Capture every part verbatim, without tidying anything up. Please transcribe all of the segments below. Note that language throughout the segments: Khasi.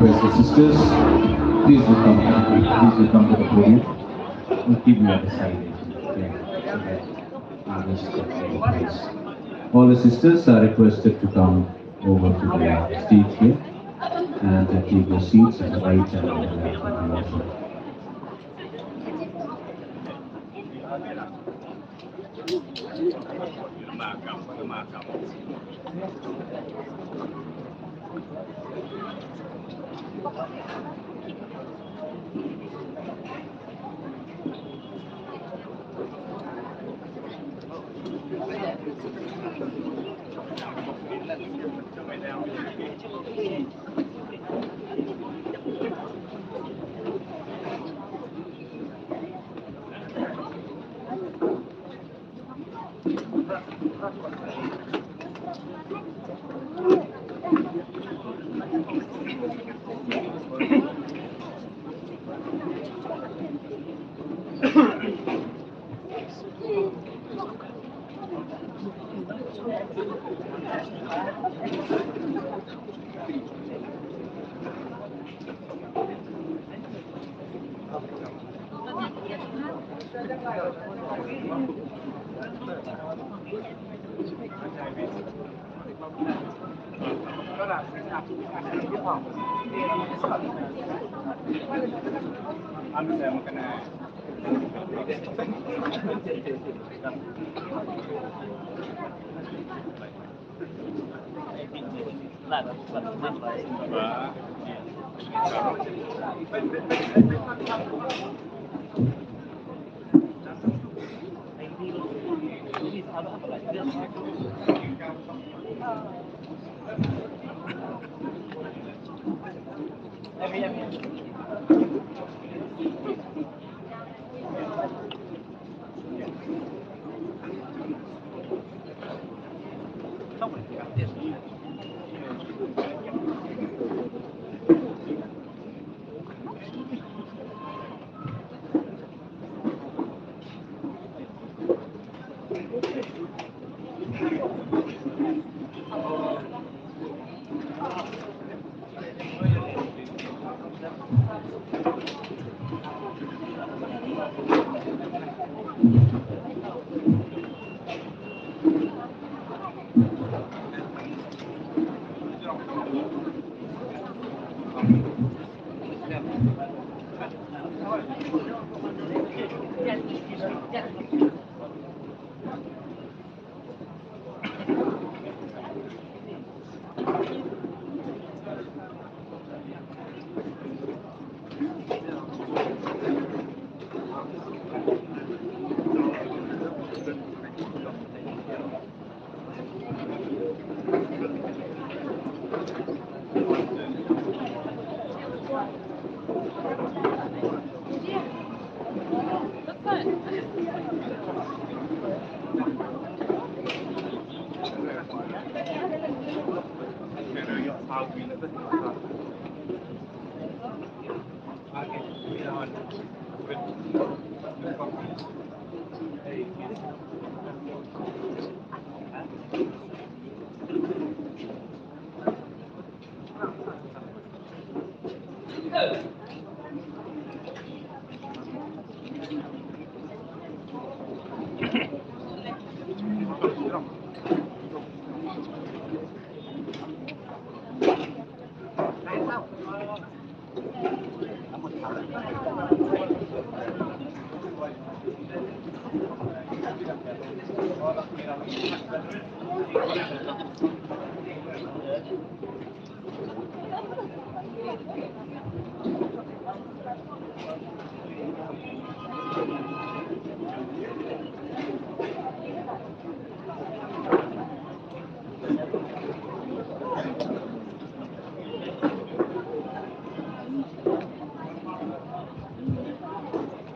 Sisters, please do come, please do come to the podium. We'll keep you at the side. Okay. So that others can take place. All the sisters are requested to come over to the stage here and uh, take your seats at the right and the left of the altar.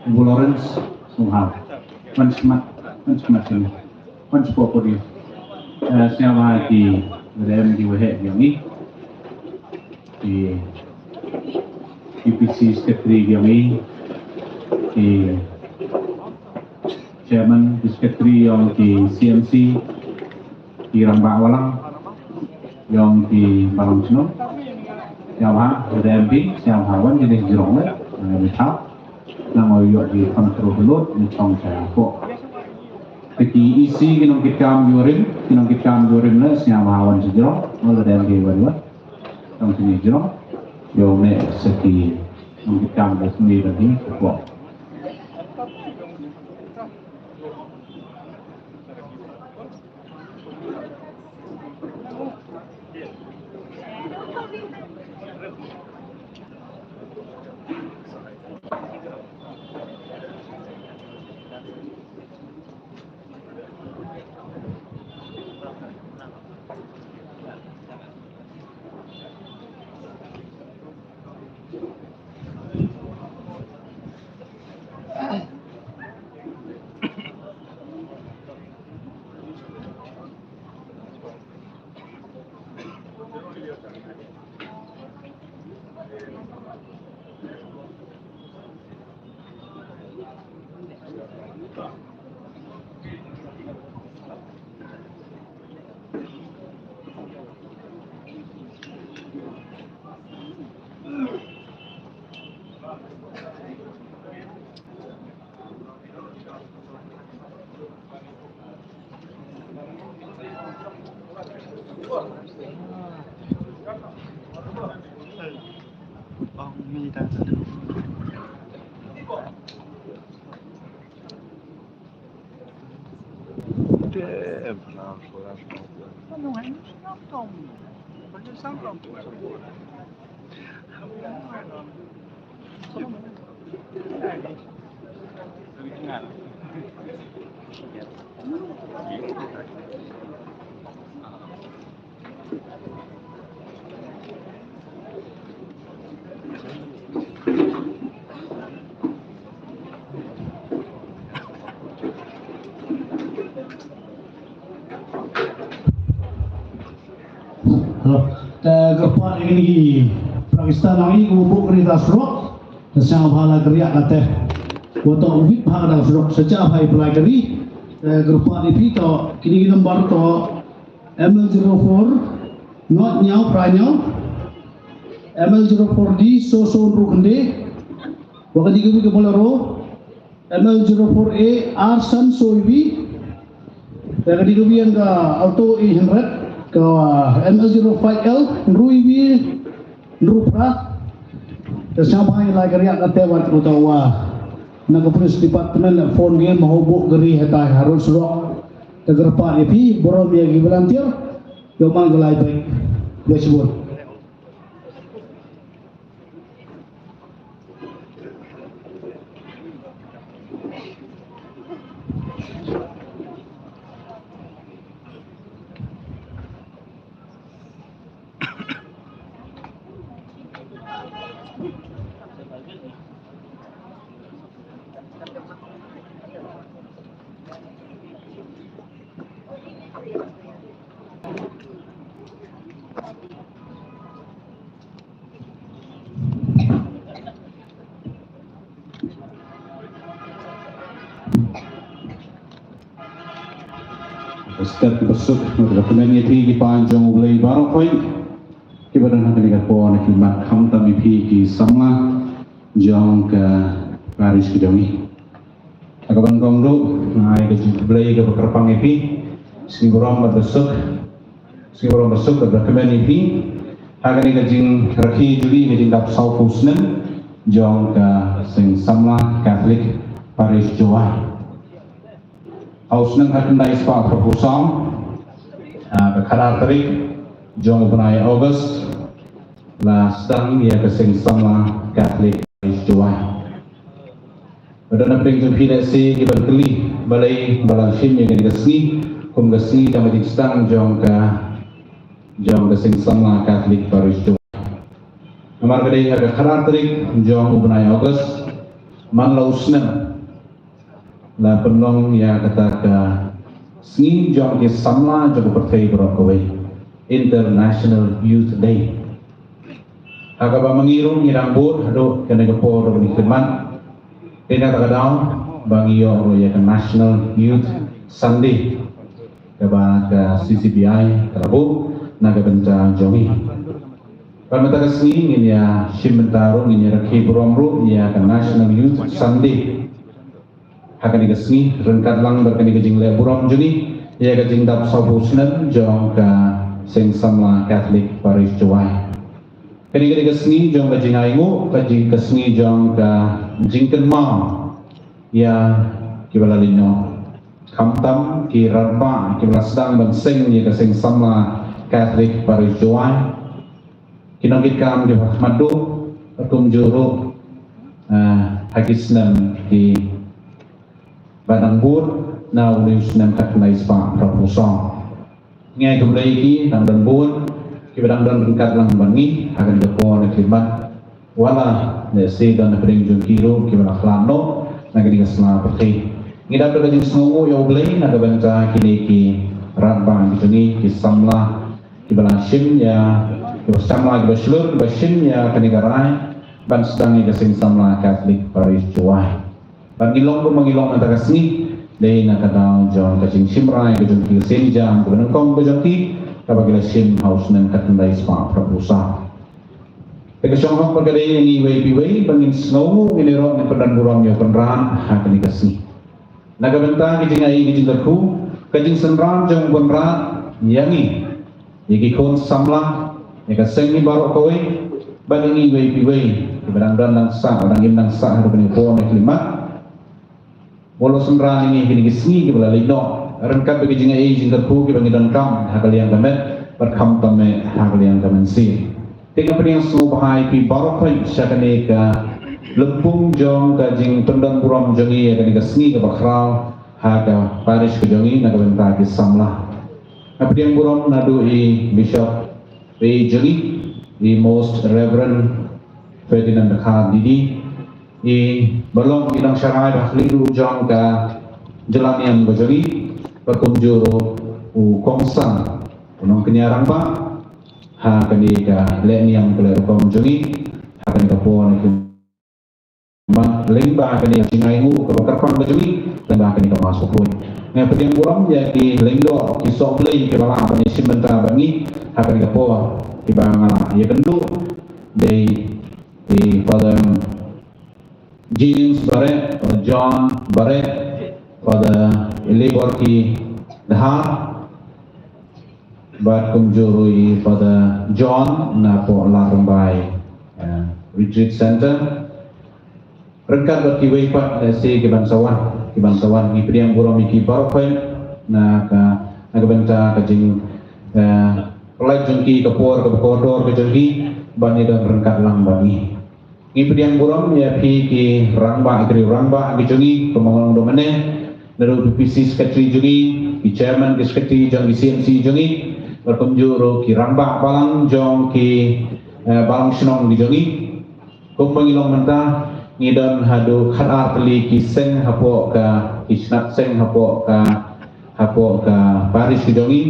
Ibu Lawrence Sungha. Wan smat, wan smat sini. Wan spo podi. Eh, sngewbha ki rem ki waheh ki yong i. Ki P P C secretary ki yong i. Ki chairman, ki secretary yong ki C M C. Ki rangbah balang, yong ki balang shnong. Sngewbha, lada em pi, sngewbha wan jingïaseng jrong leh, eh, ni thaw. Nang ïoh di kham terus lut, ni chong cha ko. Ki E C ki nongkitkam jurim, ki nongkitkam jurim leh, sngewbha wan jrong, lada em pi wan wan. Nong jingïaseng jrong, ïoh ne sa ki nongkitkam da sni da ni ko. Te kyrpad ïa kine ki para Khristan ngi kiba buh kari da surok. Te sngewbha la kyrpad ïa kata. Wa to u bit bha da surok sa cha bha ïa pynlait kari. Te kyrpad ïa phi to kine ki number to M L zero four, nod ñiaw phra ñiaw, M L zero four D, so so hynriew khyndai, wa ka D K B ka Bolero, M L zero four A, ar san so iwi, wa ka D K B ka Alto eight hundred, ka M L zero five L, hynriew iwi, hynriew phra, te sngewbha ïa la ka riak ka te wat ko ta wa, na ka police department la phone game ho bo gari heta harus rock. Te kyrpad ïa phi, burom ïa ki volunteer, ïoh man ka lai bike. Best buat. Step ba suk, nga kmen ïa phi ki paidbah jong U Blei baroh khoit kiba don ha kane ka por, na ki mat khamtam ïa phi ki samla jong ka parish ka jong ngi. Ha kaba nyngkong ruh nga ai ka jingkhublei kaba kyrpang ïa phi. Sngi burom bad ba suk, sngi burom ba suk bad ba kmen ïa phi ha kane ka jingrakhe juli, ka jingdap sawphew snem jong ka Seng Samla Catholic Parish Jowai. Ha u snem khatkhyndai spah phraphew saw, ha ka khatar tarik jong u bnai August, la sdang ïa ka Seng Samla Catholic Parish Jowai. Ba don hapdeng jong phi lehse kiban kylli balei ba la shim ïa kane ka sngi kum ka sngi jong ka jingsdang jong ka, jong ka Seng Samla Catholic Parish Jowai. Namar ka dei ha ka khatar tarik jong u bnai August man la u snem la pynlong ïa kata ka sngi jong ki samla jong ka pyrthei baroh kawei, International Youth Day. Ha kaba ma ngi ruh ngi dang bud haduh kane ka por ruh ngi khidmat. Te na kata ka daw ba ngi ïoh ruh ïa ka National Youth Sunday kaba ka C C P I ka la buh na ka bynta jong ngi. Bad mynta ka sngi ngin ïa shim bynta ruh, ngin ïa rakhe burom ruh ïa ka National Youth Sunday. Ha kane ka sngi ryngkat lang bad kane ka jingleh burom jong ngi ïa ka jingdap sawphew snem jong ka Seng Samla Catholic Parish Jowai. Kane ka dei ka sngi jong ka jingainguh, ka jing ka sngi jong ka jingkynmaw ïa kiba la leit noh. Khamtam ki rangbah kiba la sdang ban seng ïa ka Seng Samla Catholic Parish Jowai, ki nongkitkam kiba khmat duh, kumjuh ruh, eh, ha ki snem kiba dang bud, na une u snem khatkhyndai spah phra phew saw. Ngi ai khublei ïa ki dang don bun, kiba dang don ryngkat lang bad ngi ha kane ka por na ka khyllipmat. Wat la lehse don hapdeng jong ki ruh kiba la khlad noh na kane ka sla pyrthei. Ngi dap da ka jingsngewnguh ïa U Blei na ka bynta kine ki rangbah ki jong ngi, ki samla kiba la shim ïa, kiba samla, kiba shlur, kiba shim ïa kane ka rai ban sdang ïa ka Seng Samla Catholic Parish Jowai. Bad ngi long kumba ngi long mynta ka sngi dei na ka daw jong ka jingshim rai ka jong ki, ka sienjam kaba nyngkong ka jong ki, kaba ki la shim ha u snem khatkhyndai spah phra phew saw. Te ka shong hok bad ka dei ïa ngi iwei pa iwei ba ngin sngewnguh, ngin ïaroh, ngin pyndon burom ïa U Kynrad ha kane ka sngi. Na ka bynta ka jingai, ka jingkyrkhu, ka jingsynran jong U Kynrad ïa ngi, ïa ki khun samla, ïa ka seng ngi baroh kawei, bad ïa ngi iwei pa iwei kiba dang don dang sah, dang im dang sah haduh kane ka por na ka khyllipmat. Mut la synran ïa ngi ha kine ki sngi kiba la leit noh ryngkat bad ka jingai, jingkyrkhu kiba ngi donkam ha ka liang ka met bad khamtam eh ha ka liang ka mynsiem. Te nga pdiang sngewbha ïa phi baroh phi sha kane ka lympung jong ka jingpyndon burom jong ngi ïa kane ka sngi kaba khraw ha ka parish ka jong ngi na ka bynta ki samla. Nga pdiang burom naduh i Bishop, i jong ngi, i Most Reverend Ferdinand Dkhar D D, i ba long i nongsharai ba khlieh ruh jong ka jylla niam ka jong ngi, ba kumjuh ruh u kongsan, u nongkñia rangbah ha kane ka leh niam ka leh rukom jong ngi ha kane ka por na ka khyllipmat, lyngba kane ka jingainguh kaba kyrpang ka jong ngi, lyngba kane ka Mass Bakhuid. Nga pdiang burom ïa ki lyngdoh, ki sohblei kiba lah ban ïashim bynta bad ngi ha kane ka por, kiba nga lah ïakynduh dei i Father James Barrett, Father John Barrett, Father Eliborki Dhar, bad kumjuh ruh i Father John napoh Lad Rymbai, eh, Retreat Center. Ryngkat bad kiwei pat lehse ki ban sa wan, ki ban sa wan, ngi pdiang burom ïa ki baroh phi na ka, na ka bynta ka jing, eh, pynlait jong ki, ka por kaba kordor ka jong ki ban ïadon ryngkat lang bad ngi. Ngi pdiang burom ïa phi ki rangbah, ki rangbah ki jong ngi, kumba nga ong mynne, naduh ki P C secretary jong ngi, ki chairman, ki secretary jong ki C M C jong ngi, bad kumjuh ruh ki rangbah balang jong ki, eh, balang shnong ki jong ngi. Kumba ngi long mynta, ngi don haduh khatar tylli ki seng hapoh ka, ki shnat seng hapoh ka, hapoh ka parish ka jong ngi.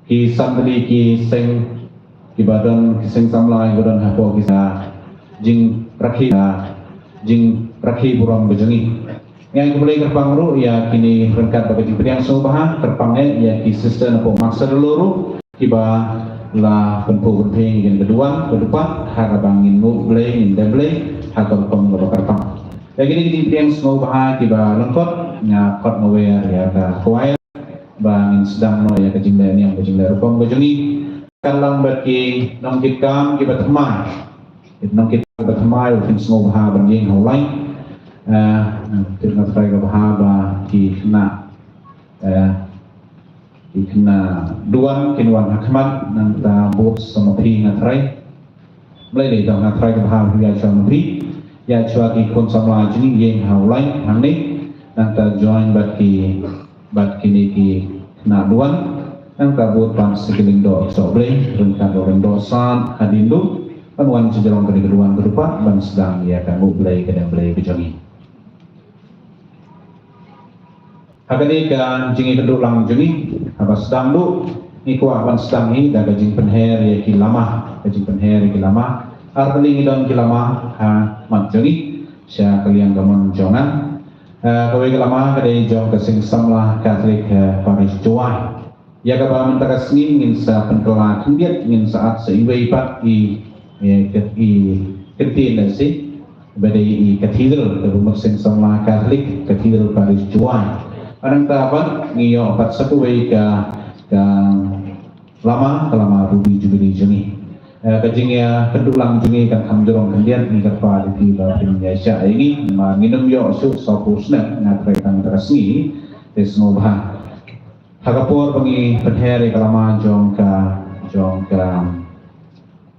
Ki san tylli ki seng kiba don, ki seng samla kiba don hapoh ki sa jingrakhe, jingrakhe burom ka jong ngi. Nga ai khublei kyrpang ruh ïa kine ryngkat bad ka jingpdiang sngewbha, kyrpang eh ïa ki sister napoh Massadalu ruh kiba la pynphuh pynpheng ïa ka duwan ka dupat ha kaba ngin nguh Blei, ngin dep Blei ha ka rukom kaba kyrpang. Ïa kine ki jingpdiang sngewbha kiba lyngkot, nga khot nga wer ïa ka choir ba ngin sdang noh ïa ka jingleh niam, ka jingleh rukom ka jong ngi. Kan lang bad ki nongkitkam kiba thymmai. Ki nongkitkam kiba thymmai, u kin sngewbha ban ïeng ha u lain. Eh, tip nga trai ka bha ba ki khynnah, eh, ki khynnah duwan kin wan ha khmat, nangta bud sa ma phi nga trai. Mlei dei dong, nga trai ka bha phi ïa shuwa ma phi. Ïa shuwa ki khun samla jong ngi ïeng ha u lain hangne. Nangta join bad ki, bad kine ki khynnah duwan. Nangta bud pan sa ki lyngdoh sohblei, ryngkat bad lyngdoh san hadien duh. Ban wan sha jrong kane ka duwan ka dupat ban sdang ïa ka nguh Blei, ka dep Blei ka jong ngi. Ha kane ka jingïakynduh lang jong ngi, haba sdang duh, ngi kwah ban sdang hi da ka jingpynher ïa ki lama, ka jingpynher ïa ki lama. Ar tylli ngi don ki lama ha khmat jong ngi sha ka liang kamon jong nga. Eh, kawei ka lama ka dei jong ka Seng Samla Catholic, eh, Parish Jowai. Ïa kaba mynta ka sngi ngin sa pynkylla khyndiat, ngin sa ap sa iwei pat i, eh, kat-, i kyntien lehse ba dei i Cathedral, kaba mut seng samla Catholic Cathedral Parish Jowai. Nangta pat ngi ïoh pat sa kawei ka, ka lama, ka lama Ruby Jubilee jong ngi. Eh, ka jingïakynduh lang jong ngi kan kham jrong khyndiat, ngi kyrpad ïa phi ba phin ïaishah ïa ngi, namar ngin ym ïoh shuh sawphew snem, nga kren tang mynta ka sngi, te sngewbha. Ha ka por ba ngi pynher ïa ka lama jong ka, jong ka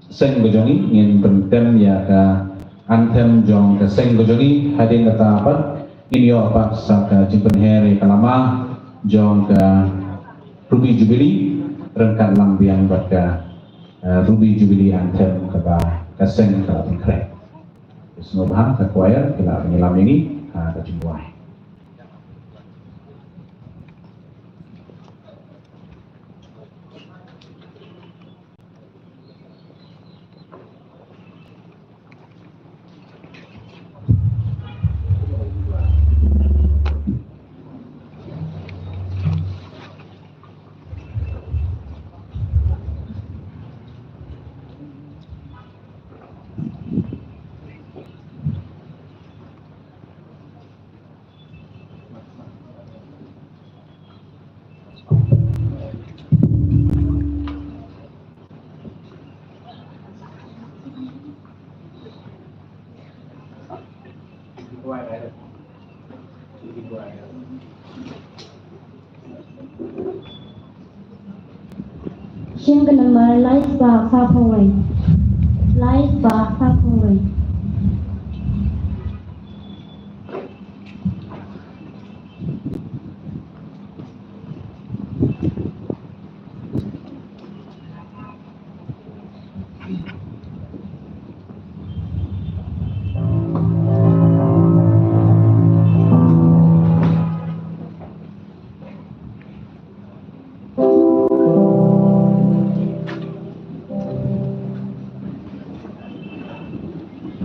seng ka jong ngi, ngin pyntem ïa ka anthem jong ka seng ka jong ngi, hadien kata pat ngin ïoh pat sa ka jingpynher ïa ka lama jong ka Ruby Jubilee, ryngkat lang biang bad ka, eh, Ruby Jubilee anthem kaba ka seng ka la pynkhreh. Sngewbha ka choir ki la pynïalam ïa ngi ha ka jingduwai. Shim ka namar lai spah phra phew wei. Lai spah phra phew wei.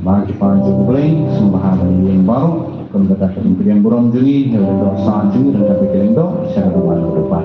Bad ki paid jong U Blei, sngewbha ban ïeng baroh, kumta ka jingpdiang burom jong ngi, ïa u lyngdoh sah jong ngi, ryngkat bad ki lyngdoh, sha ka Dorbar Kaba Dewbah.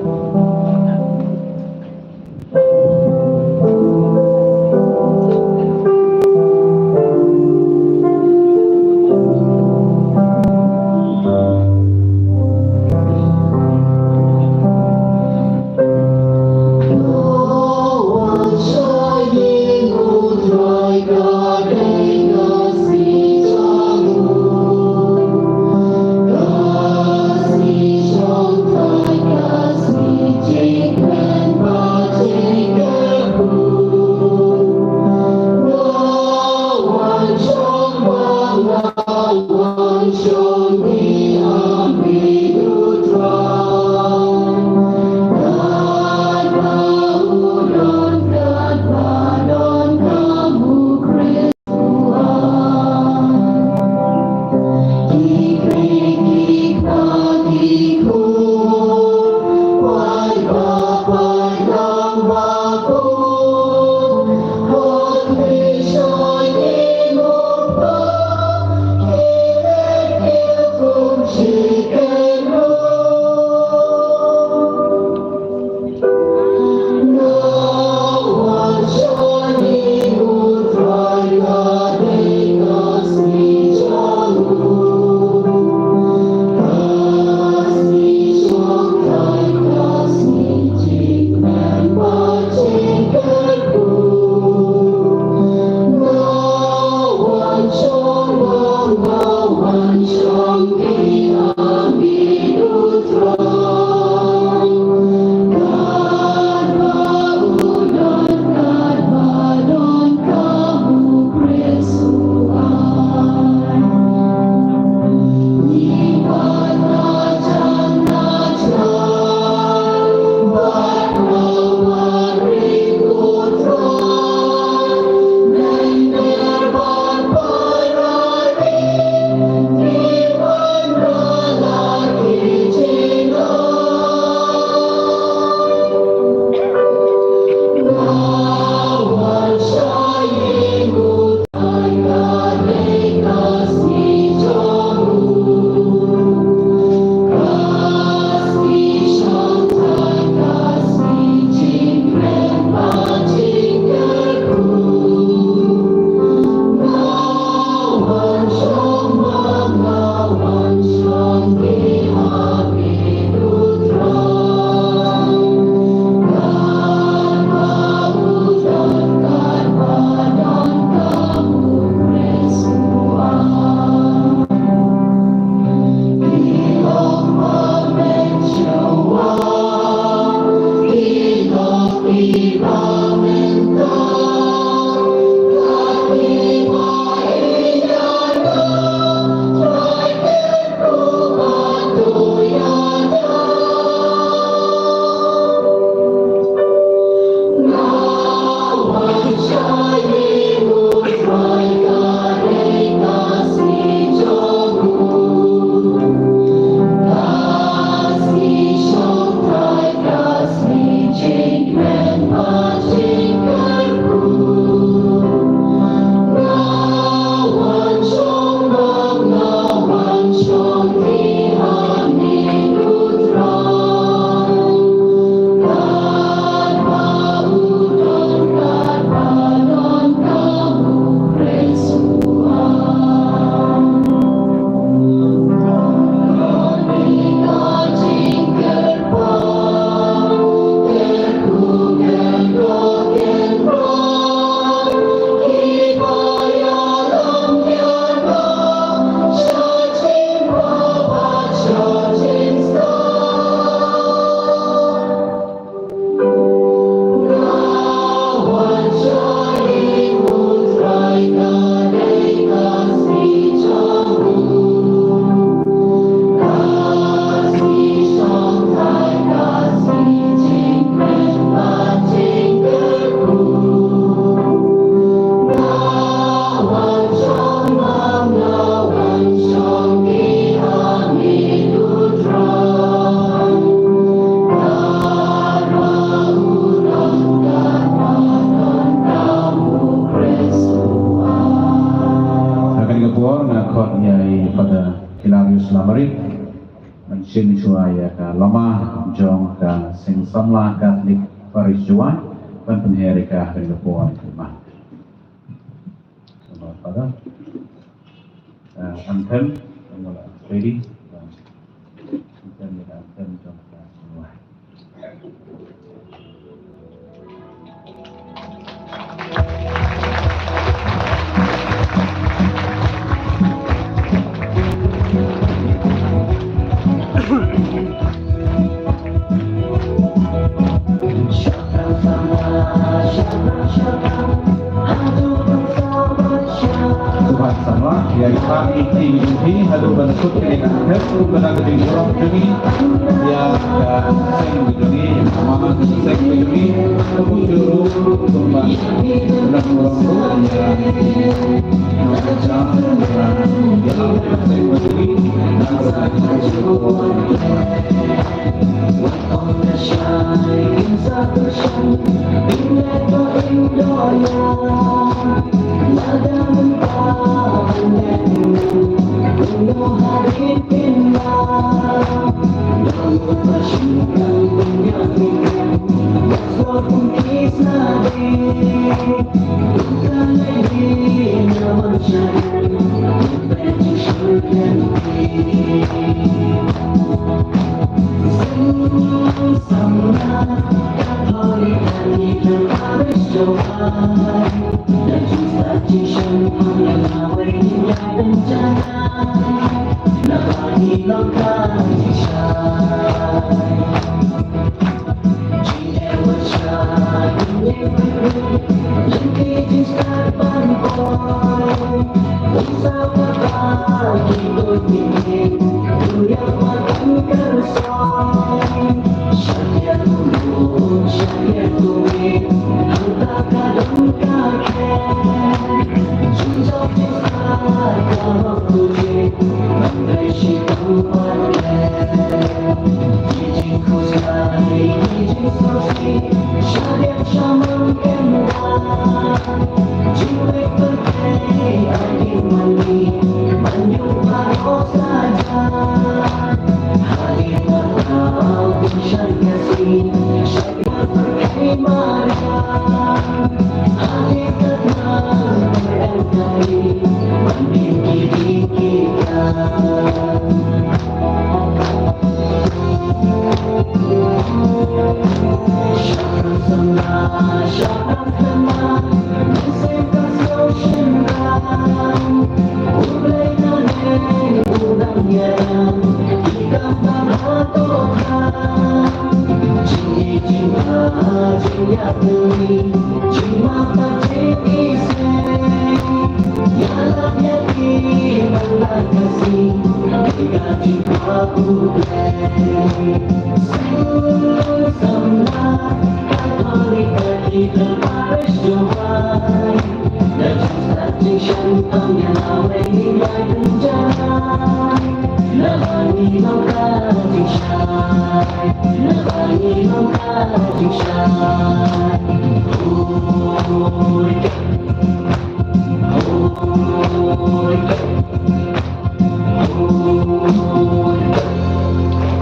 Sla marit ban shim shuwa ïa ka lama jong ka Seng Samla Catholic Parish Jowai ban pynher ïa ka ha kane ka por. Father, uh, anthem, and we'll ready, uh, anthem, anthem jong ka Jowai. Tuhan sama, ïa ka iti iti haduh ban sut kini kan hep tu kena kini urang kini, ïa ka seng kini, ïa ka mama seng kini, tu juru tu ban nak urang tu, ïa, ïa ka seng kini, nak urang kini.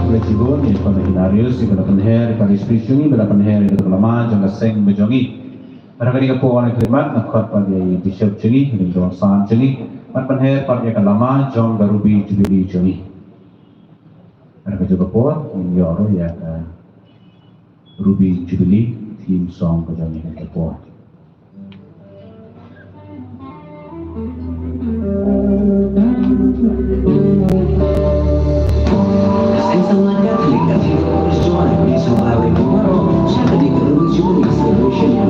Khublei shibun ïa i Father Hilarius, ïa ka pynher ïa ka Parish Priest jong ngi, bad pynher ïa ka lama jong ka seng ba jong ngi. Bad ha kane ka por ngi khlieh mat, nga khot pat ïa i Bishop jong ngi, ïa i Bishop jong ngi, bad pynher pat ïa ka lama jong ka Ruby Jubilee jong ngi. Bad ha ka juh ka por ngin ïoh ruh ïa ka Ruby Jubilee theme song ka jong ngi ha kane ka por. Seng Samla Catholic Cathedral Parish Jowai, ngi sngewbha ïa phi baroh sha kane ka Ruby Jubilee Celebration.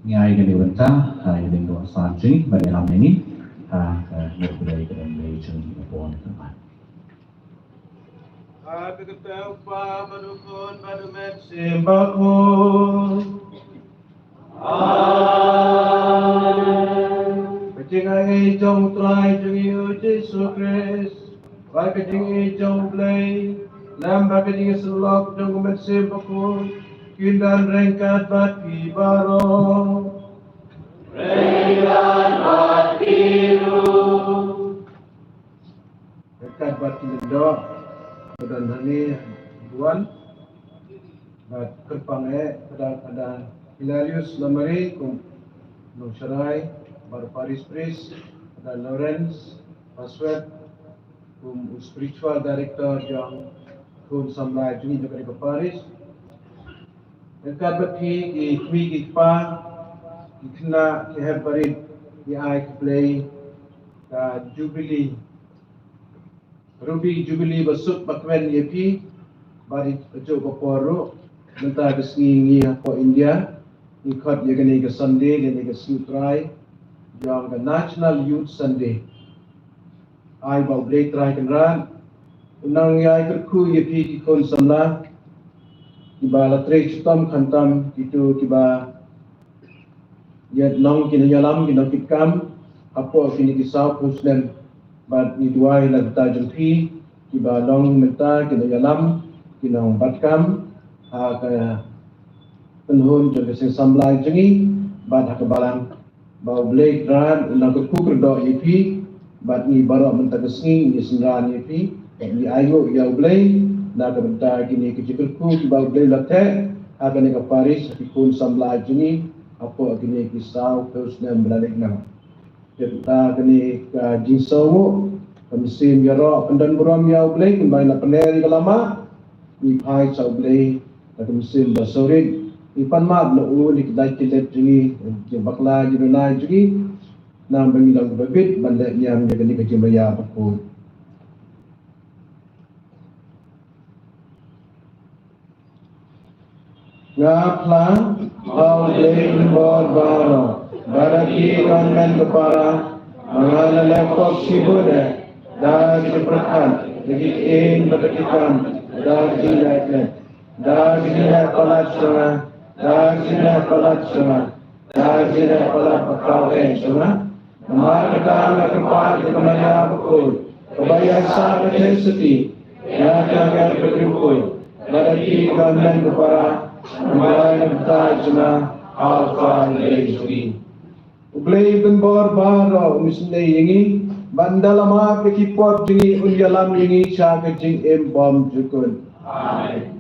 Ngi ai kane ka bynta ha ïa ka dohnud san jong ngi, bad ïalam ïa ngi ha ka nongpynïaid ka dang leit jong ngi ka por ne ka mat. Ha ka kyrteng u Kpa bad u Khun bad u Mynsiem Bakhuid. Amen. Ka jingaiei jong u Trai jong ngi u Jisu Khrist, bad ka jingïeit jong u Blei, lem bad ka jingïasyllok jong u Mynsiem Bakhuid, kin don ryngkat bad phi baroh. Ryngkat bad phi ruh. Ryngkat bad ki lyngdoh ba don hangne, Duan, bad kyrpang eh, Phadar, Phadar Hilarius Lamare kum nongsharai, bad u Parish Priest, Phadar Lawrence Paswet kum u Spiritual Director jong Khun Samla jong ngi jong kane ka parish. Ryngkat bad phi ki kmie ki kpa, ki khynnah ki hep barit, ngi ai khublei ka Jubilee, Ruby Jubilee ba suk ba kmen ïa phi, bad ïa ka juh ka por ruh, mynta ka sngi ngi hapoh India ngi khot ïa kane ka Sunday, kane ka sngi u Trai, jong ka National Youth Sunday. Ai ba U Blei Trai Kynrad un nang ïai kyrkhu ïa phi ki khun samla kiba la trei shitom khamtam, kito kiba ïa nong ki nongïalam, ki nongkitkam hapoh kine ki saw phew snem. Bad ngi duwai na ka bynta jong phi kiba long mynta ki nongïalam, ki nongbatkam ha ka kynhun jong ka seng samla jong ngi bad ha ka balang. Ba U Blei Trai un nang kyrkhu kyrdoh ïa phi, bad ngi baroh mynta ka sngi ngi synran ïa phi, bad ngi ainguh ïa U Blei na ka bynta kine ki jingkyrkhu kiba U Blei la theh ha kane ka parish, ha ki khun samla jong ngi hapoh kine ki saw phew snem ba la leit noh. Te mynta kane ka jingsngewnguh, ka mynsiem ïaroh kyndon burom ïa U Blei, kumba ngi la pyneh ïa ka lama, ngi phai sha U Blei da ka mynsiem ba sawrit, ngi pan map na u na ki kjat ki kjat jong ngi, jingbakla jingbnai jong ngi, namar ba ngi long kiba bit ban leh niam ïa kane ka jingmaïa bakhuid. Nga phla ha U Blei u Nongbor Baroh, ba da ki kynmen ka para, ma nga la leh pop shibun eh, da ki jingpyrkhat, da ki ktien bad da ki kam, da ki jingleh klet, da ki jingleh palat sha nga, da ki jingleh palat sha nga, da ki jingleh palat ba khraw eh sha nga. Namar kata nga kyrpad ïa ka Maria Bakhuid, kaba ïaisah ka Trinity ïa kiba ngi riewkhuid, bad ïa ki kynmen ka para, kumba ngi kyrpad ïa ka Alpha and Omega. U Blei u Nongbor Baroh un isynei ïa ngi, bad un da lama ka ki pop jong ngi, un ïalam ïa ngi sha ka jingim bymjukut. Amen.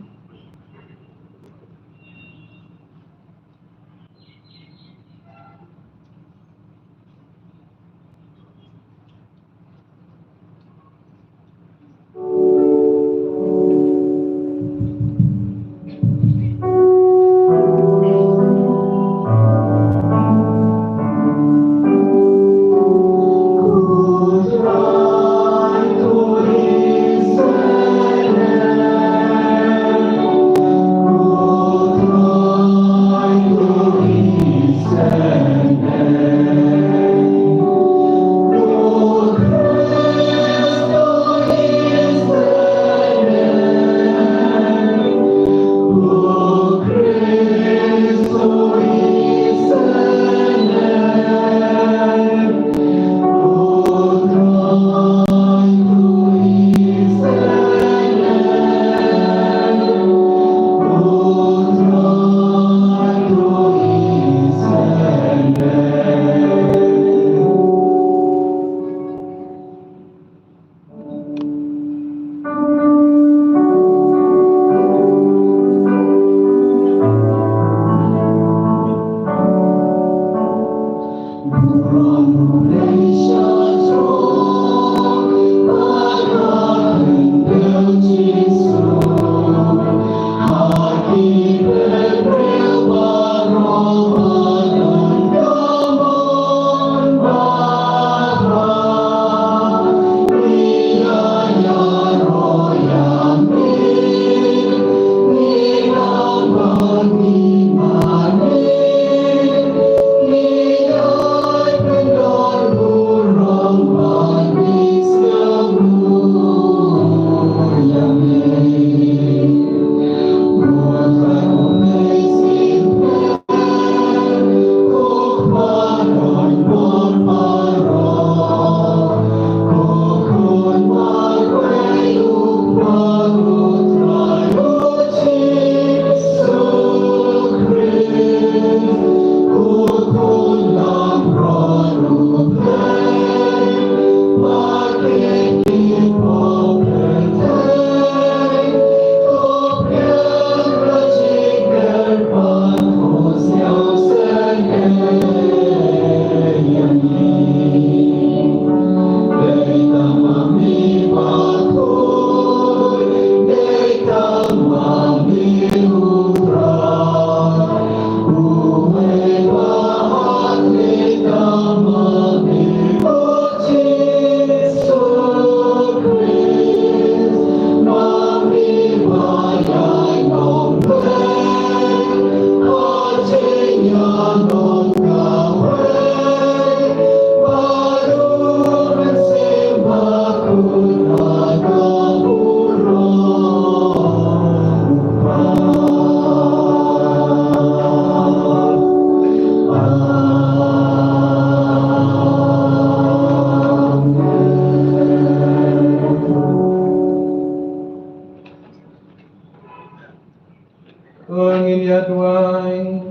To ngin ïa duwai.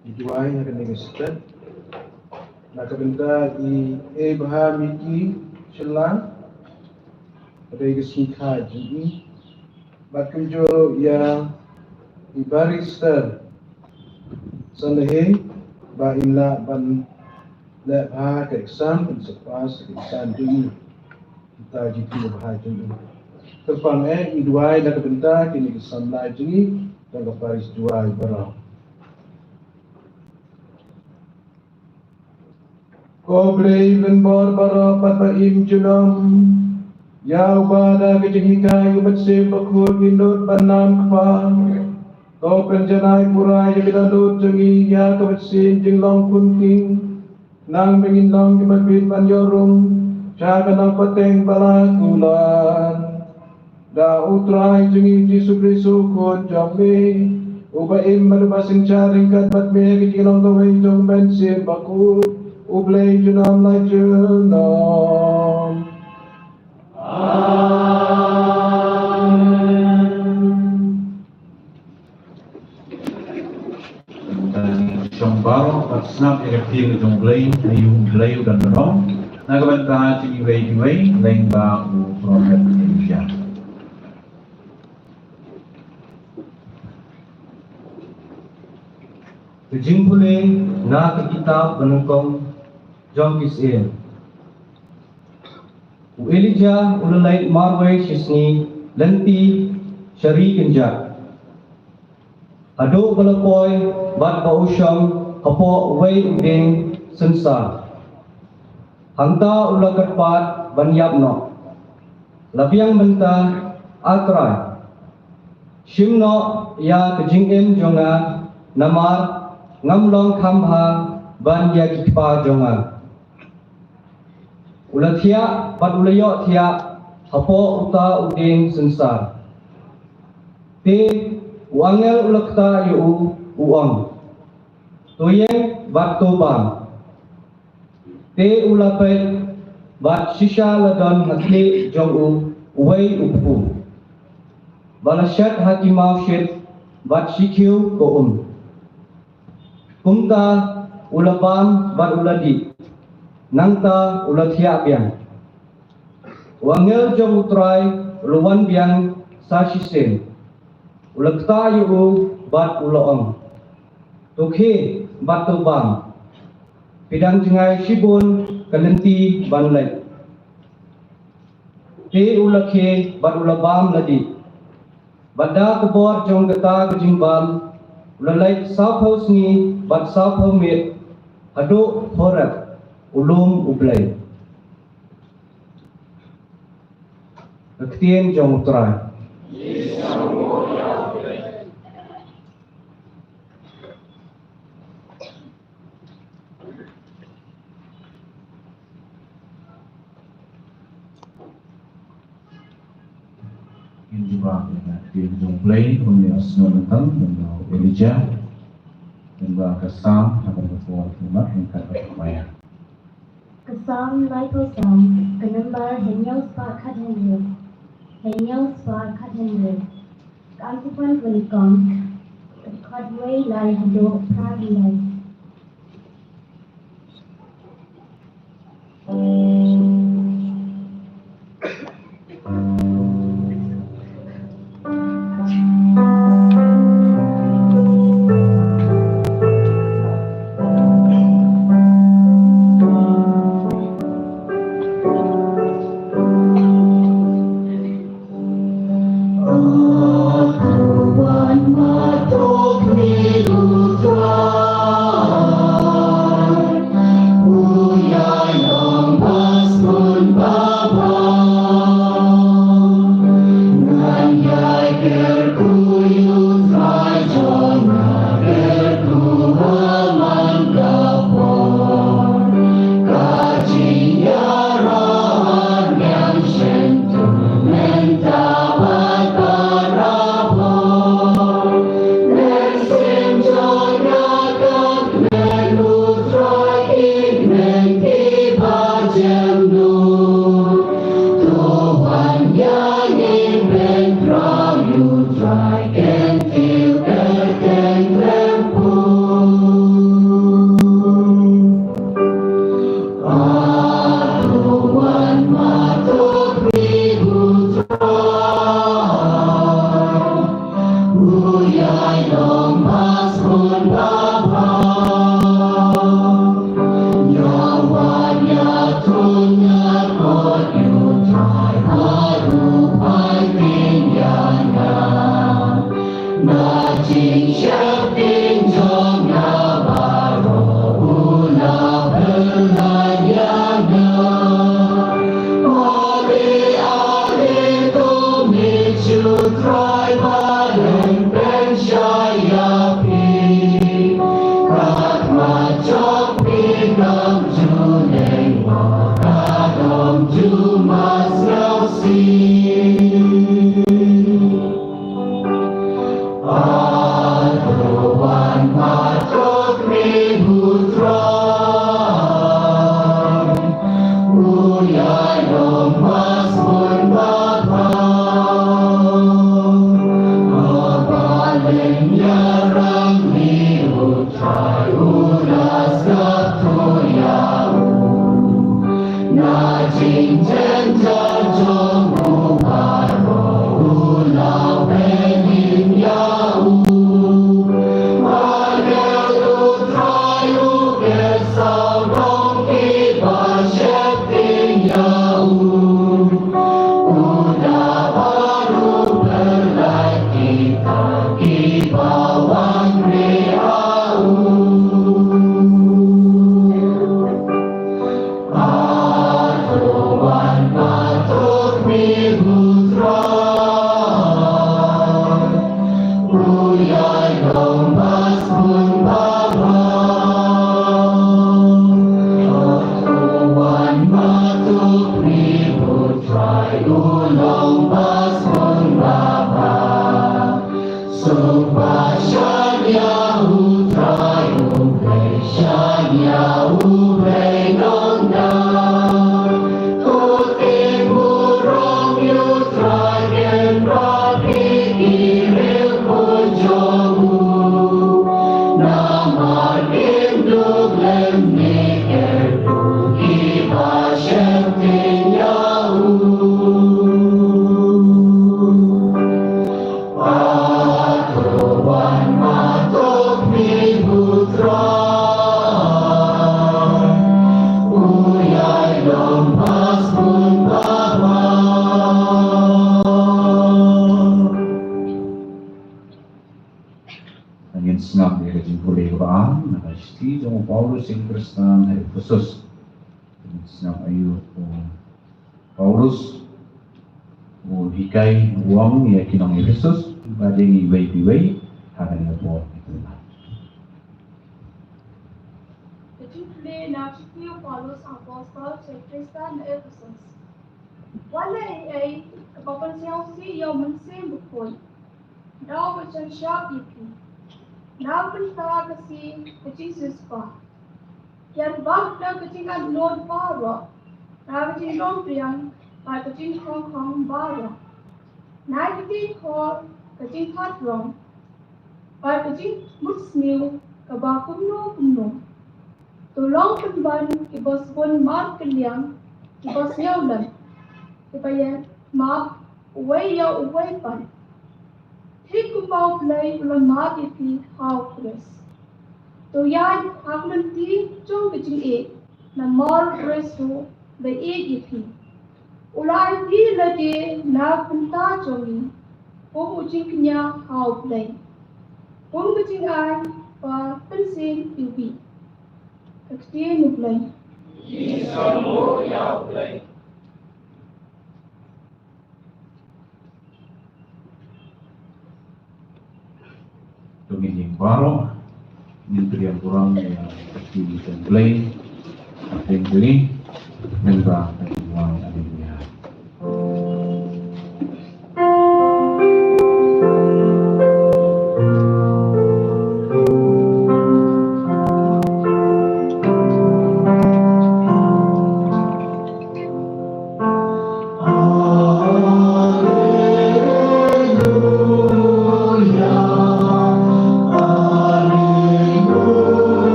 Ïa duwai na kane ka step. Na ka bynta i Abraham i ki shylla. Ka dei ka sngi kha jong i. Bad kumjuh ïa i Barrister Sanahe ba in lah ban leh bha ka exam, ban sa pass ka exam jong i. Kita ki kynja bha jong i. Kyrpang eh i duwai na ka bynta kine ki samla jong i, jong ka parish duwai baroh. Ko Blei Ïing bor baroh bad ba im junom. Ïa uba da ka jinghikai u Mynsiem Bakhuid ngi nud ban nam kpa. To pynjanai pura ïa ka dohnud jong ngi ïa ka mynsiem jinglong khun king. Nang ba ngin long ki bapit ban ïoh rung sha ka nongpateng ba la kular. Da U Trai jong ngi Jisu Khrist u Khun jong me, uba im bad uba synshar ryngkat bad me ha ka jinglong kawei jong U Mynsiem Bakhuid, U Blei junom la junom. Amen. Shong baroh bad sngap ïa ka ktien jong U Blei, ha ïing U Blei u don baroh. Na ka bynta jong iwei pa iwei, lyngba u prophet Elijah. Ka jingpule na ka kitab ba nyngkong jong ki Syiem. U Elijah u la leit marwei shisngi lynti sha ri kynjat. Haduh ba la poi bad ba u shong hapoh uwei u dieng synsar. Hangta u la kyrpad ban ïap noh. La biang mynta, A Trai. Shim noh ïa ka jingim jong nga, namar ngam long kham bha ban ïa ki kpa jong nga. U la thiah bad u la ïohthiah hapoh uta u dieng synsar. Te u angel u la ktah ïa u, u ong, to ïeng bad to bam. Te u la peit bad shisha la don ha khlieh jong u uwei u kpu ba la shet ha ki mawshit bad shi khiew ka um. Kumta u la bam bad u la dih. Nangta u la thiah biang. U angel jong U Trai u la wan biang sa shisien. U la ktah ïa u bad u la ong, to khie bad to bam. Phi dang jngai shibun ka lynti ban leit. Te u la khie bad u la bam la dih. Bad da ka bor jong kata ka jingbam u la leit sawphew sngi bad sawphew miet haduh Horeb, u lum U Blei. Ka ktien jong U Trai. Ngin jubab ïa ka ktien jong U Blei, un ïa sngewthuh tang, jong u Elijah, jong ka Salm, ha ka por, jong ka Jeremiah. Ka Salm laiphew saw, ka nombar hynñiew spah khathynriew, hynñiew spah khathynriew. Ka Antiphon ba nyngkong, ka dkhot wei lai haduh phra lai. Ngin sngap ïa ka jingpule kaba ar na ka shithi jong u Paulus ïa ki Khristan ha Ephesus. Ngin sngap aïu u Paulus u hikai, u ong ïa ki nong Ephesus, bad ïa ngi iwei pa iwei ha kane ka por. Ka jingpule na ka shithi u Paulus apostol sha ki Khristan na Ephesus. Wat la ei ei kaba pynsngewsih ïa u Mynsiem Bakhuid, da uba jan shop ïa phi na ka bynta ka sngi ka jingsiewspah. Ïa bad na ka jingangnud baroh, na ka jinglong triang bad ka jingkhong khong baroh, na ka jingkhor, ka jingphatrong bad ka jingmut sniew kaba kumno kumno. To long pynban kiba sbun markylliang, kiba sngewlem, kiba ïa map uwei ïa uwei pat, thik kumba U Blei u la map ïa phi ha U Khrist. To ïaid ha ka lynti jong ka jingïeit, namar U Khrist ruh u la ïeit ïa phi. U la aiti lade na ka bynta jong ngi kum u jingkñia ha U Blei, kum ka jingai ba pynseng iwbih. Ka ktien U Blei. To ngin ïeng baroh, ngin pdiang burom ïa ka ktien U Blei. Ka ktien U Blei, mynta ka jingwan, haleluya.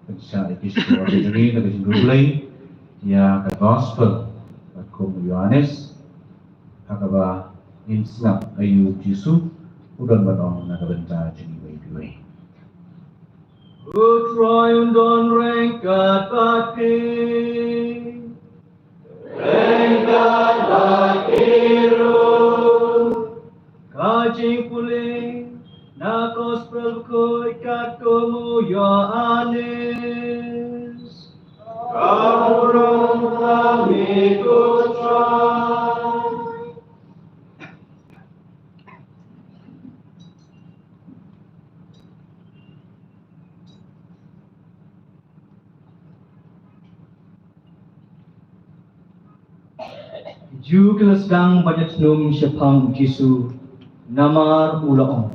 Pynshah ïa ki shuwa ki jong ngi na ka jingkyrkhu Blei ïa ka gospel katkum u Ïohannes, ha kaba ngin sngap aïu u Jisu u don ban ong na ka bynta jong ngi iwei pa iwei. U Trai un don ryngkat bad phi. Ryngkat bad phi ruh. Ka jingpule na gospel bakhuid katkum u Ïohannes. Ka burom ïa me ko Trai. Ki Jiw ki la sdang ban ïathnum shaphang u Jisu, namar u la ong,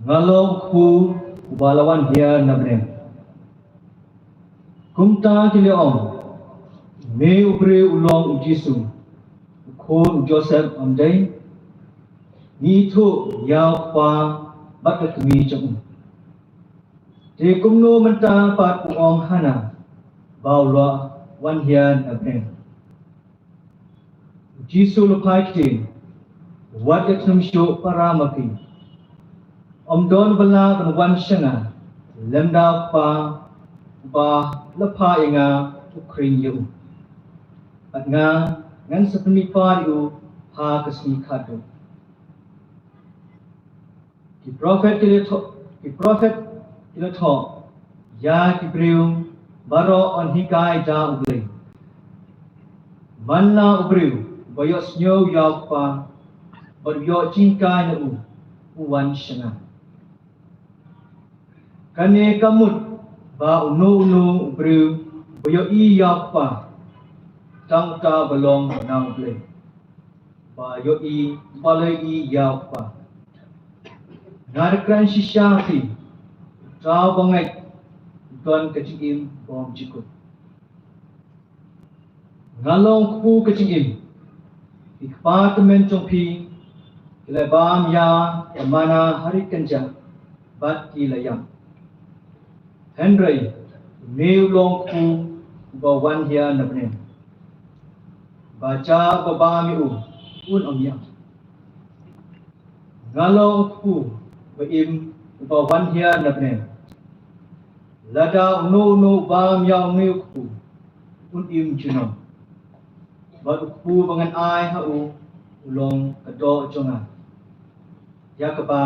nga long u kpu uba la wan hiar na bneng. Kumta ki la ong, me u briew u long u Jisu, u kpu Joseph ym dei, ngi ithuh ïa u kpa bad ka kmie jong u. Te kumno mynta pat u ong ha nga ba u la wan hiar na bneng? U Jisu u la phai ktien, wat ïa khlem shuh para ma phi. Ym don ba lah ban wan sha nga lymda u kpa uba la phah ïa nga u khring ïa u. Bad nga ngan sa pynmih pat ïa u ha ka sngi khatduh. Ki prophet ki la thoh, ki prophet ki la thoh ïa ki briew baroh yn hikai da U Blei. Man la u briew ba ïohsngew ïa u kpa bad u ïoh jinghikai na u, u wan sha nga. Kane ka mut ba uno uno u briew ba ïohi ïa u kpa, tang uta ba long na U Blei, ba ïohi, ba la ïohi ïa u kpa. Nga da kren shisha ha phi, uta uba ngeit u don ka jingim bymjukut. Nga long u kpu ka jingim. Ki kpa tymmen jong phi ki la bam ïa ka manna ha ri kynja bad ki la ïap. Hynrei une u long u kpu uba wan hiar na bneng, ba ja uba bam ïa u un ym ïap. Nga long u kpu ba im uba wan hiar na bneng. Lada uno uno u bam ïa une u kpu un im junom. Bad u kpu ba ngan ai ha u u long ka doh jong nga, ïa kaba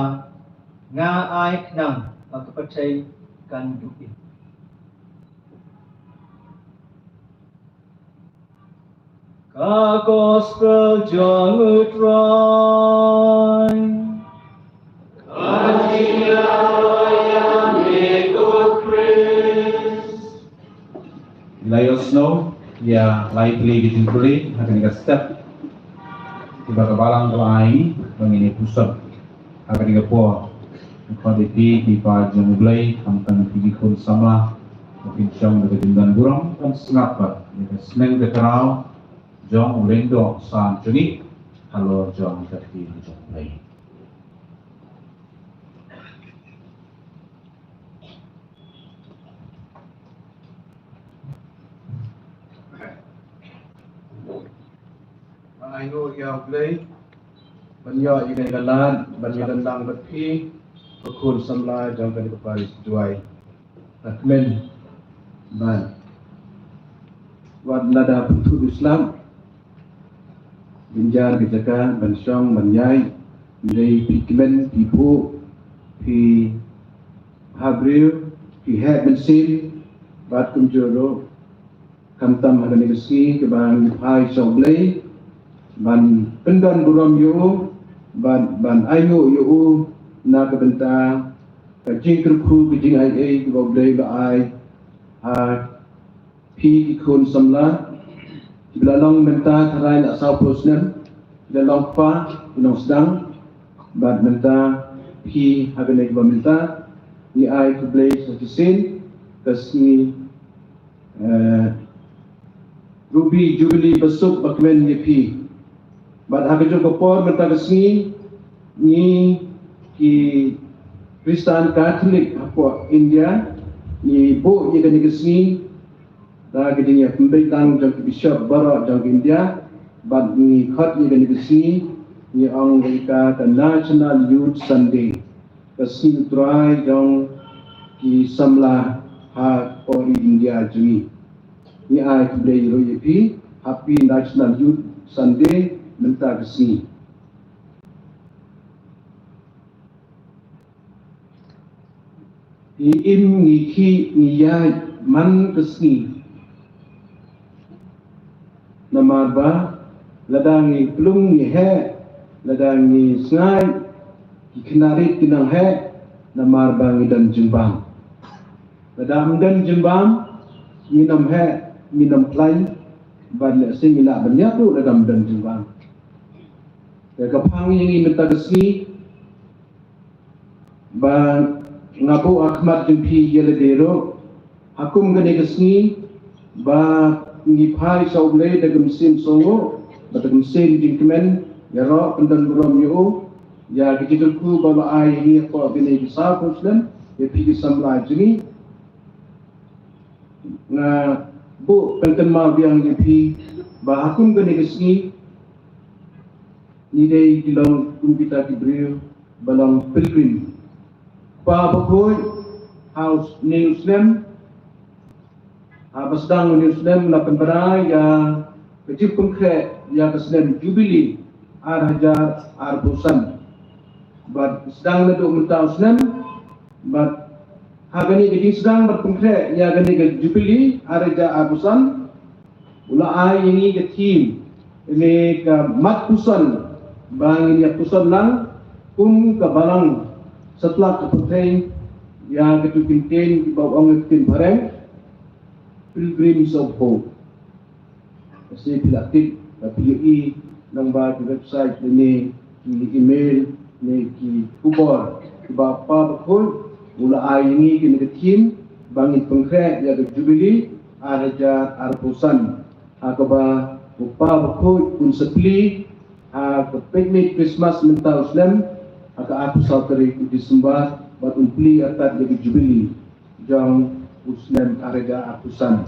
nga ai khnang ba ka pyrthei kan duh im. Ka gospel jong U Trai. Ka jingïaroh ïa me ko Khrist. La ïohsngew ïa lai tylli ki jingkylli ha kane ka step. Kiba ka balang ka la ai ba ngin ïa puson ha kane ka por. Khot ïa phi ki paid jong U Blei, khamtam ïa phi ki khun samla, ba phin shong da ka jingdon burom, ban sngap bad ïa ka sneng ka khraw jong U Lyngdoh San jong ngi halor jong ka ktien jong U Blei. Nga ainguh ïa U Blei ban ïoh ïa kane ka lad ban ïadon lang bad phi, ko khun samla jong kane ka parish Jowai. Nga kmen ban, wat lada pynthut u slap, jynjar ka jaka ban shong ban ïaid. Hynrei phi kmen, phi buh, phi ha briew, phi heh mynsiem, bad kumjuh ruh khamtam ha kane ka sngi kaba ngi phai sha U Blei ban pyndon burom ïa u, ban, ban ainguh ïa u na ka bynta ka jingkyrkhu, ka jingaiei kaba U Blei u la ai ha phi ki khun samla, kiba la long mynta tharai la sawphew snem, ki la long kpa, ki long sdang, bad mynta phi ha kane kaba mynta ngi ai khublei sa shisien ka sngi, eh, Ruby Jubilee basuk ba kmen ïa phi. Bad ha kajuh ka por mynta ka sngi ngi ki Khristan Katholik hapoh India ngi buh ïa kane ka sngi da ka jingïapynbeit lang jong ki bishop baroh jong ka India, bad ngi khot ïa kane ka sngi, ngi ong ïa ka ka National Youth Sunday, ka sngi U Trai jong ki samla hapoh ri India jong ngi. Ngi ai khublei ruh ïa phi, Happy National Youth Sunday mynta ka sngi. Ngi im, ngi khih, ngi ïaid man ka sngi. Namar ba lada ngi plung ngi heh, lada ngi sngaid, ki khynnah rit ki nang heh, namar ba ngi don jingbam. Lada ym don jingbam, ngin ym heh, ngin ym khlaiñ, bad lehse ngin lah ban ïap ruh lada ym don jingbam. Te ka phang ïa ngi mynta ka sngi, ba nga buh ha khmat jong phi ïa lade ruh ha kum kane ka sngi, ba ngi phai sha U Blei da ka mynsiem sngewbha, bad ka mynsiem jingkmen, ïaroh pyndon burom ïa u ïa ka jingkyrkhu ba la ai ïa ngi hapoh kine ki saw phew snem, ïa phi ki samla jong ngi. Nga buh pynkynmaw biang ïa phi ba ha kum kane ka sngi ngi dei ki long kum kita ki briew ba long pilgrim. Kpa Bakhuid, ha une u snem, ha ba sdang une u snem, la pynbna ïa ka jingpynkhreh ïa ka snem Jubili ar hajar arphew san. Bad sdang naduh mynta u snem, bad ha kane ka jingsdang bad pynkhreh ïa kane ka Jubili ar hajar arphew san, u la ai ïa ngi ka theme, ïa ngi ka mat puson, ba ngin ïa puson lang kum ka balang satlak ka pyrthei, ïa ka tu ktien ba ong ktien phareng, Pilgrims of Hope. Ka sngi phi la tip, ka phi ïohi lyngba ki website ne ki email ne ki khubor, ba Kpa Bakhuid u la ai ïa ngi kane ka theme ba ngin pynkhreh ïa ka Jubili ar hajar arphew san. Ha kaba u Kpa Bakhuid un sa plie ha ka picnic Christmas mynta u snem, ha ka arphew saw tarik u December, bad un plie artat ïa ka Jubili jong u snem ar hajar arphew san.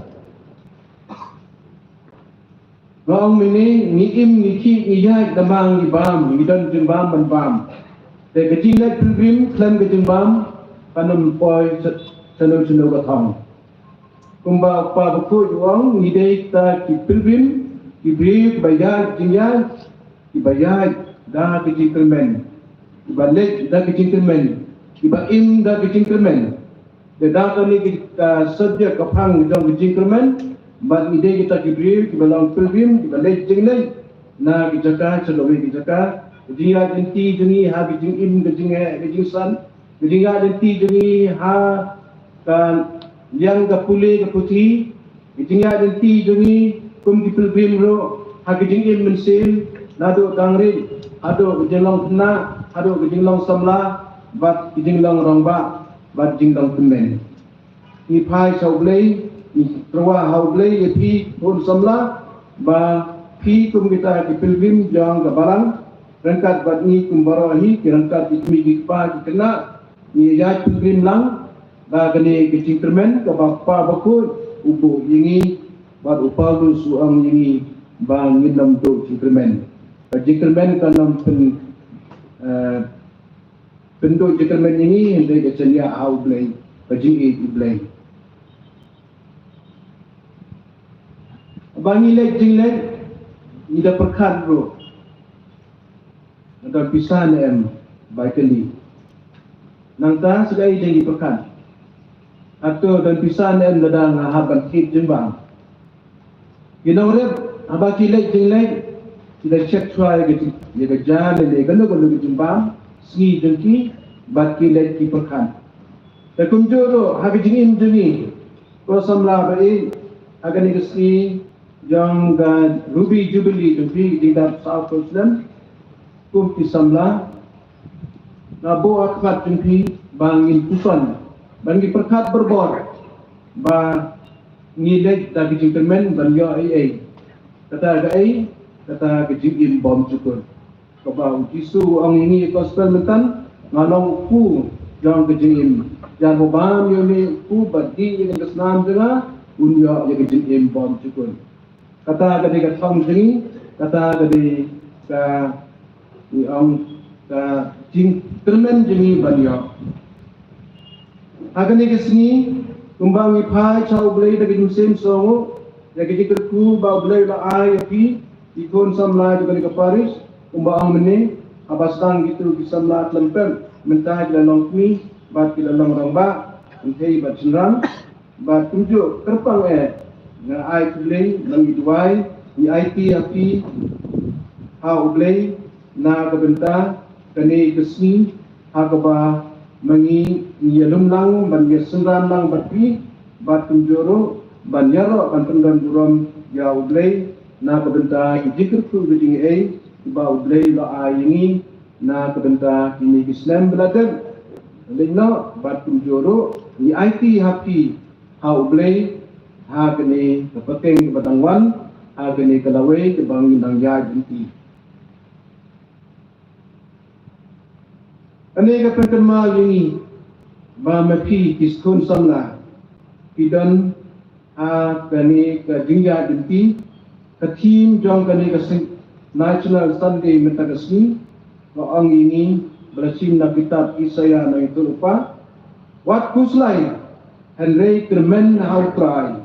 Nga ong mynne, ngi im, ngi khih, ngi ïaid, namar ngi bam, ngi don jingbam ban bam. Te ka jingleit pilgrim khlem ka jingbam kan ym poi shano shano ka thong. Kumba u Kpa Bakhuid u ong, ngi dei kita ki pilgrim, ki briew kiba ïaid jingïaid, kiba ïaid da ka jingkyrmen, kiba leit da ka jingkyrmen, kiba im da ka jingkyrmen. Te da kane ka, ka subject, ka phang jong ka jingkyrmen, bad ngi dei kita ki briew kiba long pilgrim, kiba leit jingleit na ki jaka sha kawei ki jaka. Ka jingïaid lynti jong ngi ha ka jingim, ka jingeh, ka jingsan, ka jingïaid lynti jong ngi ha ka liang ka pule ka puthi, ka jingïaid lynti jong ngi kum ki pilgrim ruh ha ka jingim mynsiem, naduh dang rit haduh ka jinglong khynnah, haduh ka jinglong samla, bad ka jinglong rangbah, bad jinglong tymmen. Ngi phai sha U Blei, ngi tyrwa ha U Blei ïa phi khun samla, ba phi kum kita ki pilgrim jong ka balang, ryngkat bad ngi kum baroh hi ki ryngkat, ki kmie ki kpa ki khynnah, ngi ïaid pilgrim lang da kane ka jingkyrmen kaba Kpa Bakhuid u buh ïa ngi, bad u Paulus u ong ïa ngi ba ngin ym duh jingkyrmen. Ka jingkyrmen kan ym pyn, eh, pynduh jingkyrmen ïa ngi, hynrei ka jingïaid ha U Blei, ka jingïeit U Blei. Ba ngi leit jingleit, ngi da pyrkhat ruh, nga don pisa ne em, ba kylli. Nangta sdang ïa ngi pyrkhat, hato don pisa ne em lada nga hap ban thied jingbam. Ki nongrep haba ki leit jingleit, ki da check shuwa ïa ka, ïa ka ja lane kano kano ka jingbam sngi jong ki, bad ki leit ki pyrkhat. Te kumjuh ruh ha ka jingim jong ngi, ko samla ba ïeit, ha kane ka sngi jong ka Ruby Jubilee jong phi, ka jingdap saw phew snem kum ki samla, nga buh ha khmat jong phi ba ngin puson, ba ngin pyrkhat barabor ba ngi leit da ka jingkyrmen ban ïoh ei ei. Kata kaei? Kata ka jingim bymjukut. Kaba u Jisu u ong ïa ngi ha gospel mynta, nga long u kpu jong ka jingim. Ïa uba bam ïa une u kpu bad dih ïa ka snam jong nga, un ïoh ïa ka jingim bymjukut. Kata ka dei ka thong jong ngi, kata ka dei ka, ngi ong, ka jingkyrmen jong ngi ban ïoh. Ha kane ka sngi, kumba ngi phai sha U Blei da ka jingsngewsynei, ïa ka jingkyrkhu ba U Blei u la ai ïa phi, ki khun samla jong kane ka parish, kumba ong mynne, haba sdang kito ki samla khlem pep, mynta ki la long kmie, bad ki la long rangbah, kynthei bad shynrang, bad kumjuh kyrpang eh, nga ai khublei, nang ïa duwai, ngi aiti ha phi, ha U Blei, na ka bynta kane ka sngi, ha kaba ma ngi ngi ïalum lang, ban ïasynran lang bad phi, bad kumjuh ruh, ban ïaroh, ban pyndonkam burom ïa U Blei, na ka bynta ki jingkyrkhu ki jingaiei, kiba U Blei u la ai ïa ngi, na ka bynta kine ki snem ba la dep. Leit noh, bad kumjuh ruh, ngi aiti ha phi, ha U Blei, ha kane ka pateng kaba dang wan, ha kane ka lawei kaba ngi nang ïaid lynti. Kane ka pynkynmaw ïa ngi ba ma phi ki khun samla phi don ha kane ka jingïaid lynti. Ka theme jong kane ka seng-, National Sunday mynta ka sngi ka ong ïa ngi ba la shim na kitab Isaïah na ïa tu lypa: Wat khuslai, hynrei kyrmen ha U Trai.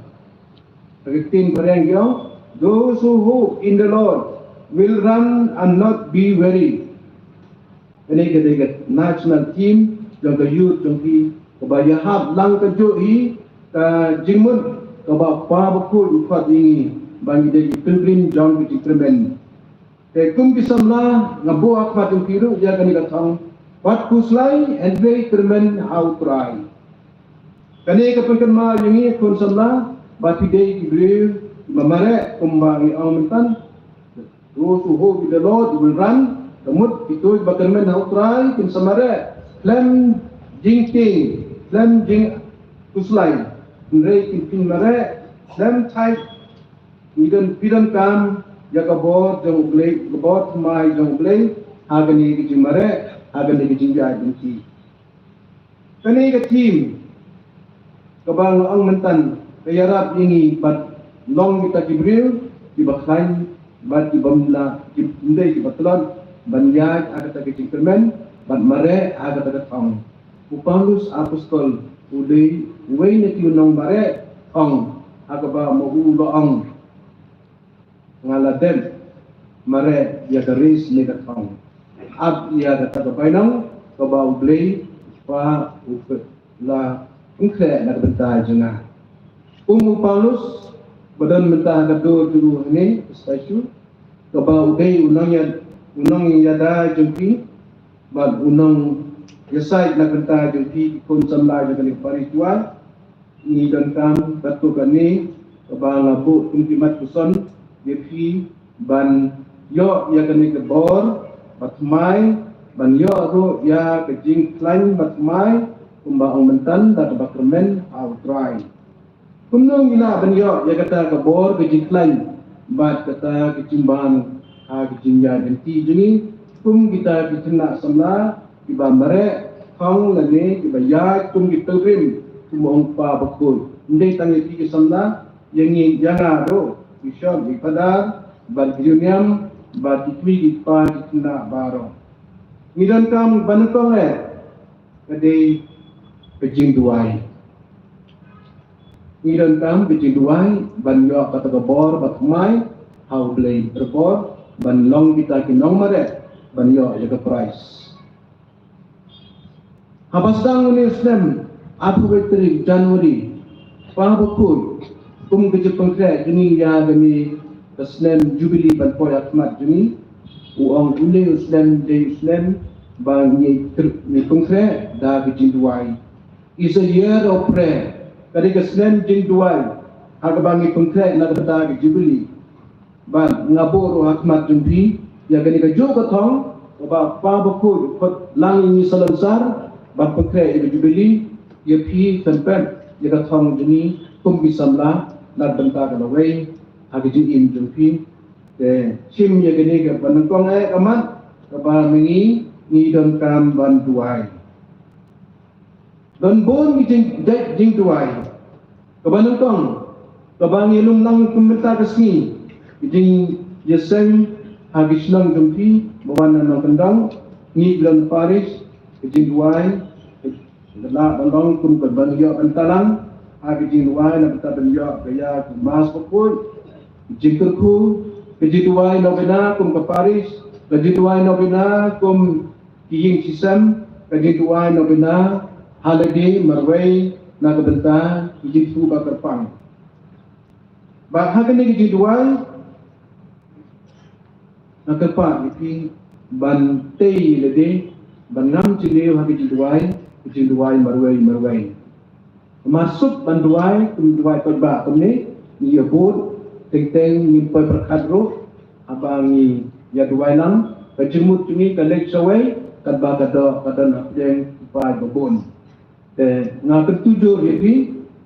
Ka ktien phareng ki ong, "Those who hope in the Lord will run and not be weary." Kane ka dei ka national theme jong ka youth jong phi, kaba ïa hap lang ka juh hi ka jingmut kaba U Kpa Bakhuid u khot ïa ngi ba ngi dei ki pilgrim jong ka jingkyrmen. Te kum ki samla nga buh ha khmat jong phi ruh ïa kane ka thong: Wat khuslai, hynrei kyrmen ha U Trai. Kane ka pynkynmaw ïa ngi khun samla ba phi dei ki briew kiba mareh kumba ngi ong mynta. Those who hope in the Lord will run. Ka mut kito kiba kyrmen ha U Trai kin sa mareh khlem jingtieng, khlem jingkhuslai. Hynrei kin, kin mareh khlem thait. Ngi don, phi donkam ïa ka bor jong U Blei, ka bor thymmai jong U Blei ha kane ka jingmareh, ha kane ka jingïaid lynti. Kane ka theme kaba nga ong mynta ka ïarap ïa ngi ban long kita ki briew kiba khlaiñ bad kibym lah, kim dei kiba tlot ban ïaid ha kata ka jingkyrmen bad mareh ha kata ka thong. U Paulus Apostol u dei uwei na ki nongmareh thong, ha kaba ma u la ong: Nga la dep mareh ïa ka race ne ka thong, ap ïa kata ka bainong kaba U Blei U Kpa u la pynkhreh na ka bynta jong nga. Kum u Paulus ba don mynta ha ka dur jong u hangne, ka statue, kaba u dei u nongïa-, u nongïada jong phi bad u nongïasaid na ka bynta jong phi ki khun samla jong kane ka parish Duwai. Ngi donkam katto katne kaba nga buh kum ki mat ki son ïa phi ban ïoh ïa kane ka bor ba thymmai, ban ïoh ruh ïa ka jingkhlaiñ ba thymmai kumba ong mynta da kaba kyrmen ha U Trai. Kumno ngi lah ban ïoh ïa kata ka bor ka jingkhlaiñ bad kata ka jingbam ha ka jingïaid lynti jong ngi kum kita ki khynnah samla kiba mareh thong lane kiba ïaid kum ki pilgrim, kum u Kpa Bakhuid. Ym dei tang ïa phi ki samla, ïa ngi, ïa nga ruh, ki shop, ki padar bad ki riewniam bad ki kmie ki kpa ki khynnah baroh. Ngi donkam ba nyngkong eh ka dei ka jingduwai. Ngi donkam ka jingduwai ban ïoh kata ka bor ba thymmai ha U Blei, ka bor ban long kita ki nongmareh ban ïoh ïa ka prize. Haba sdang une u snem, arphew wei tarik January, Kpa Bakhuid, kum ka jingpynkhreh jong ngi ïa kane ka snem Jubilee ban poi ha khmat jong ngi, u ong une u snem dei u snem ba ngi pynkhreh da ka jingduwai. It's a year of prayer. Ka dei ka snem jingduwai ha kaba ngi pynkhreh na ka bynta ka Jubilee. Bad nga buh ruh ha khmat jong phi ïa kane kajuh ka thong kaba Kpa Bakhuid u khot lang ïa ngi salonsar ban pynkhreh ïa ka Jubilee. Ïa phi pynpep ïa ka thong jong ngi kum ki samla na ka bynta ka lawei ha ka jingim jong phi. Te shim ïa kane kaba nyngkong eh ka mat kaba ma ngi ngi donkam ban duwai. Don bun ki jing, jait jingduwai. Kaba nyngkong, kaba ngi lum lang kum mynta ka sngi, ki jingïaseng ha ki shnong jong phi ba wan na nongkyndong, ngi ki don parish, ki jingduwai, ki la ban long kum ka ban ïoh ban talang ha ki jingduwai na bynta ban ïoh ka ïa ka Mass Bakhuid, ki jingkyrkhu, ki jingduwai nongkyndong kum ka parish, ki jingduwai nongkyndong kum ki ïing ki sem, ka jingduwai nongkyndong ha lade marwei na ka bynta ki jingthmu ba kyrpang. Bad ha kane ka jingduwai nga kyrpad ïa phi ban tei lade, ban ngam jylliew ha ka jingduwai, ka jingduwai marwei marwei. Mar suk ban duwai, kum duwai paidbah kumne, ngi ïa bud, teng teng ngim poi pyrkhat ruh haba ngi ïa duwai lang, ka jingmut jong ngi ka leit shawei, katba ka doh ka don hapdeng u paid ba bun. Te nga kyntu jur ïa phi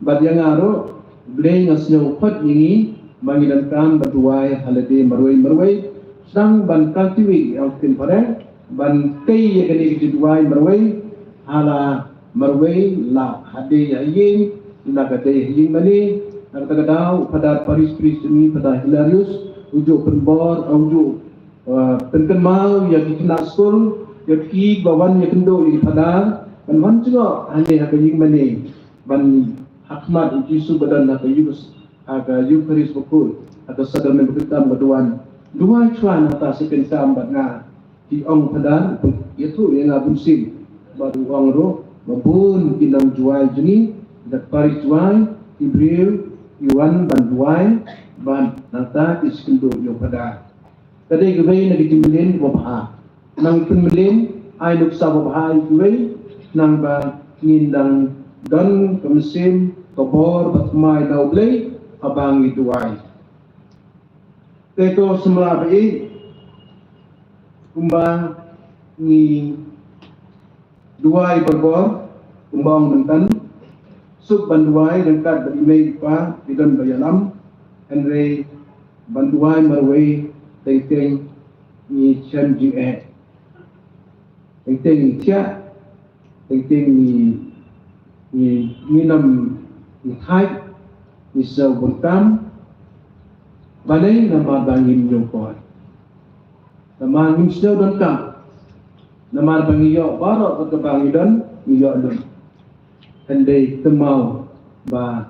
bad ïa nga ruh, Blei nga sngew u khot ïa ngi Ba ngi donkam ban duwai ha lade marwei marwei, sdang ban cultivate ïa u ktien phareng, ban tei ïa kane ka jingduwai marwei ha la marwei, la ha dei ha ïing, la ka dei ha ïing mane. Na kata ka daw u Phadar Parish Priest jong ngi, Phadar Hilarius, u ju pynbor, u ju, uh, pynkynmaw ïa ki khynnah skul, ïa ki ba wan ïakynduh ïa ki phadar, ban wan jngoh hangne ha ka ïing mane, ban ha khmat u Jisu ba don ha ka Eucharist, ha ka Eucharist bakhuid, ha ka Sakramen bakhuid tam ka duwan. Duwai shuwa nangta sa pynshai bad nga, ki ong Phadar, ïathuh ïa nga bun sien. Bad u ong ruh ba bun ki nongduwai jong ngi, da parish duwai, ki briew ki wan ban duwai, bad nangta ki sa kynduh ïa u Phadar. Ka dei kawei na ki jingmlien kiba bha. Nang pynmlien, ai nuksa ba bha ïa kiwei, nang ba ngin dang don ka mynsiem, ka bor bad thymmai na U Blei haba ngi duwai. Te ko samla ba ïeit, kumba ngi duwai barabor, kumba ong mynta, suk ban duwai ryngkat bad i mei i pa, i don ba ïalam, hynrei ban duwai marwei, teng teng ngi shem jingeh. Teng teng ngi thiah, teng teng ngi, ngi, ngi nym, ngi thait, ngi sngewbha tam. Balei? Namar ba ngim ñiewkor. Namar ngim sngew donkam. Namar ba ngi ïoh baroh kaba ngi don, ngi ïoh lut. Hynrei kynmaw ba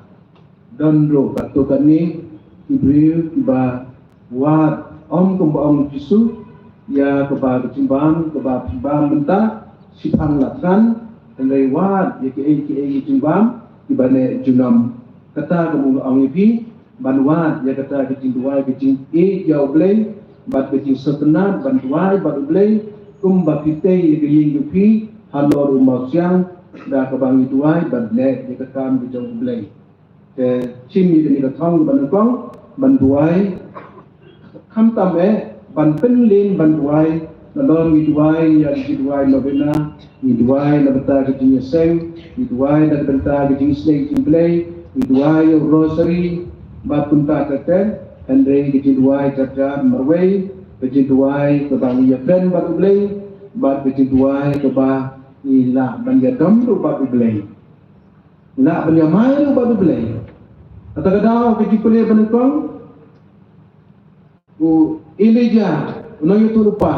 don ruh katto katne ki briew kiba wad, ym kumba ong Jisu, ïa kaba ka jingbam, kaba phi bam mynta, shiphang la thngan, hynrei wad ïa kiei kiei ki jingbam kiba neh junom. Kata ka mut nga ong ïa phi, ban wad ïa kata ka jingduwai, ka jingïeit ïa U Blei, bad ka jingsngewtynnat ban duwai bad U Blei, kumba phi tei ïa ka ïing jong phi halor u mawsiang, da kaba ngi duwai bad leh ïa ka kam ka jong U Blei. Te shim ïa kane ka thong kaba nyngkong ban duwai, khamtam eh ban pynlong ban duwai, nalor ngi duwai ïa ka jingduwai novena, ngi duwai na bynta ka jingïaseng, ngi duwai na bynta ka jingisnei jong U Blei, ngi duwai ïa u rosary, bad kumta ter ter, hynrei ka jingduwai ter ter marwei, ka jingduwai kaba ngi ïakren bad U Blei, bad ka jingduwai kaba ngi lah ban ïadon ruh bad U Blei. Ngi lah ban ïamai ruh bad U Blei. Kata ka daw ka jingpule ba nyngkong, u Elijah u nongïathuhlypa,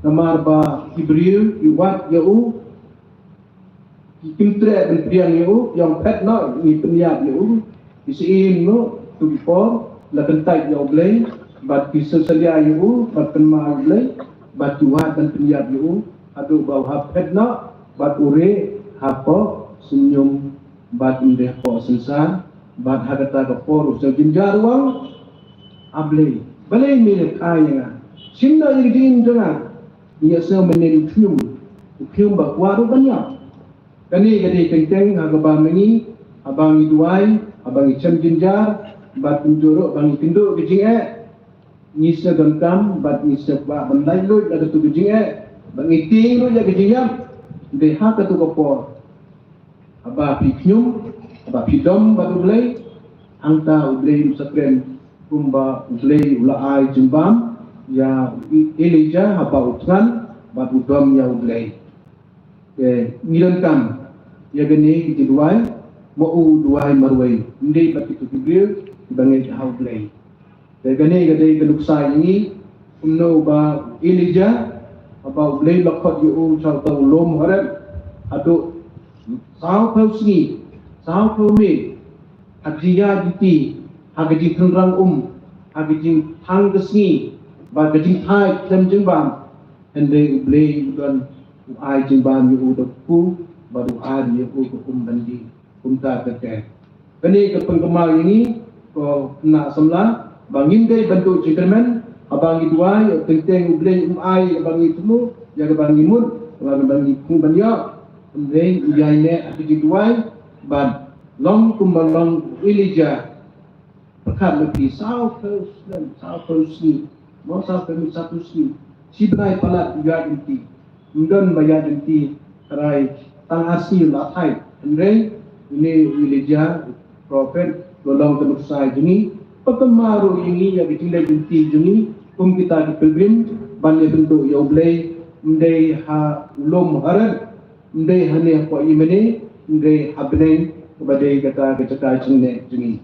namar ba ki briew ki wad ïa u, ki kim treh ban pdiang ïa u, ki ong phet noh, ngi pynïap ïa u, ki syiem noh, tu ki por, la kyntait ïa U Blei, bad ki sngewsalia ïa u, bad kynmaw ïa U Blei, bad ki wad ban pynïap ïa u, haduh ba u hap phet noh, bad u rieh hapoh synñium, bad um rieh hapoh synsar, bad ha kata ka por u sngewjynjar u ong, A Blei, balei me leh kumne ïa nga? Shim noh ïa ka jingim jong nga. Ngi ïa sngew mynnin u khñium, u khñium ba kwah ruh ban ïap. Kane ka dei teng teng ha kaba ma ngi, haba ngi duwai, haba ngi sngewjynjar, bad kumjuh ruh ba ngi kynduh ka jingeh. Ngi sngewdonkam bad ngi sngewkwah ban laitluid na katu ka jingeh, ba ngi tieng ruh ïa ka jingïap. Dei ha katu ka por, haba phi khñium, haba phi dom bad U Blei, hangta U Blei un sa kren, kumba U Blei u la ai jingbam ïa u Elijah haba u thngan bad u dom ïa U Blei. Te ngi donkam ïa kane ka jingduwai, ma u duwai marwei, ym dei bad kitu ki briew kiba ngeit ha U Blei. Te kane ka dei ka nuksa ïa ngi, kumno ba Elijah, haba U Blei u la khot ïa u sha uta u lum Horeb, haduh sawphew sngi, sawphew miet, ha ka jingïaid lynti, ha ka jingthynrang um, ha ka jingthang ka sngi, bad ka jingthait khlem jingbam. Hynrei U Blei u don, u ai jingbam ïa u da kpu, bad u ai ïa u ka um ban die. Kumta ter ter. Kane ka pynkynmaw ïa ngi, ko khynnah samla, ba ngim dei ban duh jingkyrmen, haba ngi duwai, teng teng U Blei um ai ïa kaba ngi thmu, ïa kaba ngi mut, ïa kaba ngi khmih ban ïoh. Hynrei u ïaineh ha ka jingduwai, bad long kumba long u Elijah. Pyrkhat ma phi, sawphew snem, sawphew sngi, mo, sawphew miet, sawphew sngi, shi bnai palat u ïaid lynti. Ym don ba ïaid lynti, trai tang ar sngi la thait. Hynrei une u Elijah, u prophet, u long ka nuksa jong ngi, Pynkynmaw ruh ïa ngi ïa ka jingleit jingtih jong ngi kum kita ki pilgrim ban ïakynduh ïa U Blei, ym dei ha u lum Horeb, ym dei hangne hapoh Yemeni, ym dei ha bneng, kaba dei kata ka jaka jingleit jong ngi.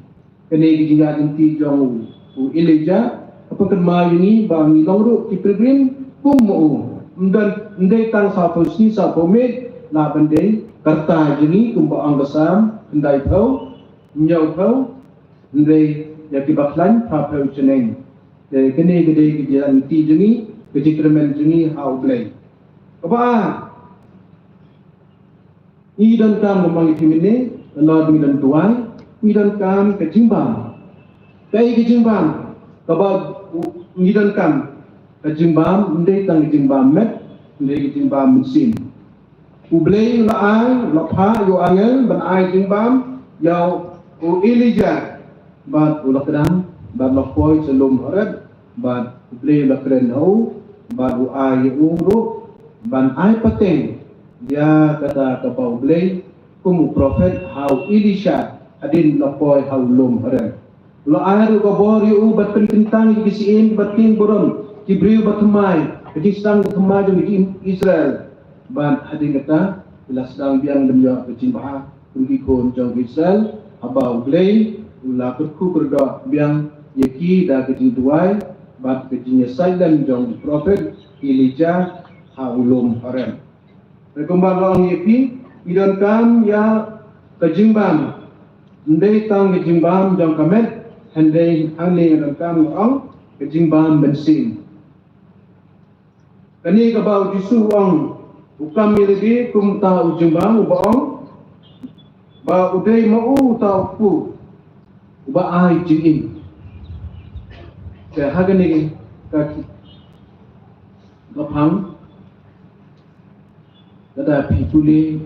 Kane ka jingïaid lynti jong u Elijah ka pynkynmaw ïa ngi ba ngi long ruh ki pilgrim kum u. Ym don, ym dei tang sawphew sngi sawphew miet lah ban dei ka rta jong ngi, kumba ong ka Salm khyndaiphew, hynñiewphew, hynrei ïa kiba khlaiñ phraphew shaneng. Te kane ka dei ka jingïaid lynti jong ngi, ka jingkyrmen jong ngi ha U Blei. Kaba ar, ngi donkam, kumba ngi phi mynne, la ngi don duwai, ngi donkam ka jingbam. Kaei ka jingbam? Kaba ngi donkam ka jingbam, ym dei tang ka jingbam met, ym dei ka jingbam mynsiem. U Blei u la ai, u la phah ïa u angel ban ai jingbam ïa u Elijah, bad u la kdang, bad la poi sha lum Horeb, bad U Blei u la kren ha u, bad u ai ïa u ruh ban ai pateng ïa kata kaba U Blei kum u prophet ha u Elisha hadien la poi ha u lum Horeb. U la ai ruh ka bor ïa u ban pynkyntang ïa ki syiem, ban tieng burom ki briew ba thymmai, ka jingsdang ba thymmai jong ki Israel. Bad hadien kata ki la sdang biang lem ïa ka jingbha kum ki khun jong Israel, haba U Blei u la kyrkhu kyrdoh biang ïa ki da ka jingduwai bad ka jingïasaid lem jong u prophet Elijah ha u lum Horeb. Te kumba nga ong ïa phi, ngi donkam ïa ka jingbam, ym dei tang ka jingbam jong ka met, hynrei hangne ngi donkam, nga ong, ka jingbam mynsiem. Kane kaba u Jisu u ong, u kam ïa lade kumta u jingbam, uba ong ba u dei ma u uta u kpu uba ai jingim. Te ha kane ka, ka phang, lada phi pule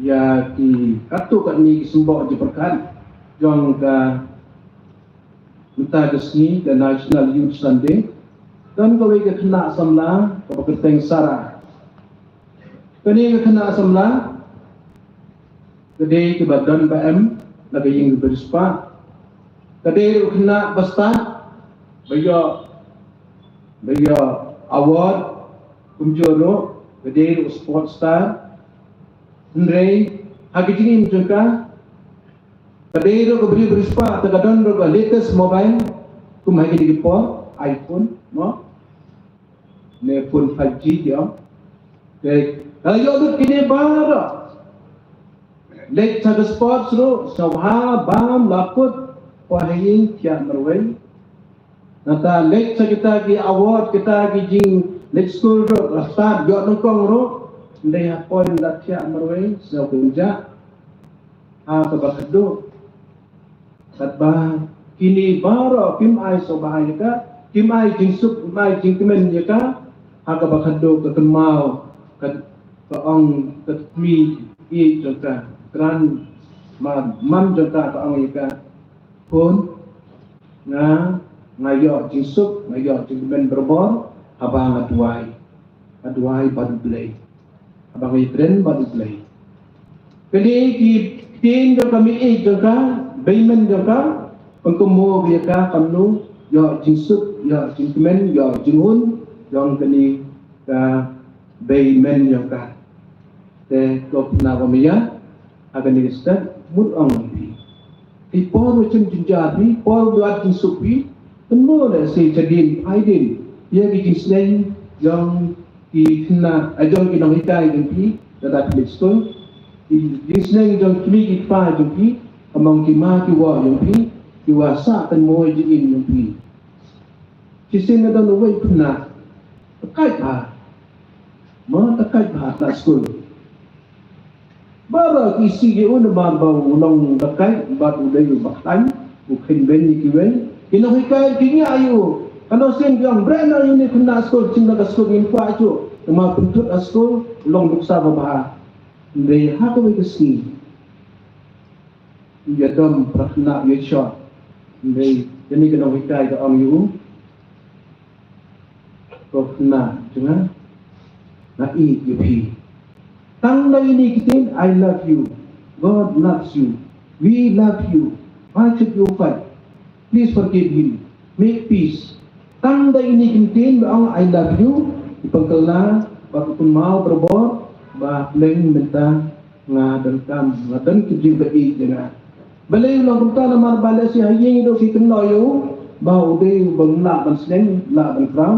ïa ki katto katne ki symboh jingpyrkhat jong ka, mynta ka sngi ka National Youth Sunday, don kawei ka khynnah samla kaba kyrteng Sarah. Kane ka khynnah samla ka dei kaba don ba em na ka ïing ba riewspah. Ka dei ruh ka khynnah ba stad ba ïoh, ba ïoh award, kumjuh ruh ka dei ruh sport star. Hynrei ha ka jingim jong ka, ka dei ruh ka briew ba riewspah, te ka don ruh ka latest mobile, kum ha kine ki por, iPhone, mo, ne phone five G ki ong. Te ka la ïoh lut kine baroh. Leit sha ka sports ruh, sngewbha bam, la put, poi ha ïing thiah marwei. Nangta leit sha kita ki award, kita ki jingleit skul ruh, la stad, ïoh nyngkong ruh, hynrei ha point la thiah marwei, sngewkynjah. Ha kaba khadduh, katba kine baroh kim ai sngewbha ïa ka, kim ai jingsuk, kim ai jingkmen ïa ka, ha kaba khadduh ka kynmaw, ka, ka ong ka kmie ïeit jong ka, grandma, mam jong ka, ka ong ïa ka, khun, nga, nga ïoh jingsuk, nga ïoh jingkmen barabor haba nga duwai, nga duwai bad U Blei, haba nga ïakren bad U Blei. Kane ki ktien jong ka mei jong ka, beimen jong ka, pynkynmaw ïa ka kumno ïoh jingsuk, ïoh jingkmen, ïoh jinghun jong kane ka beimen jong ka. Te ko khynnah ba mei, ha kane ka step, mut ong phi, ki por ba shem jynjar phi, por ba wad jingsuk phi, kynmaw lehse shadien, phai dien ïa ki jingsneng jong ki khynnah, eh, jong ki nonghikai jong phi, lada phi leit skul. Ki jingsneng jong ki kmie ki kpa jong phi, kumba ki ma ki wah jong phi, kiba sah kynmaw ïa ka jingim jong phi. Shisien nga don uwei u khynnah, takaid bha, ma takaid bha na skul. Baroh ki isih ïa u namar ba u long takaid bad u dei uba khlaiñ, u kheiñ beiñ ïa kiwei. Ki nonghikai ki ngiah ïa u. Katno sien ki ong, "Briew na ïa une u khynnah skul, shim na ka skul, ngim kwah shuh." Namar pynthut ha skul u long nuksa babha. Hynrei ha kawei ka sngi, u ïadom, u la khynnah, u ïashah. Hynrei kane ka nonghikai ka ong ïa u, "Ko khynnah jong nga, nga ïeit ïa phi. Tang da ine i ktien, I love you. God loves you. We love you. Why should you fight?" Please forgive him. Make peace. Tang da ine i kyntien ba ong I love you, i pynkylla bad u kynmaw barabor ba pleng mynta nga donkam, nga don ki jingbaïeit ïa nga. Balei u long kumta? Namar ba lehse ha ïing i dei ki kynnoh ïa u ba u dei u bym lah ban sneng, lah ban khraw,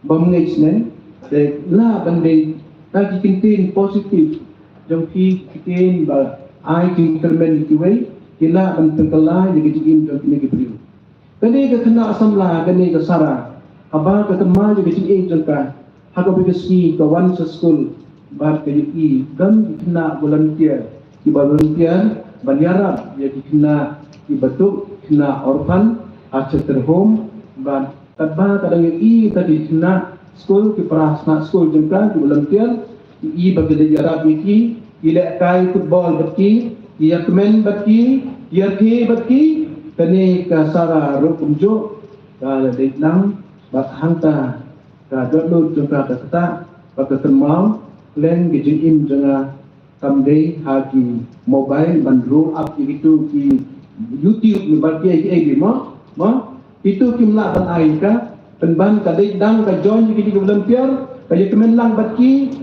bym ngeit sneng. Te lah ban dei da ki kyntien positive jong ki, ki kyntien ba ai jingkyrmen ïa kiwei, ki lah ban pynkylla ïa ki jingim jong kine ki briew. Kane ka khynnah samla, kane ka Sara, haba ka kynmaw ïa ka jingïeit jong ka, ha kawei ka sngi ka wan sha skul bad ka ïohi don ki khynnah volunteer kiba volunteer ban ïarap ïa ki khynnah kiba duk, khynnah orphan ha shelter home. Bad katba ka dang ïohi ïa ki khynnah skul, ki para khynnah skul jong ka ki volunteer, ki ïohi ba ki leit ïarap ïa ki, ki lehkai football bad ki, ki ïakmen bad ki, ki ïathie bad ki, kane ka Sara ruh kumjuh ka la dei lang bad hangta ka dohnud jong ka ka ktah bad ka kynmaw, pleng ka jingim jong nga kam dei ha ki mobile ban roll up ïa kito ki YouTube ne bad kiei kiei, mo, mo. Kito kim lah ban ai ka, pynban ka dei dang ka join ïa kito ki volunteer, ka ïakmen lang bad ki,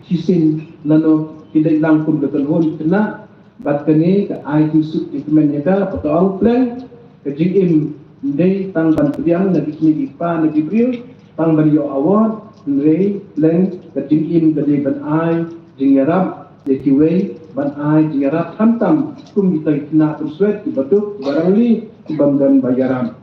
shisien lano ki dei lang kum ka kynhun khynnah. Bad kane ka ai jingsuk jingkmen ïa ka, bad ka ong pleng ka jingim ym dei tang ban pdiang na ki kmie ki kpa na ki briew, tang ban ïoh award, hynrei pleng ka jingim ka dei ban ai jingïarap ïa kiwei, ban ai jingïarap khamtam kum kita ki khynnah khun swet kiba duk, kiba rangli, kibym don ba ïarap.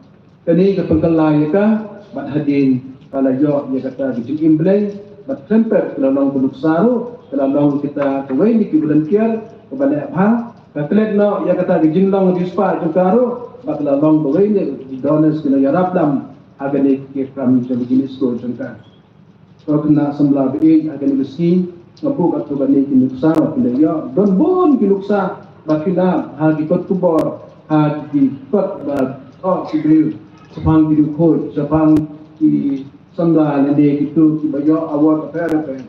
Kane ka pynkylla ïa ka, bad hadien ka la ïoh ïa kata ka jingim Blei, bad khlem pep ka la long ka nuksa ruh, ka la long kita kawei na ki volunteer kaba leh bha, ka klet noh ïa kata ka jinglong riewspah jong ka ruh, bad ka la long kawei na ki donors ki nongïarap dam ha kane ka kam jong ka jingïaskul jong ka. Ko khynnah samla ba ïeit, ha kane ka sngi nga buh katto katne ki nuksa ba phi la ïoh. Don bun ki nuksa ba phi la, ha ki kot khubor, ha ki kot ba thoh ki briew, shaphang ki riewkhuid, shaphang ki samla lane kito kiba ïoh award bapher bapher.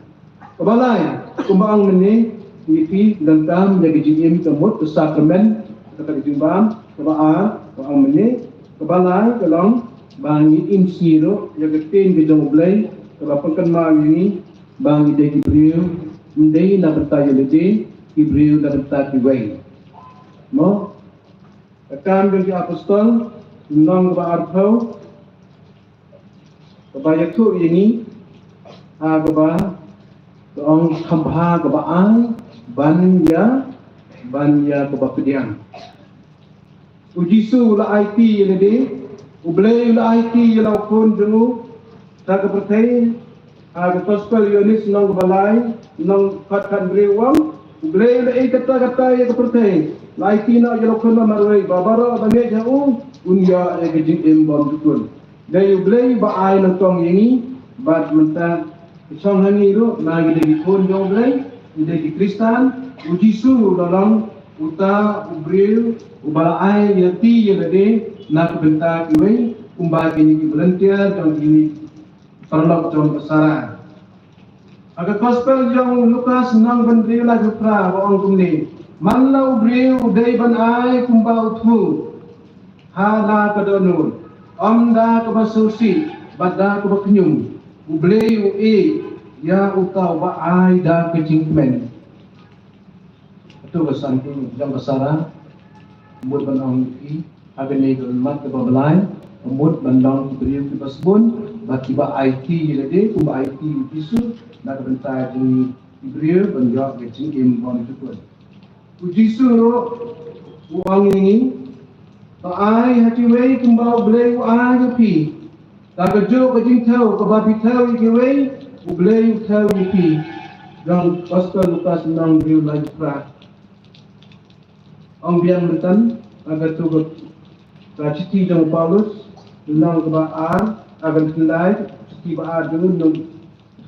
Kaba lai, kumba ong mynne, ngi phi donkam ïa ka jingim ka mut ka sakramen, kata ka jingbam. Kaba ar, kaba ong mynne, kaba lai ka long ba ngi im sngi ruh ïa ka ktien ka jong U Blei kaba pynkynmaw ïa ngi ba ngi dei ki briew, ym dei na bynta ïa lade, ki briew na bynta kiwei. Mo, ka Kam jong ki Apostol, lynnong kaba arphew, kaba ïathuh ïa ngi ha kaba ka ong kham bha kaba ai ban ïa, ban ïa kaba pdiang. U Jisu u la aiti ïa lade, U Blei u la aiti ïa la u Khun jong u sha ka pyrthei. Ha ka Gospel Ïoannis lynnong kaba lai, lynnong khat khathynriew u ong, U Blei u la ai kata kata ïa ka pyrthei, la aiti noh ïa la u Khun ba marwei, ba baroh ba ngeit ha u un ïoh ïa ka jingim bymjukut. Dei U Blei ba ai nyngkong ïa ngi, bad mynta ka shong ha ngi ruh, ba ngi dei ki khun jong U Blei, ngi dei ki Khristan. U Jisu u la long uta u briew uba la ai lynti ïa lade na ka bynta kiwei, kumba kine ki volunteer jong kine ki paralok jong ka Sara. Ha ka Gospel jong u Lukas lynnong ba hynriew, lai phew phra, ba ong kumne: Man la u briew u dei ban ai kumba u thuh ha la ka dohnud, ym da kaba sngewsih bad da kaba khñium. U Blei u ïeit ïa uta uba ai da ka jingkmen. Kato ka sangti jong ka Sara, mut ban ong ïa phi, ha kane ka mat kaba blai, mut ban long ki briew kiba sbun, bad kiba aiti ïa lade kumba aiti U Jisu, na ka bynta jong ki briew ban ïoh ka jingim bymjukut. U Jisu ruh u ong ïa ngi, to ai ha kiwei kumba U Blei u ai ïa phi. Da kajuh ka jingthew kaba phi thew ïa kiwei, U Blei u thew ïa phi. Jong Gospel Lukas lynnong hynriew, lai phra. Ong biang mynta, ha kato ka, ka shithi jong u Paulus, lynnong kaba ar, ha ka khyndai, shithi ba ar jong u, lynnong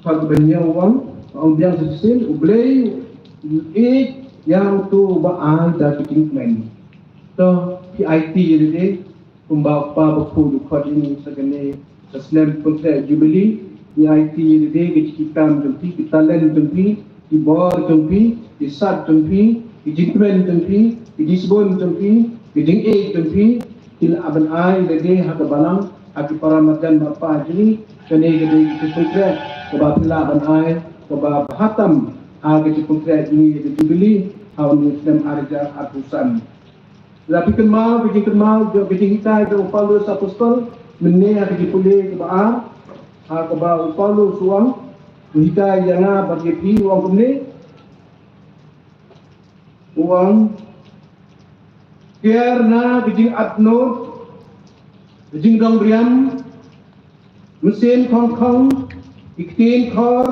kaba hynñiew u ong, ong biang sa shisien, U Blei u ïeit ïa uto uba ai da ka jingkmen. To, phi aiti ïa lade, kumba u Kpa Bakhuid u khot ïa ngi sa kane ka snem pynkhreh Jubili, ngi aiti ïa lade ki jingkam jong phi, ki talent jong phi, ki bor jong phi, ki sap jong phi, ki jingkmen jong phi, ki jingsbun jong phi, ki jingïeit jong phi, Phi lah ban ai lade ha ka balang, ha ki para marjan marpa jong ngi, kane ka dei ka jingpynkhreh kaba phi lah ban ai kaba bha tam ha ka jingpynkhreh jong ngi ha ka Jubili ha une u snem ar hajar arphew san. Lada phi kynmaw ka jingkynmaw jong ka jinghikai jong u Paulus Apostol, mynne ha ka jingpule kaba ar, ha kaba u Paulus u ong, u hikai ïa nga bad ïa phi, u ong kumne. U ong, kiar na ka jingatnud, ka jingdong riam, mynsiem khongkhong, ki ktien khor,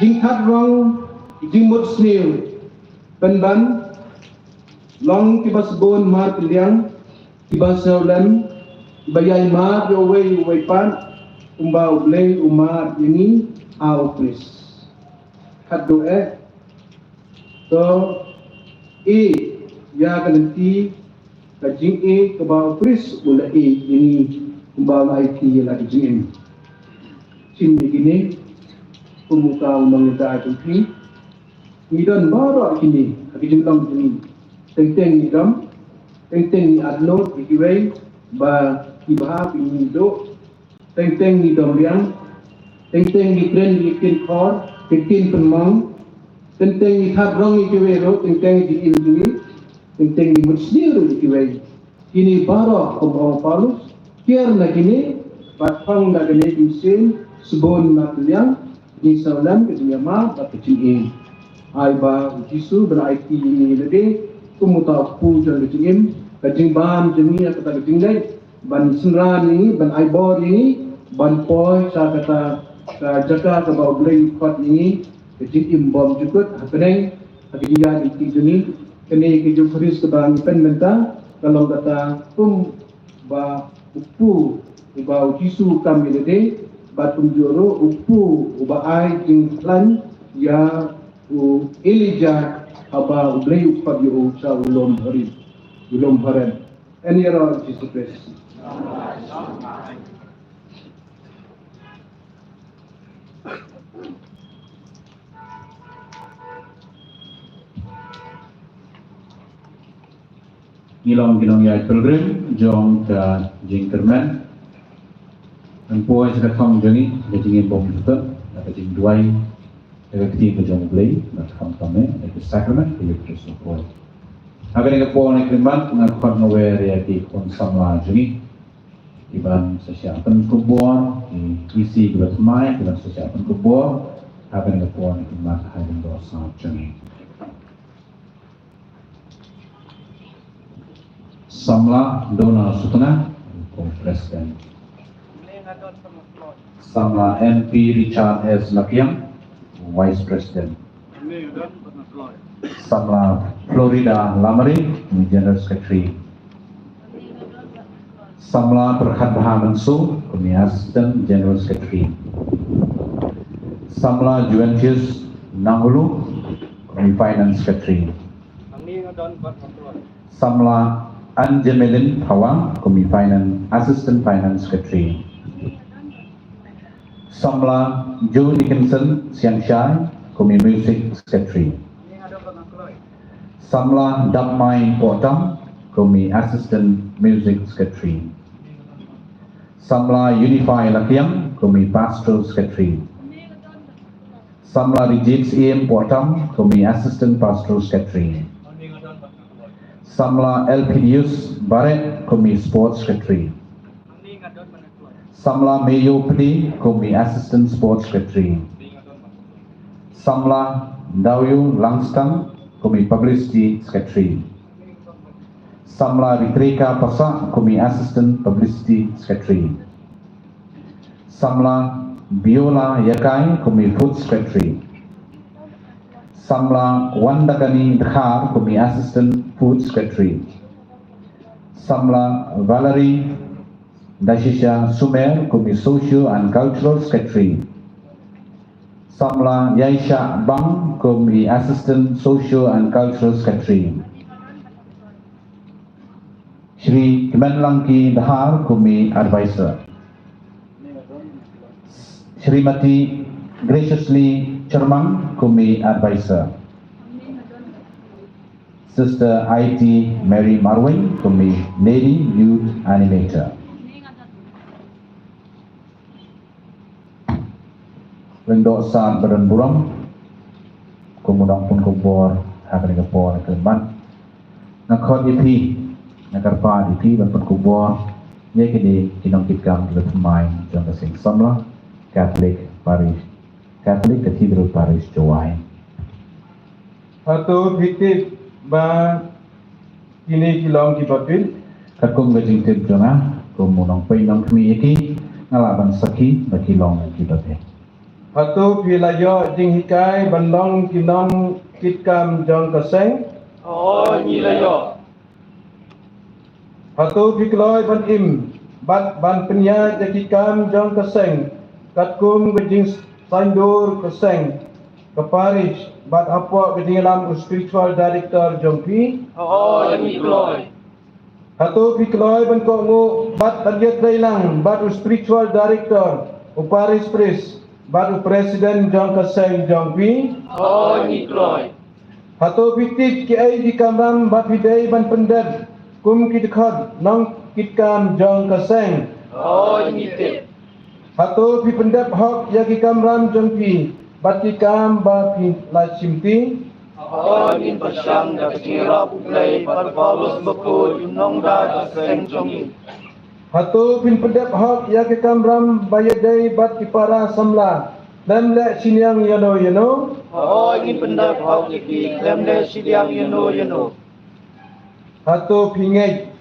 jingthad rong, jingmut sniew, pynban long kiba sbun markylliang, kiba sngewlem, kiba ïai mad ïa uwei uwei pat, kumba U Blei u mad ïa ngi ha U Khrist. Khatduh eh, to ïeit ïa ka lynti ka jingïeit kaba U Khrist u la ïeit ïa ngi, kumba u la aiti ïa la ka jingim. Shisien ïa kine, kum uta u nongïada jong phi, ngi don baroh kine ha ka jinglong jong ngi. Teng teng ngi dom, teng teng ngi atnud ïa kiwei ba ki bha, ki ngi duh, teng teng ngi dom riang, teng teng ngi kren ïa ki ktien khor, ki ktien pynmong, teng teng ngi thad rong ïa kiwei ruh, teng teng ngi im jingim, teng teng ngi mut sniew ruh ïa kiwei. Kine baroh, kum u ong u Paulus, kiar na kine, bad phong da kane ka mynsiem sbun markylliang, ka jingsngewlem, ka jingïamap bad ka jingïeit. Ai ba U Jisu u la aiti ïa ngi lade kum uta u kpu jong ka jingim, ka jingbam jong ngi ha kata ka jingleit, ban synran ïa ngi, ban ai bor ïa ngi, ban poi sha kata ka jaka kaba U Blei u khot ïa ngi, ka jingim bymjukut ha bneng, ha ka jingïaid lynti jong ngi. Kane ka Eukharist kaba ngi pynmynta ka long kata kum ba u kpu uba U Jisu u kam ïa lade, bad kumjuh ruh u kpu uba ai jingkhlaiñ ïa u Elijah haba U Blei u khot ïa u sha u lum Horeb, u lum Horeb. Yn ïaroh ïa U Jisu Khrist. Ngi long ki nongïaid pilgrim jong ka jingkyrmen. Ngan poi sha ka thong jong ngi, ka jingim bymjukut, ka jingduwai, ka ktien ka jong U Blei, bad khamtam eh, ka sakrament ka Eukharist. Ngan poi. Ha kane ka por ne kyrmen, ngan khot nga wer ïa ki khun samla jong ngi. Ki ban sa shah pynkup bor, ki isi ki ba thymmai, ki ban sa shah pynkup bor, ha kane ka por ne kyrmen ha ka jingdon sap jong ngi. Samla Dona Sutnga, kum President. Samla M P Richard S Lakiang, Vice President. Samla Florida Lamare, General Secretary. Samla Pyrkhat Bha Mynso, kum Assistant General Secretary. Samla Juventus Nangulu, kum Finance Secretary. Samla Anjemelin Phawa, kum Finance, Assistant Finance Secretary. Samla Joe Dickinson Siangshai, kum Music Secretary. Samla Dapmai Potam, kum Assistant Music Secretary. Samla Unify Lakiang, kum Pastoral Secretary. Samla Rijit Siem Potam, kum Assistant Pastoral Secretary. Samla Elpidius Barrett, kum Sports Secretary. Samla Meyo Pli, kum Assistant Sports Secretary. Samla Dawyo Langstang, kum Publicity Secretary. Samla Ritrika Pasa, kum Assistant Publicity Secretary. Samla Biola Yakai, kum Food Secretary. Samla Wandakani Dkhar, kum Assistant Food Secretary. Samla Valerie Dashisha Sumer, kum Socio and Cultural Secretary. Samla Yaisha Bang, kum Assistant Socio and Cultural Secretary. Shri Kmenlangki Dahar, kum Advisor. Shrimati Graciously Chermang, kum Advisor. Sister Aiti Mary Marwin kum i Lady Youth Animator. Lyngdoh San Badan Burom kum u nongpynkupbor ha kane ka por ka mat. Nga khot ïa phi, nga kyrpad ïa phi ban pynkupbor ïa kine ki nongkitkam ki leh thymmai jong ka seng samla Catholic Parish, Catholic Cathedral Parish Jowai. Hato phi tip ba kine ki long kiba bit? Katkum ka jingtip jong nga, kum u nongpeit nongkhmih ïa ki, nga lah ban sakhi ba ki long kiba bit. Hato phi la ïoh jinghikai ban long ki nongkitkam jong ka seng? Hooid, ngi la ïoh. Hato phi kloi ban im bad ban pynïaid ïa ki kam jong ka seng katkum ka jingsaindur ka seng, ka parish, bad hapoh ka jingïalam u spiritual director jong phi? Hooid, ngi kloi. Hato phi kloi ban kohnguh bad ban ïatrei lang bad u spiritual director, u parish priest, bad u president jong ka seng jong phi? Hooid, ngi kloi. Hato phi tip kiei ki kamram ba phi dei ban pyndep kum ki dkhot nongkitkam jong ka seng? Hooid, ngi tip. Hato phi pyndep hok ïa ki kamram jong phi bad ki kam ba phi la shimti? Hooid, ngin pyrshang da ka jingïarap U Blei bad Paulus bakhuid u nongda ka seng jong ngi. Hato phin pyndep hok ïa ki kamram ba ïadei bad ki para samla, khlem leh shiliang ïano ïano? Hooid, ngin pyndep hok ïa ki khlem leh shiliang ïano ïano. Hato phi ngeit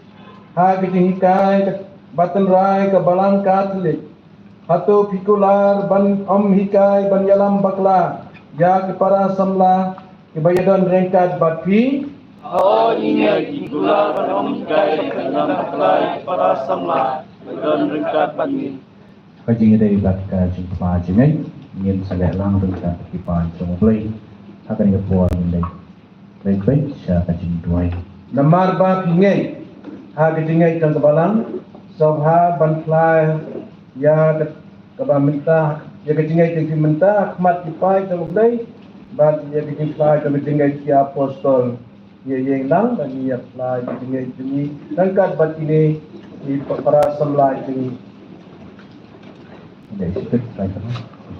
ha ka jinghikai ba tynrai ka Balang Katholik? Hato phi kular ban ym hikai ban ïalam bakla ïa ki para samla kiba ïadon ryngkat bad phi? Hooid, ngi ngeit, ngi kular ban ym hikai ban ïalam bakla ïa ki para samla kiba ïadon ryngkat bad ngi. Ka jingïadei bad ka jingphla jingngeit, ngin sa leh lang ryngkat ki paid jong U Blei ha kane ka por. Ngin leit, leit peit sha ka jingduwai. Namar ba phi ngeit ha ka jingngeit jong ka Balang, sngewbha ban phla ïa ka, kaba mynta, ïa ka jingngeit jong phi mynta ha khmat ki paid jong U Blei, bad ïa ka jingphla jong ka jingngeit ki apostol. Ïa ïeng lang ba ngi ïa phla ïa ka jingngeit jong ngi ryngkat bad kine ki para samla jong ngi. Anda isipit phla ïa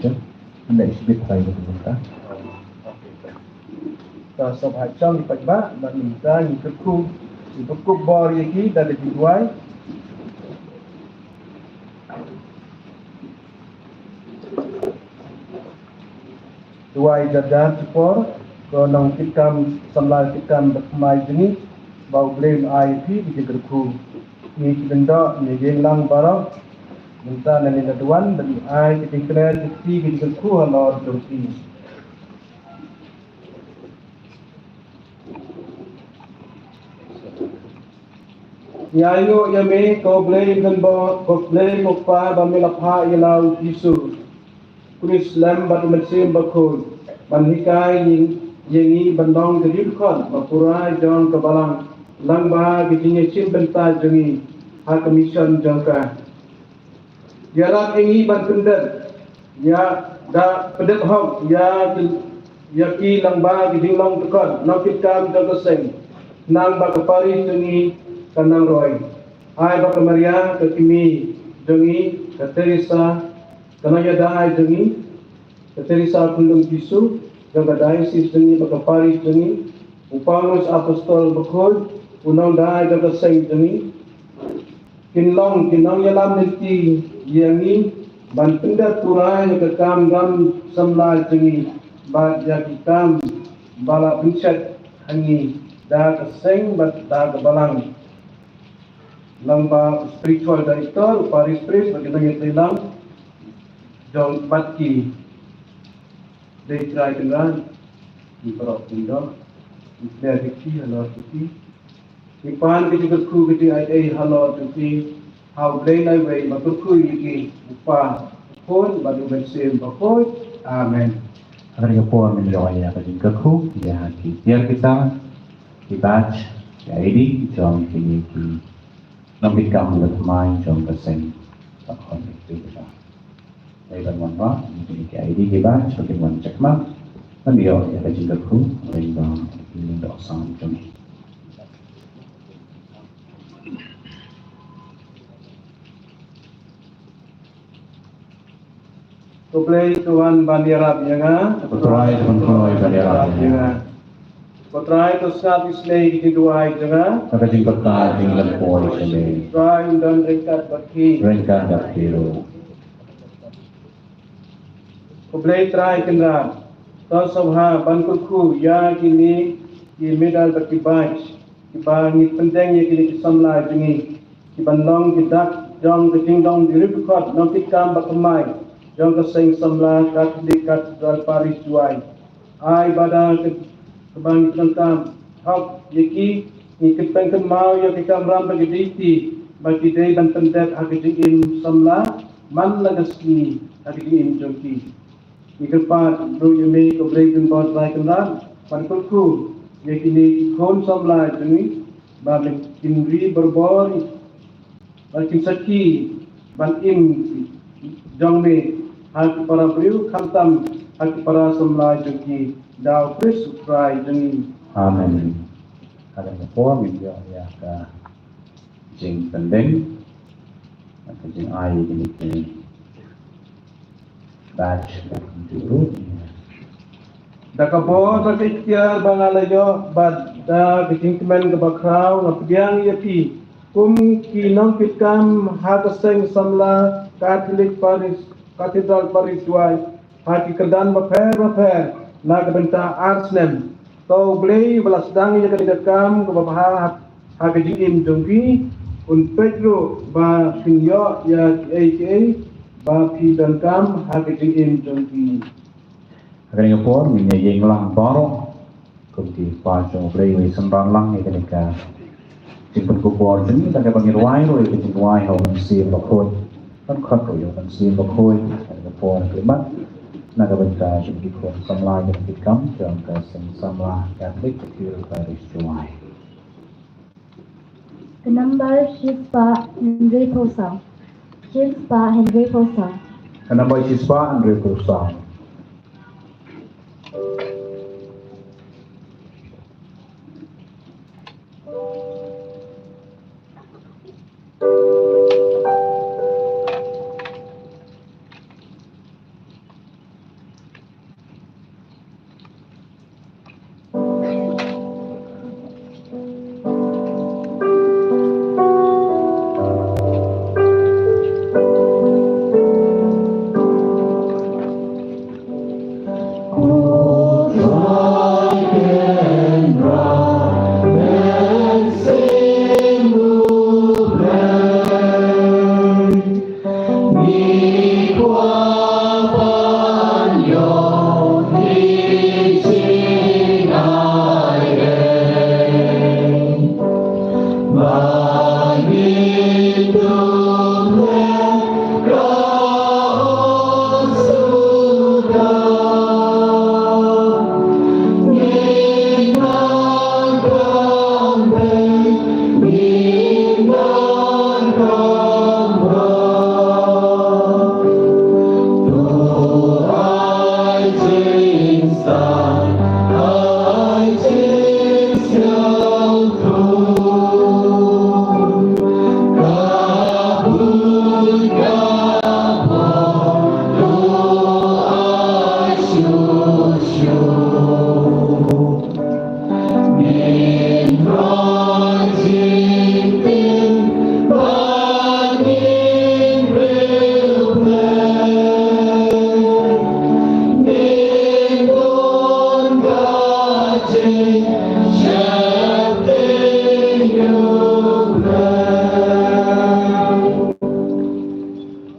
ka, anda isipit phla ïa ka mynta. Ka sngewbha chong ki paidbah ba mynta ngi kyrkhu, ngi kyrkhu bor ïa ki da ka jingduwai. Duwai jar jar shipor, ko nongkitkam samla kitkam ba thymmai jong ngi, ba U Blei un ai ïa phi ki jingkyrkhu. Ngi ki lyngdoh, ngi ïeng lang baroh. Mynta ngi la duwan, ba ngi ai ki jingkren, ki jingkyrkhu halor jong phi. Ngi ainguh ïa me ko Blei Kynrad, ko Blei ko Kpa ba me la phah ïa la u Jisu Khrist lem bad u Mynsiem Bakhuid ban hikai ïa ngi ban long ka jingkhot ba pura jong ka Balang lyngba ka jingïashim bynta jong ngi ha ka mission jong ka. Ïarap ïa ngi ban pyndep, ïa da pyndep hok ïa ki, ïa ki lyngba ki jinglong dkhot nongkitkam jong ka seng, khnang ba ka parish jong ngi kan nang roi. Ai ba ka Maria ka kmie jong ngi, ka Teresa ka nongïada jong ngi, ka Teresa Khunlung Jisu, jong ka diocese jong ngi bad ka parish jong ngi, u Paulus Apostol Bakhuid, u nongdai jong ka seng jong ngi, kin long ki nongïalam lynti ïa ngi ban pyndep pura ïa ka kamram samla jong ngi bad ïa ki kam ba la pynshet ha ngi da ka seng bad da ka Balang. Lyngba u spiritual director, u parish priest, bad ki nongïatreilang jong bad ki. Dei Trai Kynrad, ngi paralok, ngi don, ngi kner ïa ki halor jong phi. Ngi pan ka jingkyrkhu ka jingaiei halor jong phi ha U Blei uwei uba kyrkhu ïa ki, U Kpa, U Khun bad U Mynsiem Bakhuid. Amen. Ha kane ka por ngin ïoh ïa ka jingkyrkhu ïa ki tiar ki tar, ki batch, ki I D jong kine ki nongkitkam leh thymmai jong ka seng. Ka khot ïa ki tiar ki tar. Dei ban wanrah ïa kine ki I D ki batch ba kin wan check mark ban ïoh ïa ka jingkyrkhu lyngba ki lyngdoh sam jong ngi. Ko Blei to wan ban ïarap ïa nga. Ko Trai to wan ban ïarap ïa nga. Ko Trai to sngap isynei ki jingduwai jong nga. Ka jingpyrta jinglyngkhuh jong me. Trai un don ryngkat bad phi. Ryngkat bad phi ruh. Ko Blei Trai Kynrad, to sngewbha ban kyrkhu ïa kine ki medal bad ki badge kiba ngi pyndeng ïa kine ki samla jong ngi, kiban long ki dak jong ka jingdon jingriewkhot nongkitkam ba thymmai jong ka Seng Samla Katholik Cathedral Parish Jowai. Ai ba da ka, kaba ngi pyndonkam hok ïa ki, ngi kyrpang kynmaw ïa ki kamram bad ki deiti ba ki dei ban pyndep ha ka jingim samla man la ka sngi ha ka jingim jong ki. Ngi kyrpad ruh ïa me, ko Blei Trai Kynrad, ban kyrkhu ïa kine ki khun samla jong ngi ba kin ri barabor, ba kin sakhi ban im jong me ha ki para briew khamtam ha ki para samla jong ki, da U Khrist U Trai jong ngi. Amen. Ka dang ka por ngin ïoh ïa ka jingpyndeng, ka jingai ïa kine ki badge. Da ka bor da ka iktiar ba nga la ïoh bad da ka jingkmen kaba khraw, nga pdiang ïa phi kum ki nongkitkam ha ka Seng Samla Katholik Parish, Cathedral Parish Jowai, ha ki kyrdan bapher bapher na ka bynta ar snem. To U Blei uba la sdang ïa kane ka kam kaba bha ha ka jingim jong phi un peit ruh ba phin ïoh ïa kiei kiei ba phi donkam ha ka jingim jong phi. Ha kane ka por ngin ïa ïeng lang baroh kum ki kpa jong U Blei, ïa synran lang ïa kane ka jingpynkupbor jong ngi da kaba ngin rwai ruh ïa ka jingrwai ha U Mynsiem Bakhuid. Ban khot ruh ïa U Mynsiem Bakhuid ha kane ka por, kyrpad na ka bynta jong ki khun samla jong ki kam jong ka Seng Samla Katholik Cathedral Parish Jowai. Ka number shispah hynriewphew saw. Shispah hynriewphew saw. Ka number shispah hynriewphew saw.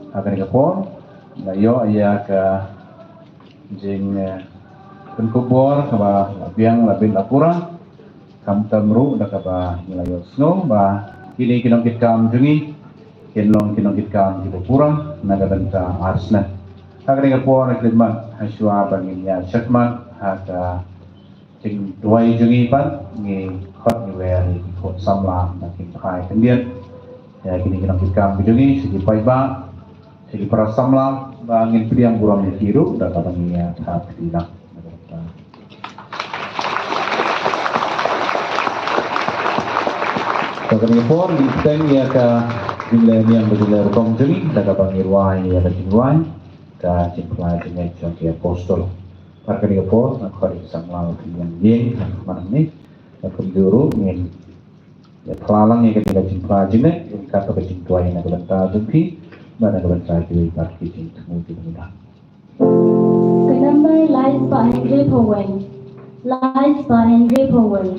Ha kane ka por, nga ïoh ïa ka jing, eh, pynkupbor kaba la biang, la bit, la pura. Khamtam ruh da kaba ngi la ïohsngew ba kine ki nongkitkam jong ngi kin long ki nongkitkam kiba pura na ka bynta ar snem. Ha kane ka por, nga kyrmen, ha shuwa ba ngin ïa shakmat ha ka jingduwai jong ngi pat, ngi khot, ngi wer ïa ki khun samla ba kin phai khyndiat ïa kine ki nongkitkam ki jong ngi sha ki paidbah, sha ki para samla, ba ngin pdiang burom ïa ki ruh da kaba ngi ïa thap kti lang. Ha kane ka por ngin bteng ïa ka jingleh niam bad jingleh rukom jong ngi da kaba ngi rwai ïa ka jingrwai. ka jingphla jingngeit jong ki apostol. Bad ha kane ka por nga khot ïa ki samla ba kin ïeng ha khmat hangne. Bad kumjuh ruh ngin ïa phla lang ïa kane ka jingphla jingngeit, ïa kata ka jingduwai na ka bynta jong phi bad na ka bynta kiwei pat ki jingthmu kiba dang. Ka number lais Bah Henry Powell. Lais Bah Henry Powell.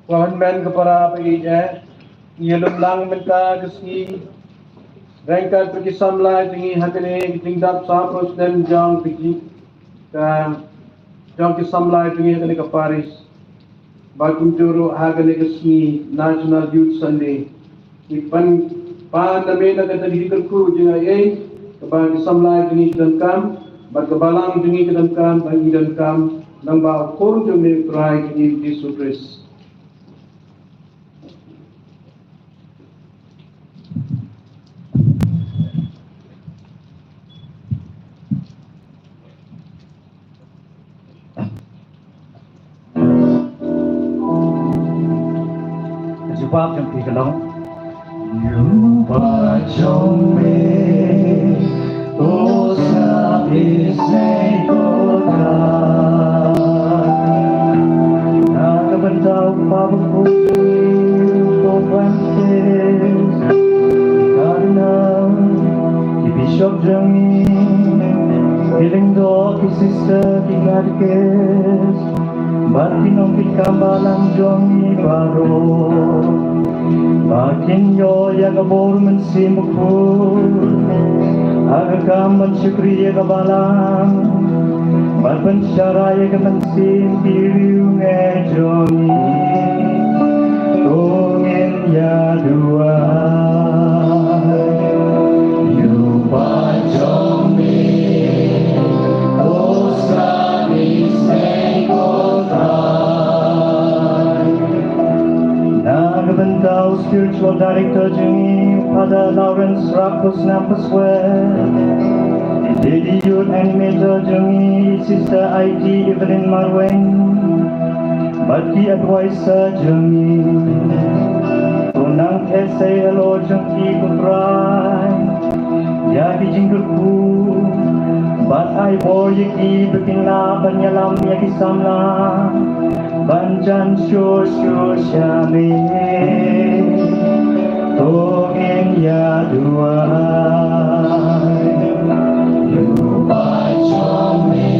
Ko hynmen ko para ba ïeit, ngi ïalum lang mynta ka sngi ryngkat bad ki samla jong ngi ha kane ka jingdap sahproh snem jong ka jing, ka, jong ki samla jong ngi ha kane ka parish. Bad kumjuh ruh ha kane ka sngi National Youth Sunday. Ngi pan, pan na me na kata ka jingkyrkhu jingaiei kaba ki samla jong ngi ki donkam bad ka balang jong ngi ka donkam, ba ngi donkam lyngba u khun jong me u Trai jong ngi Jisu Khrist. Ka jubab jong phi ka long: Ïa u Bah jong me, o sa isnei ko Trai. Na ka bynta u Papa Bakhuid, u Pope Francis, ki Cardinal, ki Bishop jong ngi, ki lyngdoh, ki sister, ki katekist, bad ki nongkitkam balang jong ngi baroh, ba kin ïoh ïa ka bor Mynsiem Bakhuid ha ka kam ban shakri ïa ka balang bad ban sharai ïa ka mynsiem ki riewngeit jong ngi. To ngin ïa duwai. Ïa u Bah jong me, o sa isnei ko Trai. Na ka bynta u Spiritual Director jong ngi, Lawrence Raphusnam Paswe, Lady Youth Animator jong ngi, Sister Aiti Evelyn Marweng, bad ki advisor jong ngi. To nang theh sei halor jong ki, ko Trai, ïa ki jingkyrkhu, bad ai bor ïa ki ba kin lah ban ïalam ïa ki samla ban jan shuh shuh sha me. To ngin ïa duwai. Lypa jong me,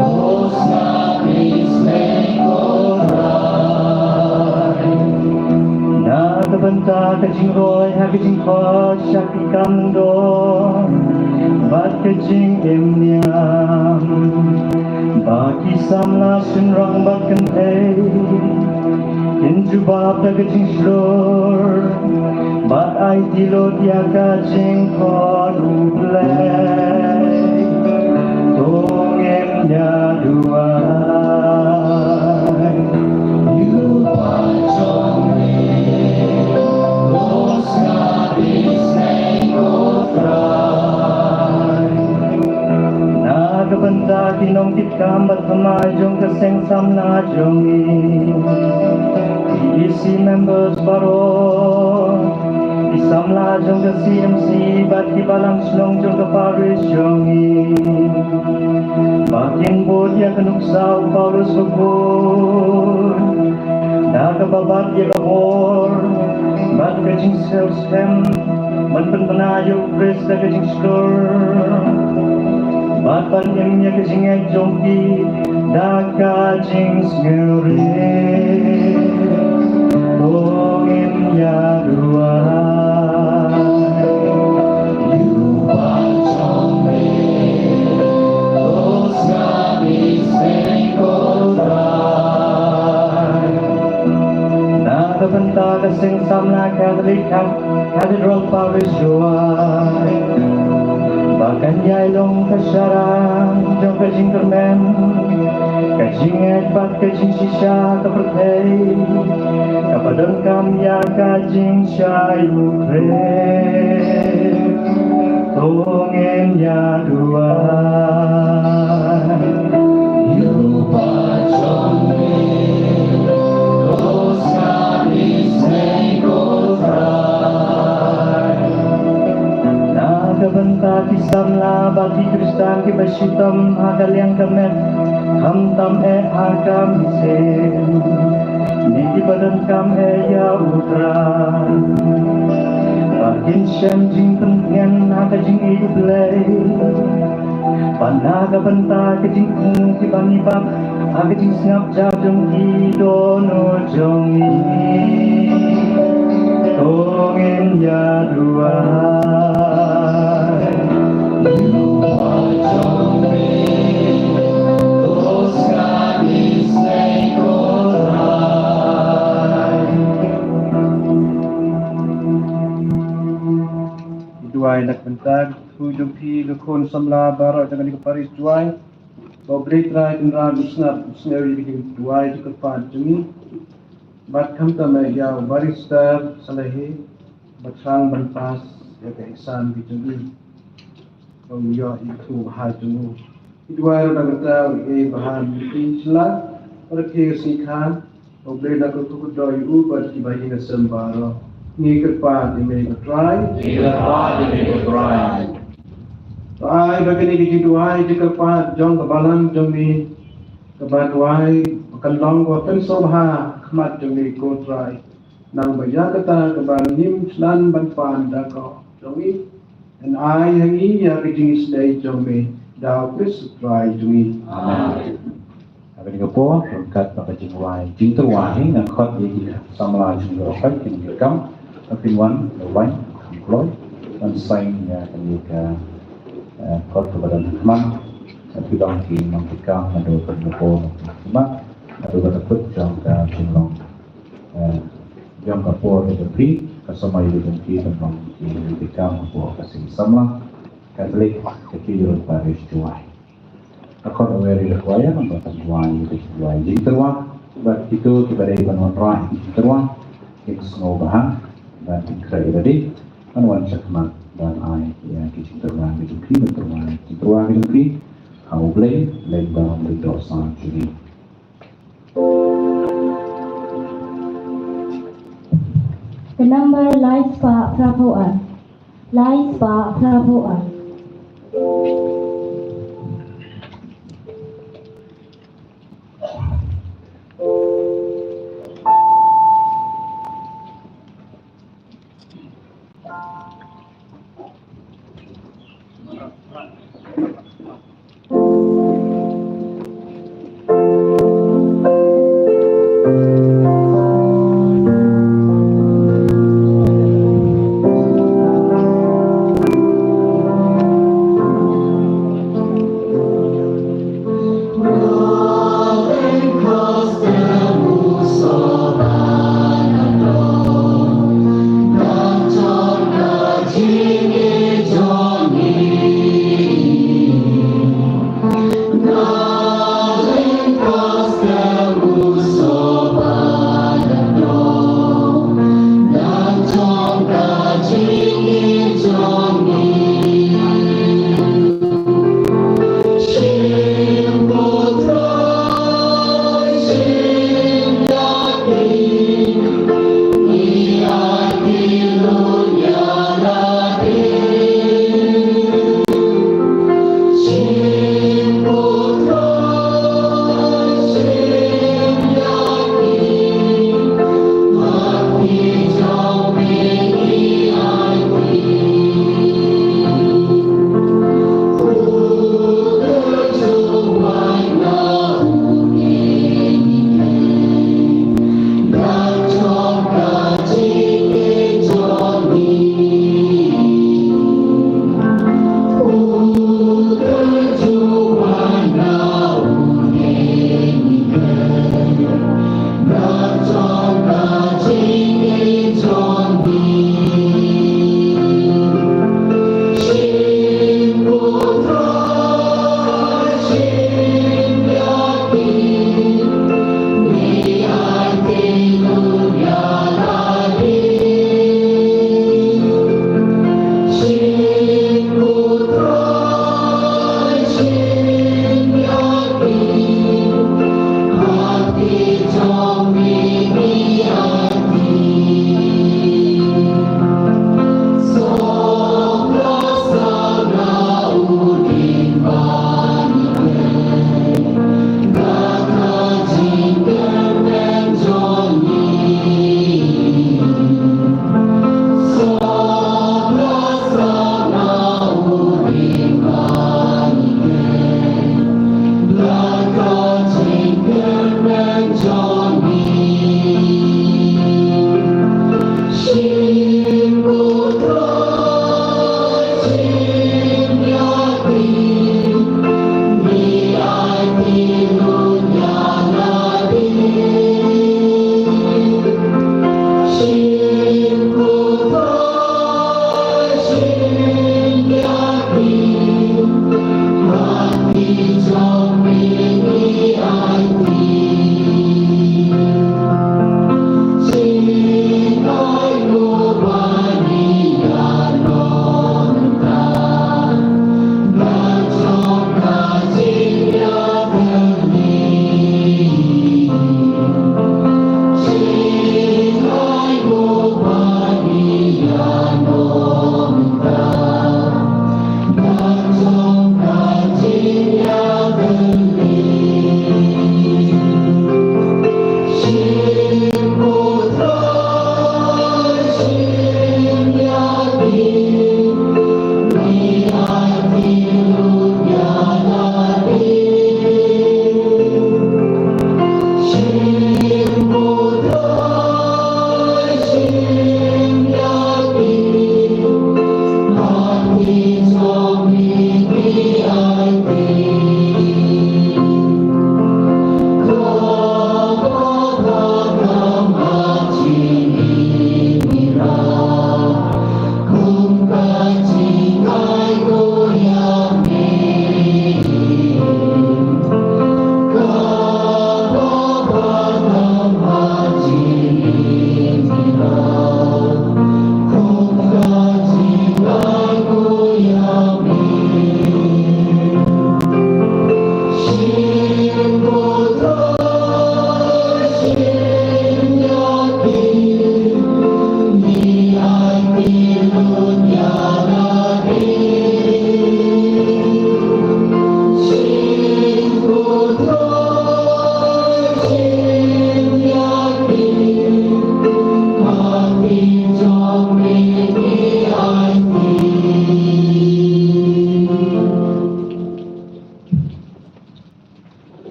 to sngap ïa ki sneng, ko Trai. Na ka bynta ka jingroi ha ka jingkhot sha ki kam don bad ka jingim niam, ba ki samla shynrang bad kynthei kin jubab da ka jingshlur bad aiti lut ïa ka jingkhot U Blei. To ngin ïa duwai. Lypa jong me, to sngap ïa ki sneng, ko Trai. Na ka bynta ki nongkitkam bad thymmai jong ka seng samla jong ngi, ki E C members baroh, ki samla jong ka C M C bad ki balang shnong jong ka parish jong ngi, ba kin bud ïa ka nuksa u Paulus Bakhuid da kaba bat ïa ka bor bad ka jingsiewskhem ban pynbna ïa U Khrist da ka jingshlur bad ban im ïa ka jingngeit jong ki da ka jingsngewrit. To ngin ïa duwai. Lypa jong me, to sngap ïa ki sneng, ko Trai. Na ka bynta ka seng samla Katholik Cathedral Parish Jowai, ba kan ïai long ka shadang jong ka jingkyrmen, ka jingngeit bad ka jingshisha ha ka pyrthei kaba donkam ïa ka jingshai U Khrist. To ngin ïa duwai. Lypa jong me, to sngap ïa ki sneng, ko Trai. Na ka bynta ki samla bad ki Khristan kiba shitom ha ka liang ka met, khamtam eh ha ka mynsiem, ne kiba donkam eh ïa U Trai, ba kin shem jingpyntngen ha ka jingïeit U Blei, bad na ka bynta ka jingthmu kiba ngi bat ha ka jingsngap jar jong ki dohnud jong ngi. To ngin ïa duwai. Lypa jong me, to sngap ïa ki sneng, ko Trai. Duwai na ka bynta ka jingkyrkhu jong phi, ki khun samla baroh jong kane ka parish Jowai. Ba U Blei Trai Kynrad un sngap, un sngew ïa ka jingduwai jingkyrpad jong ngi. Bad khamtam eh ïa u Barrister Salehi, ba thrang ban pass ïa ka exam ka jong ngi, ba un ïoh ïa ka kyrteng ba bha jong u. Ngi duwai ruh na ka bynta u A Bahan Mukti Shylla, bad ka Khie Sngikha, ba U Blei un kyrkhu kyrdoh ïa u bad kiba ïing ki sem baroh. Ngi kyrpad ïa me ko Trai. Ngi kyrpad ïa me ko Trai. To ai ba kane ka jingduwai jingkyrpad jong ka balang jong me, kaba duwai, ba kan long kaba pynsngewbha ha khmat jong me ko Trai. Nang ba ïa kata kaba ngim shlan ban pan da ka jong ngi, yn ai ha ngi ïa ka jingisynei jong me, da U Khrist u Trai jong ngi. Amen. Ha kane ka por, ryngkat bad ka jingduwai jingtyrwa, ngan khot ïa ki samla jong ngi baroh, ki nongkitkam, ba kin wan, wan, ban kloi, ban sign ïa kane ka, eh, kot kaba don ha khmat. Bad ki long ki nongkitkam, naduh ka por, naduh ka dkhot jong ka jinglong, eh, jong ka por jong phi, ka samla jong phi, ka long ki nongkitkam hapoh ka seng samla Katholik Cathedral Parish Jowai. Ka khot a very require, namar ka duwai, ka duwai jingtyrwa. Bad kito kiba dei ban wanrah jingtyrwa, kin sngewbha, Ban pynkhreh ïa lade, ban wan shakhmat ban ai ïa ki jingtyrwa ki jong phi, ban tyrwa ki jingtyrwa ki jong phi ha U Blei lem bad U Blei doh san jong ngi. Ka number lai spah phra phew ar. Lai spah phra phew ar.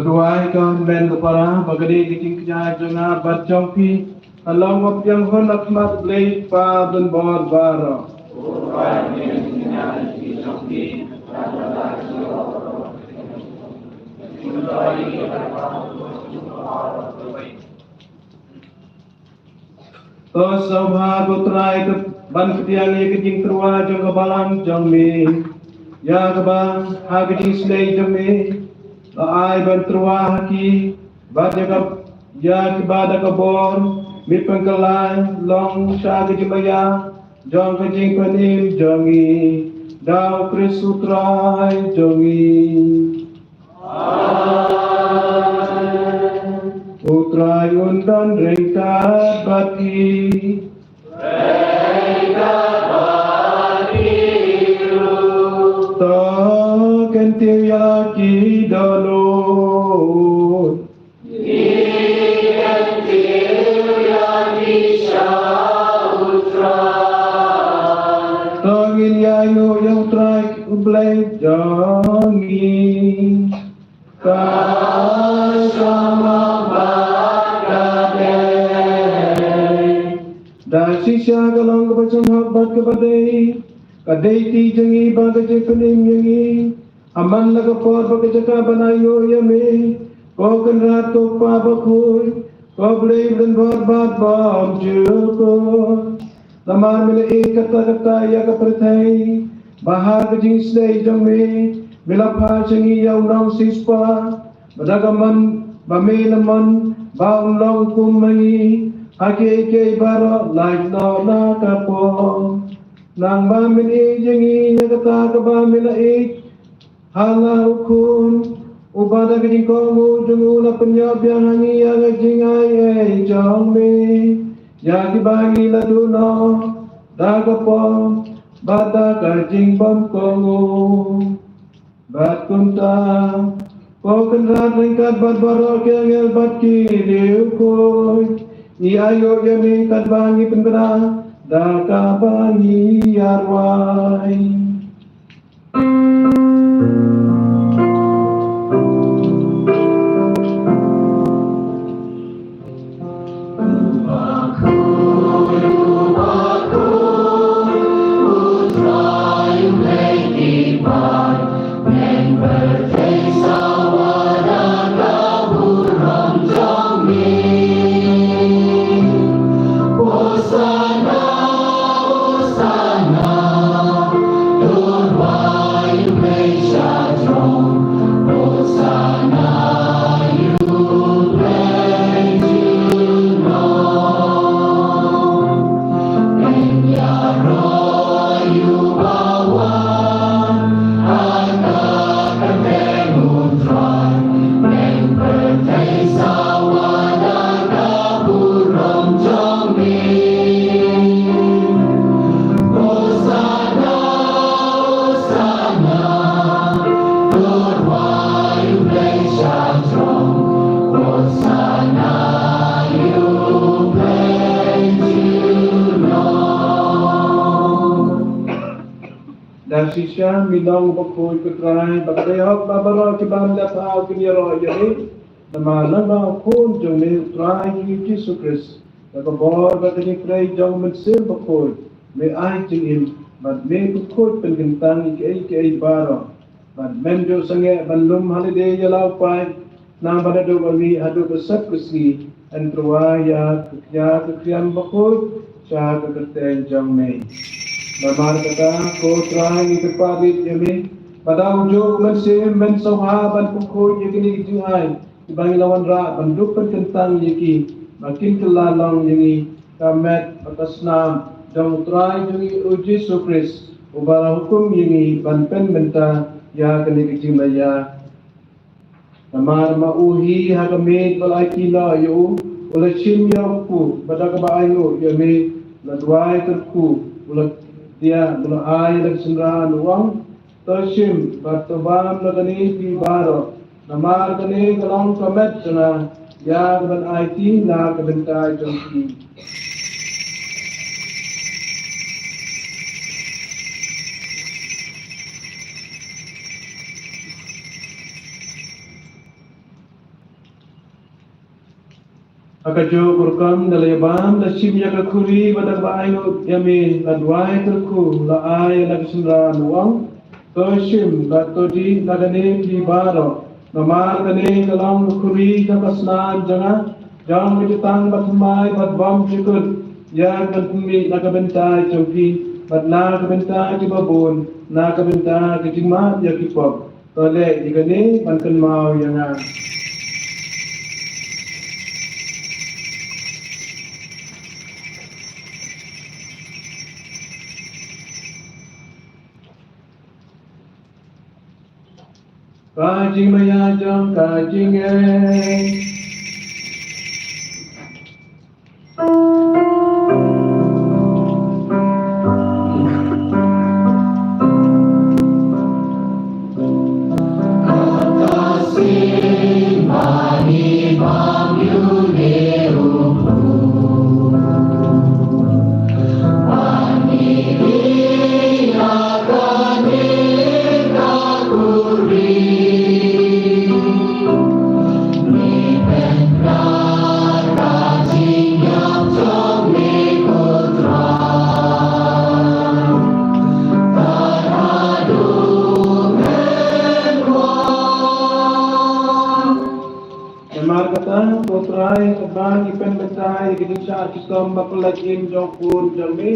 Duwai ka hynmen ka para ba ka dei ka jingkñia jong nga bad jong phi, ka long ba pdiang hun ha khmat U Blei Kpa Donbor baroh. To sngewbha ko Trai ka ban pdiang ïa ka jingtyrwa jong ka balang jong me, ïa kaba ha ka jingsngewsih jong me la ai ban tyrwa ha ki, bad ïa ka, ïa kiba da ka bor me pynkylla long sha ka jingmaïa jong ka jingpynim jong ngi, da U Khrist U Trai jong ngi. U Trai un don ryngkat bad phi. To kyntiew ïa la ki dohnud. To ngin ïainguh ïa U Trai U Blei jong ngi. Ka shong lang bad ka dei. Da shisha ka long kaba sngewbha bad kaba dei. Ka dei ka jong ngi ba ka jingpynim ïa ngi. Ha man la ka por bad ka jaka ban ainguh ïa me, ko Kynrad, ko Kpa Bakhuid, ko Blei ba donbor bad bymjukut. Namar me la ïeit katta katta ïa ka pyrthei, ba ha ka jingsngewsih jong me, me la phah sha ngi ïa u Nongsiewspah, ba da ka mon, ba me la mon, ba un long kum ma ngi ha kiei kiei baroh, lait noh na ka por. Nangba men ïeit ïa ngi ïa kata kaba me la ïeit ha la u Khun, uba da ka jingkohnguh jong u la pynïoh biang ha ngi ïa ka jingai ei jong me, ïa kiba ngi la duh noh da ka pop bad da ka jingbymkohnguh. Bad kumta, ko Kynrad, ryngkat bad baroh ki angel bad ki riewkhuid, ngi ainguh ïa me katba ngi pynbna da kaba ngi ïa rwai. Da shisha me long bakhuid, ko Trai, ba ka dei hok ba baroh kiban leh thaw kin ïaroh ïa me. Namar lyngba u Khun jong me, U Trai jong ngi Jisu Khrist, da ka bor bad ka jingtrei jong u Mynsiem Bakhuid, me ai jingim bad me bakhuid pynkyntang ïa kiei kiei baroh. Bad mem ju sangeh ban lum ha lade ïa la u paid, nang ba naduh ba mih haduh ba sep ka sngi, yn tyrwa ïa ka kñia ka khriam bakhuid sha ka kyrteng jong me. Namar kata, ko Trai, ngi kyrpad ïa me, ba da ujuh u Mynsiem men sngewbha ban pynkhuid ïa kine ki jingai kiba ngi la wanrah, ban dup pynkyntang ïa ki ba kin kylla long ïa ngi ka met bad ka snam jong U Trai jong ngi U Jisu Khrist, uba la hukum ïa ngi ban pynmynta ïa kane ka jingmaïa. Namar ma u hi ha ka miet ba la aiti noh ïa u, u la shim ïa u kpu, bad da kaba ainguh ïa me, u la duwai kyrkhu, u la diah, u la ai ïa la ka synran, u ong, to shim bad to bam na kane phi baroh, namar kane ka long ka met jong nga, ïa kaban aiti na ka bynta jong phi. Kajuh ka rukom da la ïabam, da shim ïa ka khuri bad da kaba ainguh ïa me, la duwai kyrkhu, la ai ïa la ka shynrang, u ong: To shim bad to dih na kane phi baroh, namar kane ka long ka khuri kaba snam jong nga, jong ka jutang bathymmai bad bymjukut, ïa kaba pynmih na ka bynta jong phi bad na ka bynta kiba bun, na ka bynta ka jingmap ïa ki pop. To leh ïa kane ban kynmaw ïa nga. Ka jingmaïa jong ka jingngeit. Namar kata, ko Trai, kaba ngi pynbeit ïa ka jingshah shitom ba pynlait im jong u Khun jong me,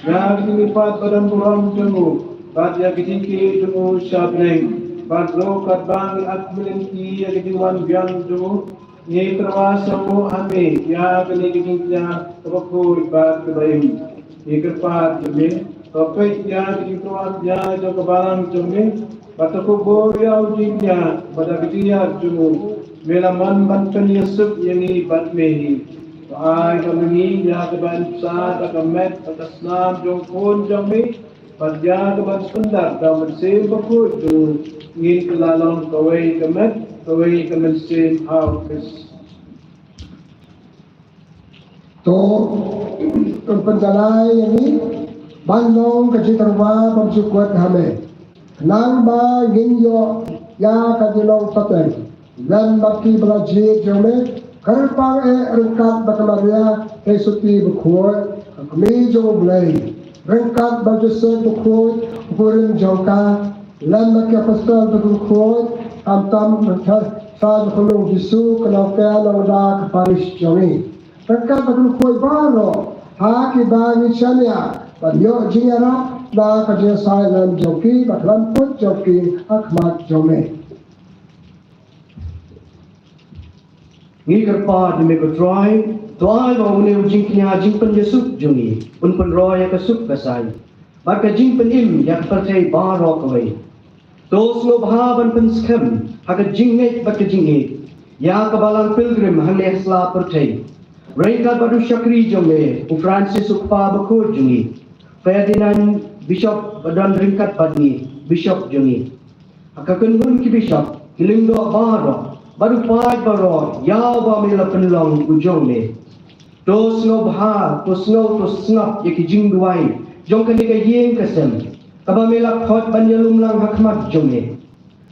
ïa ka jingmihpat ba don burom jong u, bad ïa ka jingkyrkhu jong u sha bneng, bad ruh katba ngi ap mynsiem ïa ka jingwan biang jong u, ngi tyrwa sngewbha ha me ïa kane ka jingkñia kaba khuid bad kaba im. Ngi kyrpad ïa me, to peit ïa ka jingtyrwa jong ka balang jong me, bad to kubur ïa u jingkñia, bad da ka jingïaid jong u, me la mon ban pynïasuk ïa ngi bad me hi. To ai ba ma ngi ïa kaban bsa da ka met bad ka snam jong u Khun jong me, bad ïa kaban pyndap da u Mynsiem Bakhuid jong u, ngin kylla long kawei ka met, kawei ka mynsiem ha u Khrist. To, to pynjalai ïa ngi ban long ka jingtyrwa bymjukut ha me, khnang ba ngin ïoh ïa ka jinglong pateng lem bad kiba la jied jong me, kyrpang eh ryngkat bad ka Maria, ka Sotti bakhuid, ka Kmie jong U Blei, ryngkat bad u Joseph bakhuid, u kurim jong ka, lem bad ki apostol bakhuid, khamtam ryngkat bad u Jisu, ka nongpynïaid nongïada ka parish jong ngi. Ryngkat bad ki bakhuid baroh ha kiba ngi shaniah ban ïoh jingïarap na ka jingïasaid lem jong ki bad khlem kut jong ki ha khmat jong me. Ngi kyrpad ïa me ko Trai, to ai ba une u jingkñia jingpynïasuk jong ngi un pynroi ïa ka suk ka saiñ bad ka jingpynim ïa ka pyrthei baroh kawei. To sngewbha ban pynskhem ha ka jingngeit bad ka jingïeit ïa ka balang pilgrim hangne ha sla pyrthei, ryngkat bad u shakri jong me u Francis u kpa bakhuid jong ngi, Ferdinand Bishop ba don ryngkat bad ngi, Bishop jong ngi. Ha ka kynhun ki bishop, ki lyngdoh baroh bad u paid baroh ïa uba me la pynlong u jong me. To sngewbha, to sngew, to sngap ïa ki jingduwai jong kane ka ïing ka sem kaba me la khot ban ïalum lang ha khmat jong me.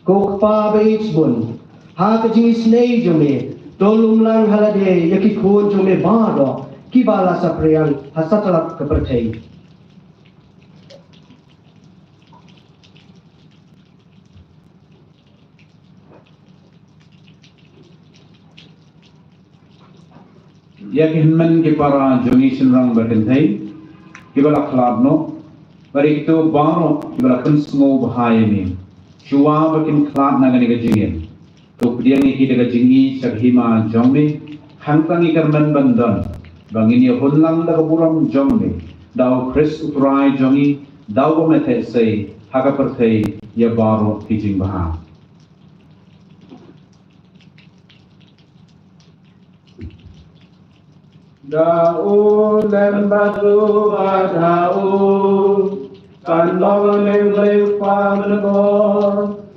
Ko Kpa ba ïeit bun, ha ka jingisynei jong me, to lum lang ha lade ïa ki khun jong me baroh kiba la saphriang ha satlak ka pyrthei. Ïa ki hynmen ki para jong ngi shynrang ba kynthei kiba la khlad noh, bad ïa kito baroh kiba la pynsngewbha ïa me shuwa ba kin khlad na kane ka jingim, to pdiang ïa ki da ka jingïeit sha ka hima jong me. Hangta ngi kyrmen ban don ba ngin ïahun lang da ka burom jong me, da U Khrist U Trai jong ngi, da uba me theh sei ha ka pyrthei ïa baroh ki jingbha. Da u lem bad ruh bad ha u kan long ne u Blei u Kpa ba don bor,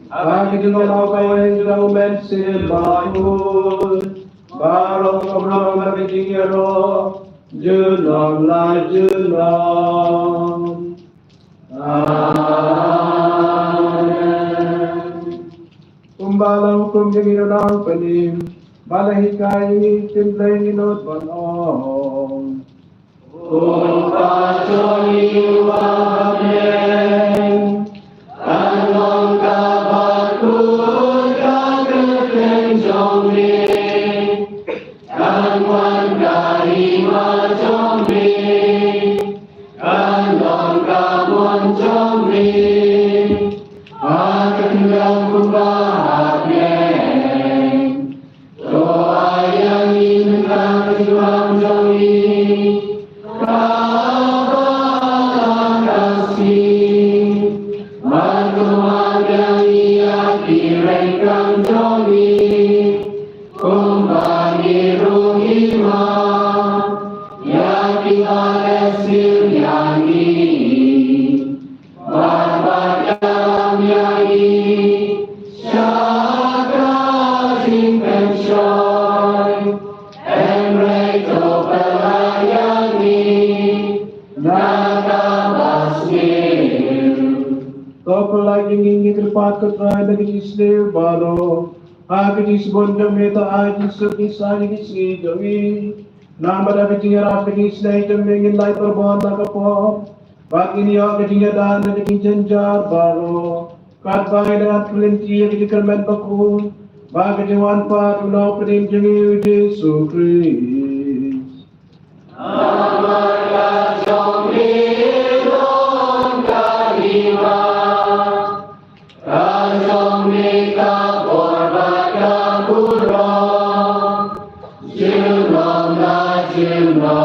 ha ka jinglong kawei jong u Mynsiem Bakhuid, baroh ka burom bad ka jingïaroh junom la junom. Amen. Kumba la hukum ïa ngi, to nang pynim Ba la hikai ïa ngi ktien Blei, ngi nud ban ong: Ko Pa jong ngi uba ha bneng, kan long kaba khuid ka kyrteng jong me, kan wan ka hima jong me, kan long ka mon jong me ha ka khyndew kumba ha bneng. To ai ïa ngi mynta ka jingrwai jong ngi kaba ha ka sngi, bad to ai ïa ngi ïa ki ryngkang jong ngi, kumba ngi ruh ngi ai ïa kiba leh sniew ïa ngi. Bad ba ïalam ïa ngi sha ka jingpynshoi, hynrei to pyllait ïa ngi na kaba sniew. To pyllait ïa ngi, ngi kyrpad ko Trai, da ka jingsniew baroh. Ha ka jingsbun jong me to ai jingsuk jingsaiñ ïa ki sngi jong ngi. Namar da ka jingïarap ka jingsniew jong me ngin lait barabor na ka pop, bad ngin ïoh ka jingïada na ka jingjynjar baroh, katba ngi dang ïaid lynti ïa ka jingkyrmen bakhuid bad ka jingwan pat u Nongpynim jong ngi, u Jisu Khrist. Namar ka jong me long ka hima, ka jong me ka bor bad ka burom, junom la junom.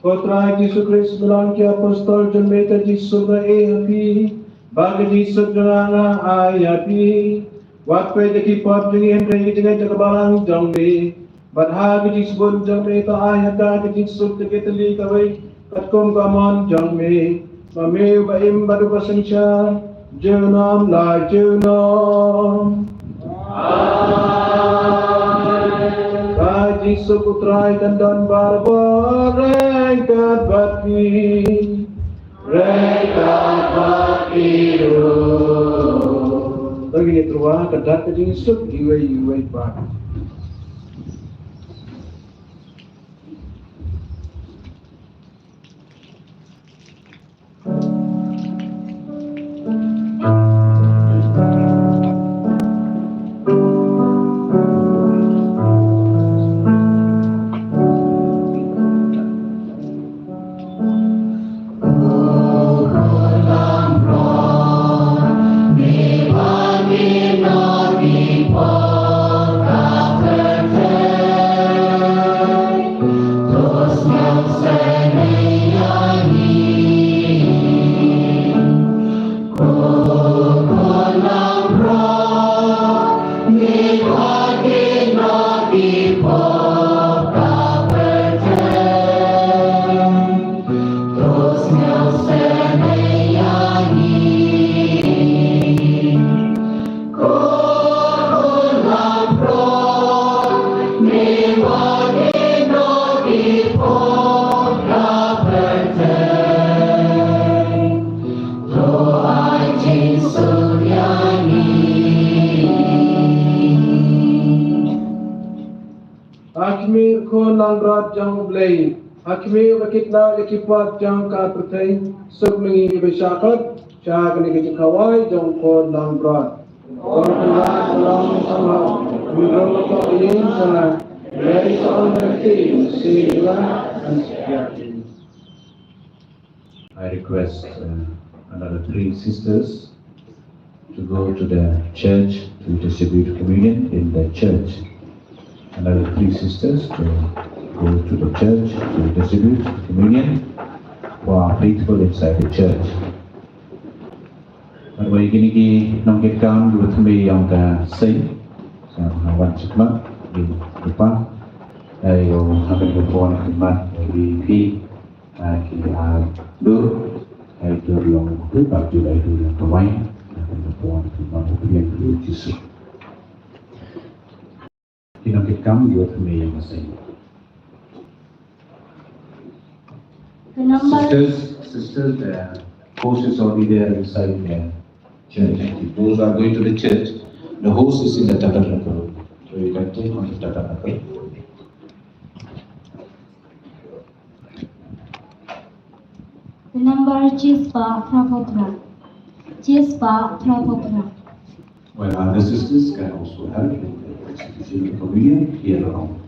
Ko Trai Jisu Khrist, me la ong ïa ki apostol jong me, ka jingsuk nga ai ha phi, bad ka jingsuk jong nga nga ai ha phi. Wat peit ïa ki pop jong ngi, hynrei ïa ka jingngeit jong ka balang jong me. Bad ha ka jingsbun jong me to ai ha ka ka jingsuk jong ka Triniti kawei, katkum ka mon jong me, ma me uba im bad uba synshar junom la junom. Amen. Ka jingsuk u Trai kan don barabor ryngkat bad phi. Ryngkat bad phi ruh. To ngin ïatruh ha ka dak ka jingsuk iwei ïa iwei pat. Ha khmih, Khun Langbrot jong U Blei, ha khmih ba kit noh ïa ki pop jong ka pyrthei, suk ma ngi kiba shah khot sha kane ka jingkhawai jong Khun Langbrot. Khun Langbrot, I request uh, another three sisters to go to the church to distribute communion in the church. Another three sisters to go to the church to distribute communion for our faithful inside the church. Bad ïa kine ki nongkitkam kiba thymmai ïa ka seng, sa wan sha khmat, ki kpa, ïa u ha ka por khmat, ïa ki, ïa ki, ah, dur, ïa dur long, dur bad dur ïa dur long kawai, ïa ka por khmat, ïa ki Jisu. Ki nongkitkam, you have to make a mistake. The number Sisters, sisters, the host is already there inside the church. Those who are going to the church, the host is in the tabernacle. Ri kan te ma kita tak apa. The number chispah phra phew phra. Chispah phra phew phra. Well, other sisters can also help in the execution of communion here around.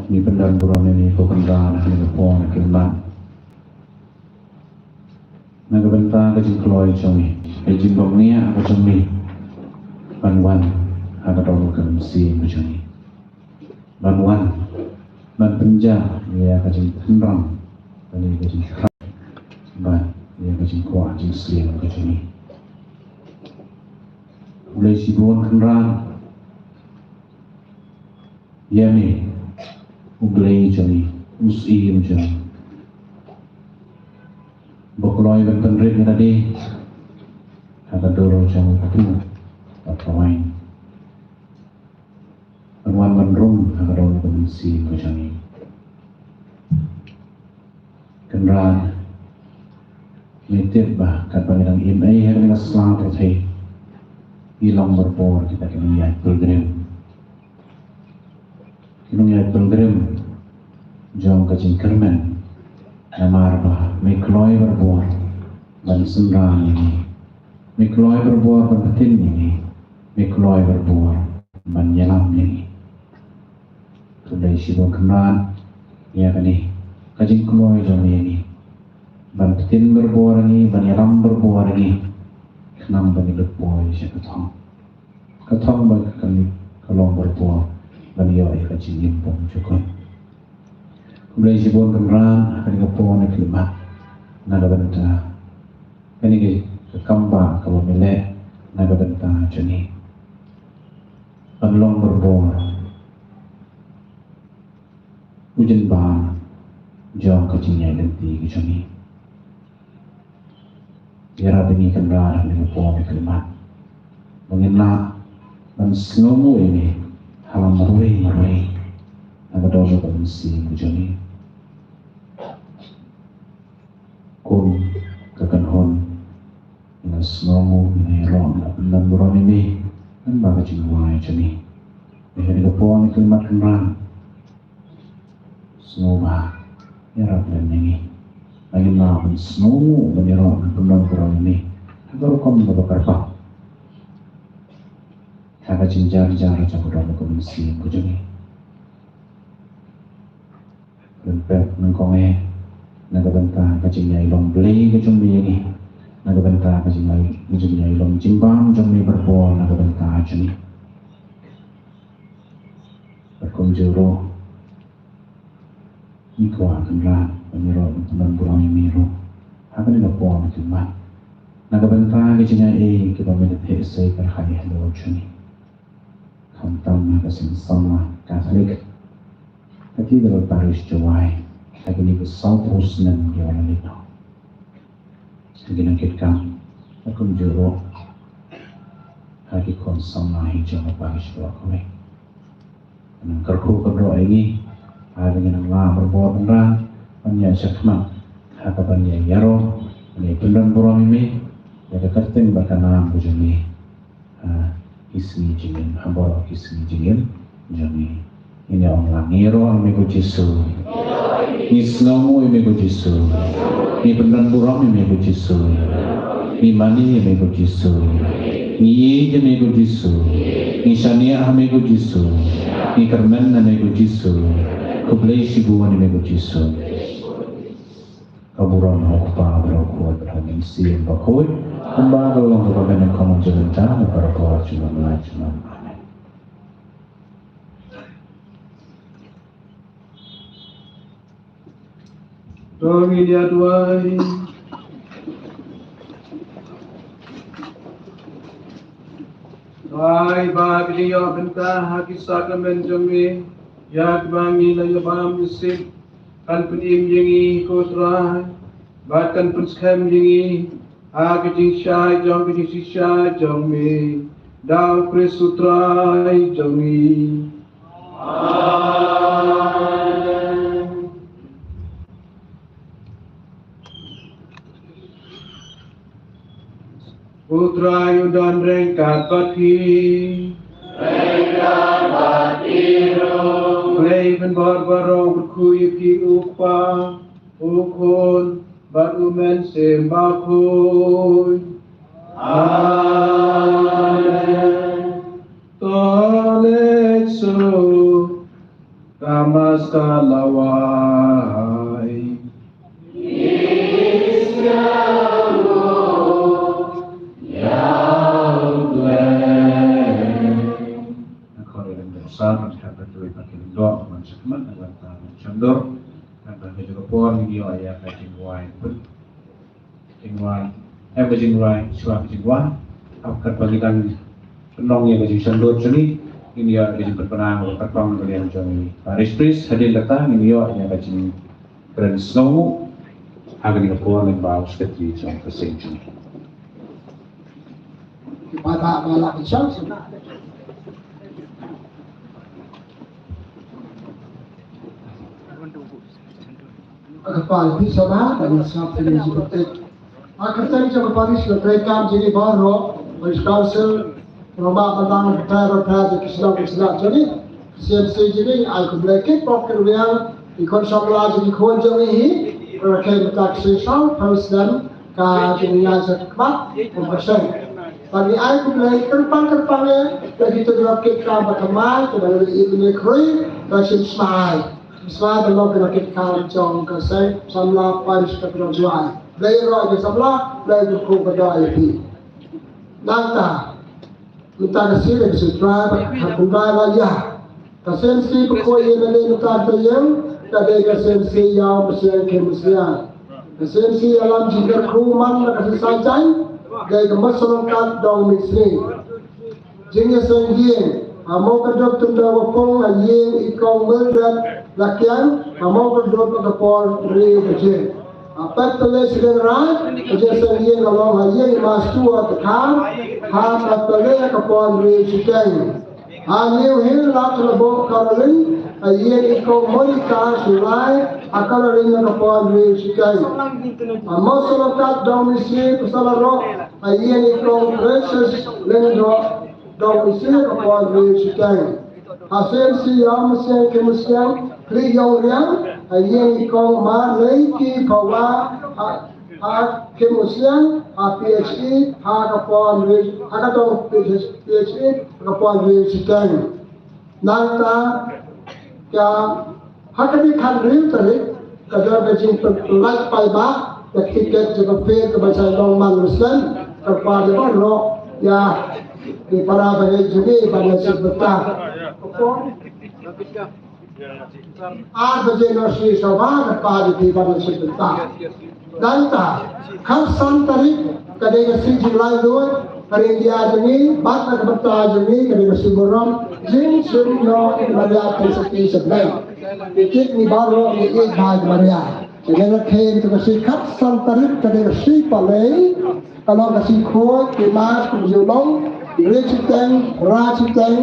Ngi pyndon burom ïa me ko Kynrad ha kane ka por kaba kyrpang. Na ka bynta ka jingkloi jong me, ka jingbymniah ka jong me, ban wan ha ka dohnud ka mynsiem ka jong me. Ban wan ban pynjah ïa ka jingtynrai, ban ïa ka jingtynrai, ban ïa ka jingkwah jingslem ka jong me. Khublei shibun Kynrad. Ïa me, U Blei jong ngi, U Syiem jong ngi, ba kloi ban pynrit ïa lade ha ka dur jong u kpu bad ka waiñ, ban wan ban rung ha ka dohnud ka mynsiem ka jong ngi. Kynrad, me tip ba katba ngi dang im ei ha kane ka sla pyrthei, ngi long barabor kita ki nongïaid pilgrim. Ki nongïaid pilgrim jong ka jingkyrmen, namar ba me kloi barabor ban synran ïa ngi. Me kloi barabor ban btin ïa ngi. Me kloi barabor ban ïalam ïa ngi. Khublei shibun Kynrad ïa kane ka jingkloi jong me ïa ngi, ban btin barabor ïa ngi, ban ïalam barabor ïa ngi, khnang ba ngin ïoh poi sha ka thong, ka thong ba kan, ka long barabor ban ïoh ïa ka jingim bymjukut. Khublei shibun Kynrad ha kane ka por kaba kyrpang, na ka bynta kane ka kam ba kaba me leh na ka bynta jong ngi, ban long barabor u jingbam jong ka jingïaid lynti ka jong ngi. Ïarap ïa ngi Kynrad ha kane ka por kaba kyrpang, ba ngin lah ban sngewnguh ïa me ha la marwei marwei na ka dohnud ka mynsiem ka jong ngi. Kum ka kynhun, ngi la sngewnguh, ngi la ïaroh, ngi la pyndon burom ïa me lyngba ka jingrwai jong me. Ha kane ka por kaba kyrpang Kynrad, sngewbha ïarap lem ïa ngi, ba ngin lah ban sngewnguh, ban ïaroh, ban pyndon burom ïa me ha ka rukom kaba kyrpang, ha ka jingjar jar jong ka dohnud ka mynsiem ka jong ngi. Rympei nyngkong eh na ka bynta ka jingïailong Blei ka jong me ïa ngi, na ka bynta ka jingïai, ka jingïailong jingbam jong me barabor na ka bynta jong ngi. Bad kumjuh ruh ngi kwah Kynrad ban ïaroh ban pyndon burom ïa me ruh ha kane ka por kaba kyrpang, na ka bynta ka jingïaiei kaba me la theh sei kyrhai halor jong ngi, khamtam ha ka seng samla Katholik, Cathedral Parish Jowai, ha kine ki sawphew snem kiba la leit noh. Ha ki nongkitkam, ha kumjuh ruh ha ki khun samla hi jong ka parish baroh kawei. Nang kyrkhu kyrdoh ïa ngi, ha ba ngin nang lah barabor ban ïa shakhmat ha kaban ïa ïaroh, ban ïa pyndon burom ïa me, ïa ka kyrteng bad ka nam ka jong me ha ki sngi jingim, ha baroh ki sngi jingim jong ngi. Ngin ïa ong lang, ngi ïaroh ïa me ko Jisu. Ngi sngewnguh ïa me ko Jisu. Ngi pyndon burom ïa me ko Jisu. Ngi mane ïa me ko Jisu. Ngi ïeit ïa me ko Jisu. Ngi shaniah ha me ko Jisu. Ngi kyrmen ha me ko Jisu. Khublei shibun ïa me ko Jisu. Ka burom ha U Kpa bad ha U Khun bad ha U Mynsiem Bakhuid, kumba ka la long, kaba mynta, kumjuh mynta, bad barabor junom la junom. Amen. To ngin ïa duwai. Duwai ba ka jingïoh bynta ha ki sakramen jong me, ïa kiba ngi la ïa bam ïa sip, kan pynim ïa ngi ko Trai, bad kan pynskhem ïa ngi ha ka jingshai jong ka jingshisha jong me, da U Khrist U Trai jong ngi. Amen. U Trai un don ryngkat bad phi. Ryngkat bad phi ruh. Blei ban bor baroh un kyrkhu ïa phi, U Kpa, U Khun bad U Mynsiem Bakhuid. Amen. To leit suk. Ka Salawai. Khot ïa lade sa, ban khat ba tui ba kin dok, ban shakmat, ban ta, ban shandor, ban ban ka jaka por, ngi ïoh ïa ka jingwai. Jingwan, eh, ba jingwan, shuwa ba jingwan. Hap kat ba ngi dang pynlong ïa ka jingshandor jong ngi, ngin ïa ka jingpynbna ba kat ba ngi ïa jong ngi. Parish priest, hadien kata ngin ïa ïa ka jingkren sngewnguh ha kane ka por lyngba u secretary jong ka seng jong ngi. Ba ba ba la ka chance. Ka kpa ïa phi sha ba, ka ngi sngap ïa ngi jingpyntik. Ha ka kyrteng jong ka parish, ka treikam jong ngi baroh, parish council, rangbah, ba dang ka trai ba trai jong ki shnong ki shnong jong ngi, C M C jong ngi, ai khublei kitbok kitrwiang, ki khun samla jong ngi, khun jong ngi hi, rakhe mynta ka shisha, pyrshah ka jingïaid sha khmat, kum ka seng. Bad ngi ai khublei kyrpang kyrpang ïa, ïa kito kiba kit kam ba thymmai, kiba la ïoh ïa kine ki khrui, ba shim smai. Shim smai ban long kiba kit kam jong ka seng, samla parish ka Pyndengjwai. Blei ïaroh ïa ki samla, Blei kyrkhu kyrdoh ïa phi. Nangta, mynta ka sngi ka sngi Trai ba ha kumba la ïa. Ka C M C ba khuid ïa lade mynta ka taïew, ka dei ka C M C Ïaw Mynsngiang Khin Mynsngiang. Ka C M C ïalam jingkyrkhu man la ka Seng Saitjaiñ, dei ka Mosolongkat Dongmynsngi. Jingïaseng ïing, ha Mawkyrdup Tyndong Wapung, ha ïing i Kong Mildred Lakiang, ha Mawkyrdup ha ka por hynriew baje. Ha Paitlek Sylliangraij, ka jingïaseng ïing ka long ha ïing i Ma Stuart Dkhar, ha Paitlek ha ka por hynriew shiteng. Ha New Hill Lad Khlaboh Caroline, ha ïing i Kong Monica Shullai, ha Caroline ha ka por hynriew shiteng. Ha Mosolongkat Dongmynsngi, Psahlaroh, ha ïing i Kong Precious Lyngdoh Dongmynsngi ha ka por hynriew shiteng. Ha C M C Ïaw Mynsngiang Khin Mynsngiang, Khlieh Ïongriang, ha ïing i Kong Marlei Kiphawa, ha, ha Khin Mynsngiang, ha P H E, ha ka por hynriew, ha ka dong P H E, ha ka por hynriew shiteng. Nangta ka Ha kane ka hynriew tarik, ka don ka jingpyllait paidbah, ka tiket jong ka pher kaba sa long man la slem, kyrpad ïa baroh, ïa ki para bangeit jong ngi ban ïa shim bynta. Ar baje noh shi sawba, kyrpad ïa phi ban ïa shim bynta. Nangta, khatsan tarik, ka dei ka sngi jinglaitluid, ka India jong ngi, bad ka bynta jong ngi, ka dei ka sngi burom, jingshim noh ïa ki marjan ki sati sha Blei. Ki kit ngi baroh ngi ïeit bha ïa ki marjan. Ka dei ka khein ka sngi khatsan tarik, ka dei ka sngi palei, ka long ka sngi khuid, ki mass, kumjuh long, hynriew shiteng, phra shiteng,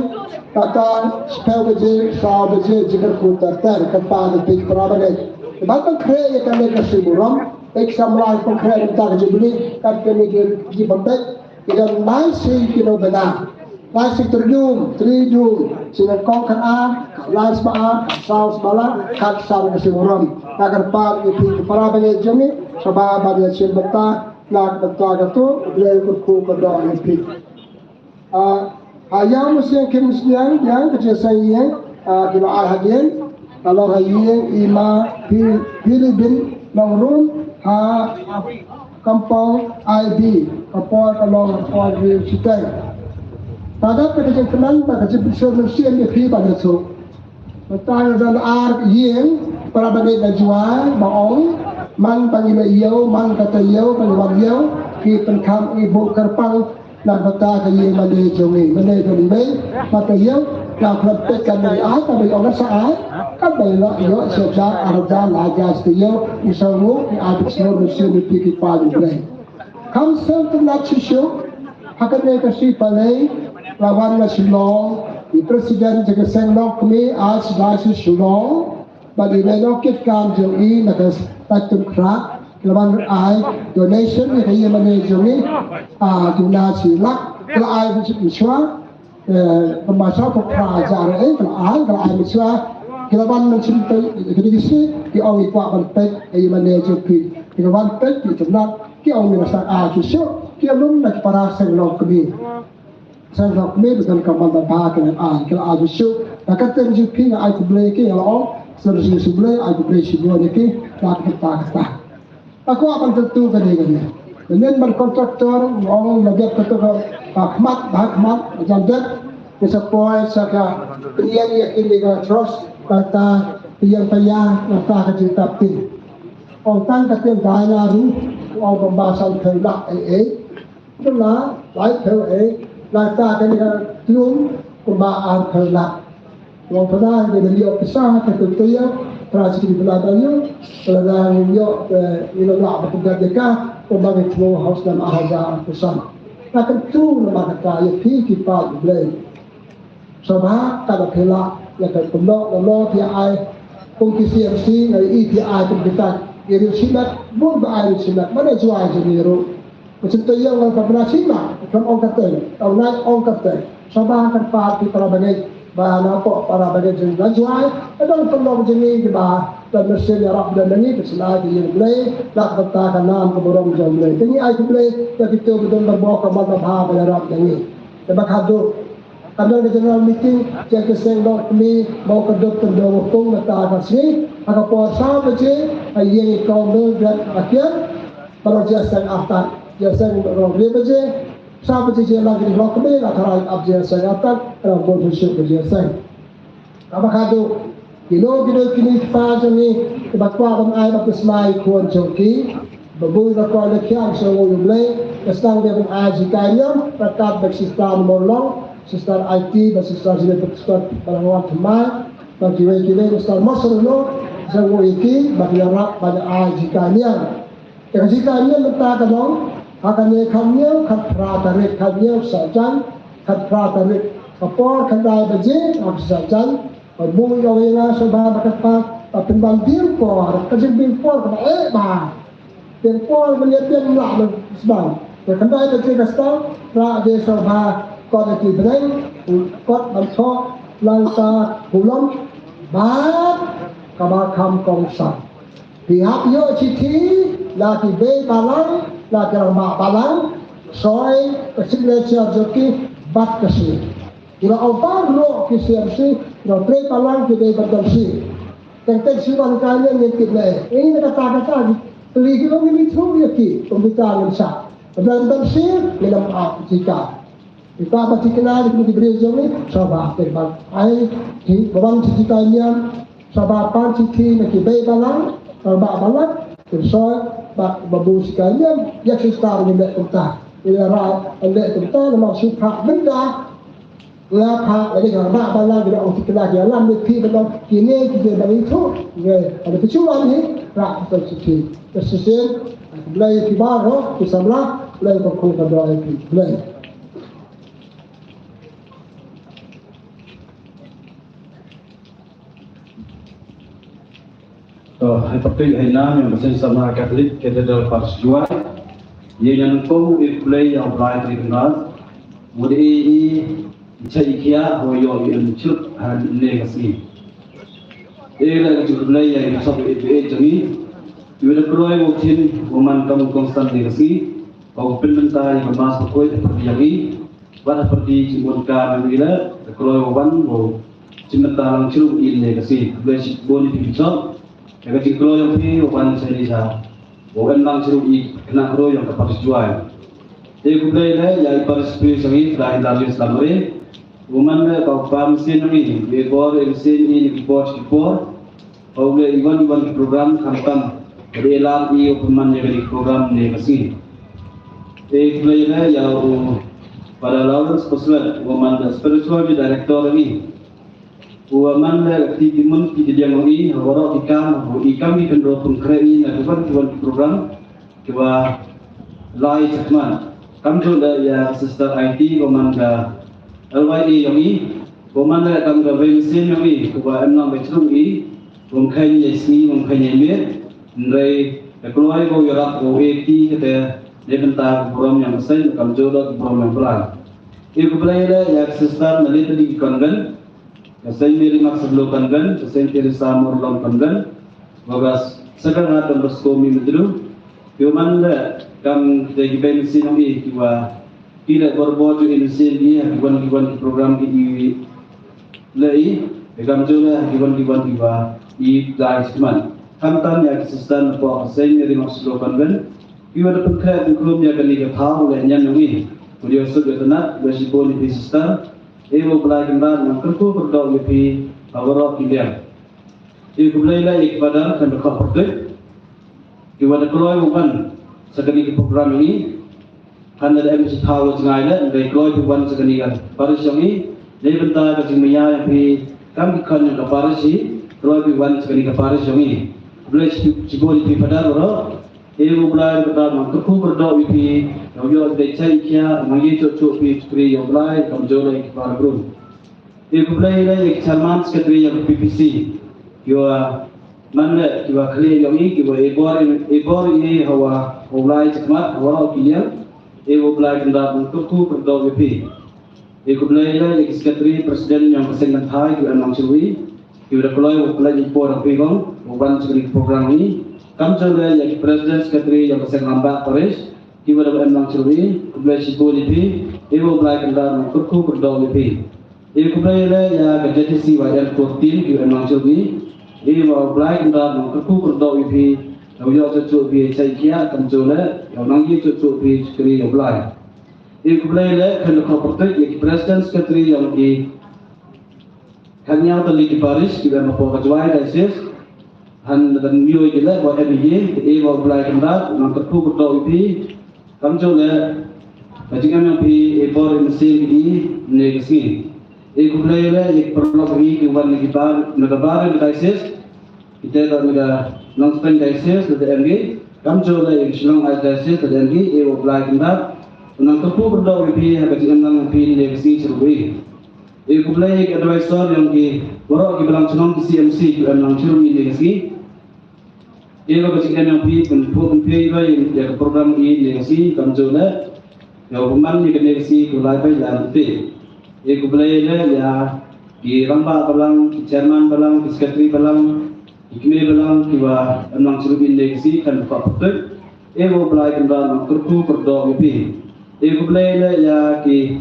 kata, shiphew baje, saw baje, jingkyrkhu ter ter, kyrpad ïa phi para bangeit. Bad pynkhreh ïa kane ka sngi burom, Peit samla pynkhreh mynta ka Jubilee, kat kane ki, ki bym peit, ki don lai sngi ki nong bynta. Lai sngi Tyrjum, Trijum, sngi Nyngkong khatar, lai Spah ar, saw Spah la, khatsan ka sngi burom. Nga kyrpad ïa phi ki para bangeit jong ngi, sngewbha ban ïa shim bynta, na ka bynta katu, Blei u kyrkhu kyrdoh ïa phi. Ah, ha Ïaw Mynsngiang Khin Mynsngiang, ïa ka jingïaseng ïing, ah, ki la ai hadien, ka long ha ïing i Ma Phi-, Philibin Nongrum, ha Kampong I B, ka por ka long ka por hynriew shiteng. Ka dei ka jingkmen, ka jingpynsur mynsiem ïa phi ban ïasuk. Mynta ngi don ar ïing, para bangeit na Jowai, ba ong, man ba ngi la ïew, man ka taïew, ba ngi wan ïew, ki pynkham i buh kyrpang, na ka bynta ka ïing mane jong ngi, mane jong ngi, ba taïew, na khlem peit ka ngi ai, ka ba ong sa ai, ka ba ïoh, ïoh, sha jar, ar jar, lai jar, taïew, ngi sngewnguh, ngi ai pynsngew mynsiem ïa phi ki paid U Blei. Kham sngewtynnat shisha, ha kane ka sngi palei, la wan na Shillong, i President jong ka Seng Longkmie Archdiocese Shillong, bad i Nongkit Kam jong i na ka State Kynrad, ki la wan ai donation ïa ka ïing mane jong i, ah, duna shi lak, ki la ai mynshuwa, eh, ba ma shu phra hajar, eh, ki la ai, ki la ai mynshuwa, ki la wan mynshuwa, ki dei ki shi, ki ong i kwah ban peit ïa ka ïing mane jong phi, ki la wan peit, ki tynnat, ki ong mynta ai ki shuh, ki ïalum na ki para Seng Longkmie. Seng Longkmie ba don ka mon ba bha, ki la ai, ki la ai ki shuh. Na ka kyrteng jong phi nga ai khublei ïa ki, nga la ong, Sir shisha Blei, ai Blei shisha Blei ki, ta ka ta ka ta. Aku akan tentu ka dia ka dia. Dengan ber kontraktor, ong la dia ka tu ka khmat, ba khmat, jam dia, ke sa poi sa ka, pilihan ya ki ni ka trust, kata, pilihan paya, kata ka cerita pin. Ong tang ka tin dai na ru, ong pembahasan kena eh eh. Kena, lai kena eh, lai ta ka ni ka tlung, kumba ar kena. Wang pernah dia beli ofisa ke tu tu ya, terasa di belakang yu, kalau dah yu, eh, yu nak berpegang dekat, kumba ke tu house nama haja ofisa. Nak tu nama kata ya pi ki pa Blei. Sabha ka da phela ya ka pynlong na lo phi ai. Kong ki C M C na i phi ai kum kita. Iri simat mun ba ai simat mana juai jeni ru. Macam tu yang ka pernah simak kam ong kata, ong nai ong kata. Sabha kan pa ki para bangai ba na ko para bangai jeni na juai. Ka dang pynlong jeni ki ba dan mesin ya rap dan ngi ka sila ki yang Blei. Lak bata ka nam ka burong jong Blei. Tengi ai ki Blei ya kita betul berbok ka mata ba ba ya rap dan ngi. Te ba khadu. Ka dang ka general meeting, jong ka seng dok kmi, ba ka dok ka dok kong na ta ka sngi, ha ka por saw baje, ha ïing i kong dok dak akhir, baru je seng atat, je seng dok ri baje, saw baje je lang ki dok kmi, na tarai ap je seng atat, ka dang bon suk baje seng. Ka ba khadu, Kino kino kini ki pa jong ngi, ki ba kwah ban ai baptisma ïa ki khun jong ki, ba bun ba kwah da khian sha u Blei, ka sdang dei ban ai jinghikai niam, ryngkat bad Sister Morlong, Sister Aiti, bad Sister Jilin, bad Sister Balangwan Thymmai, bad kiwei kiwei, Sister Mosreno, jong u ïa ki, bad ïarap ban ai jinghikai niam. Te ka jinghikai niam mynta ka long, ha kane khathynñiew, khatphra tarik, khathynñiew Saitjaiñ, khatphra tarik, ka por khyndai baje, ha Saitjaiñ, ka bun ïa nga sha ba ba ka pa, ka pynban diem por, ka jingdiem por ka ba eh ba. Diem por ban ïa diem lah ban sbang. Te khyndai baje ka start, ra de sha ba, kot ïa ki bneng, kot ban thok, lang ta, kulom, bad, ka ba kham kongsan. Phi hap ïoh shithi, la ki bei balang, la ki rangbah balang, soi, ka signature jong ki, bad ka sir. Ki la ong baroh ki C M C, ki la trei balang ki bei bad ka sir. Teng teng shu wan ka ïa ngin tip leh. Ini na kata kata ki, peli ki long ngi thu ïa ki, pembita ngin sa. Bad ka sir, ngi lam ap jika. Ita ba tikna di kini briew jong ni, saba te ba. Ai, ki, ba ban jinghikai niam, saba pan jinghi na ki bei balang, ba balang, ki soi, ba, ba bun jinghikai niam, ïa ki star ni leh kumta. Ïa ra, leh kumta, na ma shu phah bynta, nga phah, leh ka ba balang, ki ong tikna ki alam ni phi ba long, kine ki je ba ni thu, nge, ada kecuali, ra, kita jinghi. Kesusahan, Blei ki baroh, ki samla, Blei ka khun ka doh ki, Blei. To, ha pyrthei ha nam ïa ka seng samla Katholik Cathedral Parish Jowai. Ïa ïa nyngkong ïa khublei ïa U Blei Trai Kynrad. Mut ïa i i chai i khia ho ïoh ïa i chut ha ne ka sngi. Ïa la ka khublei ïa i sop ïa i jong i. Ïa la kroi u thin u man kam kongsan ne ka sngi. Ba u pynmynta ïa ka Mass bakhuid ha pyrdi ïa ngi, bad ha pyrdi jingmut ka ngi la, ka kloi u wan, u jingmynta lang jong i ne ka sngi, khublei shibun ïa phi bishop, ïa ka jingkloi jong phi, u wan shane sha, u em lang jong i, khynnah kloi jong ka parish Jowai. Te khublei leh, ïa i parish priest jong i, Father Hilarius Lamare, u man leh, ba u pynmynsiem jong i, ïa i bor, ïa i mynsiem i, ïa i bor, ïa i bor, Ba u leh iwei iwei ki program khamtam. Ka dei lar i u pynman ïa kane ka program ne ka sngi. Te khublei leh ïa u Father Lawrence Koslet, u man da spiritual director ngi. U man leh ki timun ki diang ngi, ha waroh ki kam, u i kam i kynroh pynkhreh i na kiban kiban ki program. Kiba lai chakhmat. Kam ju da ïa Sister Aiti, ba man ka L Y A yong i, ba man da kam ka Vincent yong i, kiba em nang ba chrung i, ba kheiñ ïa sngi, ba kheiñ ïa miet, hynrei da kloi ba ïarap ba ïa ti kata, ne bynta ka burom yong ka seng, kam ju da ka burom yong Blei. I khublei da ïa Sister Nalita di Convent, ka Saint Mary Max Sablo Convent, ka Saint Teresa Morlong Convent, ba ka Sacred Heart Don Bosco Mihmyntdu, ki man da kam da ki bei mynsiem i, kiba ki da bor bor ju i mynsiem i, ha kiban kiban ki program ki i leh i, Ïa kam jong le ki wan ki wan ki wa i dai sman. Kam tan ïa ki sister na pok seng ri mak slo kan ben. Ki wa da pun kre pun krum ïa kani ka thaw le nyam yong i. Ku dio suk ïa tanat le shi bun i phi sister. E wo blai kan rat nang kertu kerdok ïa phi. Ka warok ki liang. E ku blai la i ki padar kan da kok perdek. Ki wa da kloi wo kan. Sa kani ka program ini. Hynda da em shi thaw jngai le, dei kloi phi wan sa kani ka parish yong i. Dei bynta ka jingmaya yong phi kam ki khon yong ka parish i, kloi phi wan sa kani ka parish yong i. Blei shi bun phi padar ro. E u Blei ka da mang kyrkhu kyrdoh ïa phi. Yong yo dei chai khia, mang ye chok chok phi chukri yong Blei, kam jo lei ki par brum. E khublei lei ïa ki chairman secretary ïa ka P P C. Ki wa man le ki wa khlieh ïong i ki wa e bor i e bor i ha wa ha u lai chakmat ha wa ki liang. E wa Blei kynda bun kyrkhu kyrdoh ïa phi. E khublei lei ïa ki secretary president ïong ka seng kynthai ki wa em lang shlui. Ki wa da kloi wa khublei ïa por ha phi kong wa wan sha kani ka program ni. Kam jong lei ïa ki president secretary ïong ka seng Lambak parish. Ki wa da em lang shlui, khublei shibun ïa phi, ïa wa Blei kynda nang kyrkhu kyrdoh ïa phi. Ïa khublei lei ïa ka J T C Y L fourteen, ki wa em lang shlui, ïa wa Blei kynda nang kyrkhu kyrdoh ïa phi, ïa wa ïoh chuh chuh phi ïa chai khia, kam chuh lei, ïa wa nang ïa chuh chuh phi chukri ïa Blei. Ïa khublei lei, khan da kyrpad ïa ki president secretary ïong ki Khat ñiaw tylli ki parish kiba em hapoh ka Jowai diocese. Han da kan mih ïa ki leh ba em ïa ki, te e ba U Blei kynrad nang kyrkhu kyrdoh ïa phi. Kam ju leh ka jingem ïa phi e bor e mynsiem ïa ki ne ka sngi. E khublei leh ïa ki paralok ïa ki wan na ki bar na ka bar diocese. Kita da na ka Nongstoiñ diocese da em ki. Kam ju leh ïa ki Shillong diocese da em ki. E U Blei kynrad nang kyrkhu kyrdoh ïa phi ha ka jingem lang ïa phi ne ka sngi shuh ïa. E khublei ïa ki advisor ïong ki waroh ki balang chnong ki C M C ki em lang chnong ïa ka sngi. E ba ka jingem ïong phi pynphuh pynphieng ïa ka program ïa ka sngi kam ju leh. Ïa u man ïa ka ne ka sngi ku lai bai lan te. E khublei leh ïa ki rangbah balang, ki chairman balang, ki secretary balang, ki kmie balang ki wa em lang chnong ïa ka sngi kan ka putut. E U Blei kynrad nang kyrkhu kyrdoh ïa phi. E khublei leh ïa ki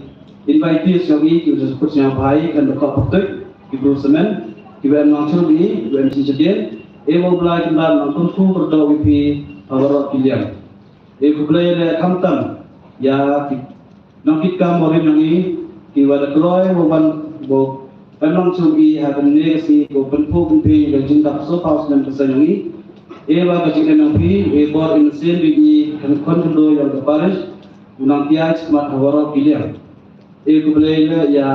invitees ïong i ki u sngewbha kan da kyrpad ki bru semen ki wa em lang chnong i ki wa em shisha dien. E U Blei kynrad nang kyrkhu kyrdoh ïa phi ha waroh ki liang. E khublei leh khamtam ïa ki nongkitkam barim ïong i ki wa da kloi wa wan wa em lang chnong i ha kane ka sngi ko pynphuh pynphieng ïa ka jingdap sngewbha snem ka seng ïong i. E wa ka jingem ïong phi e bor e mynsiem ïa i kan khon kyndoh ïa ka parish. U nang pia smat ha waroh ki liang. E khublei leh ïa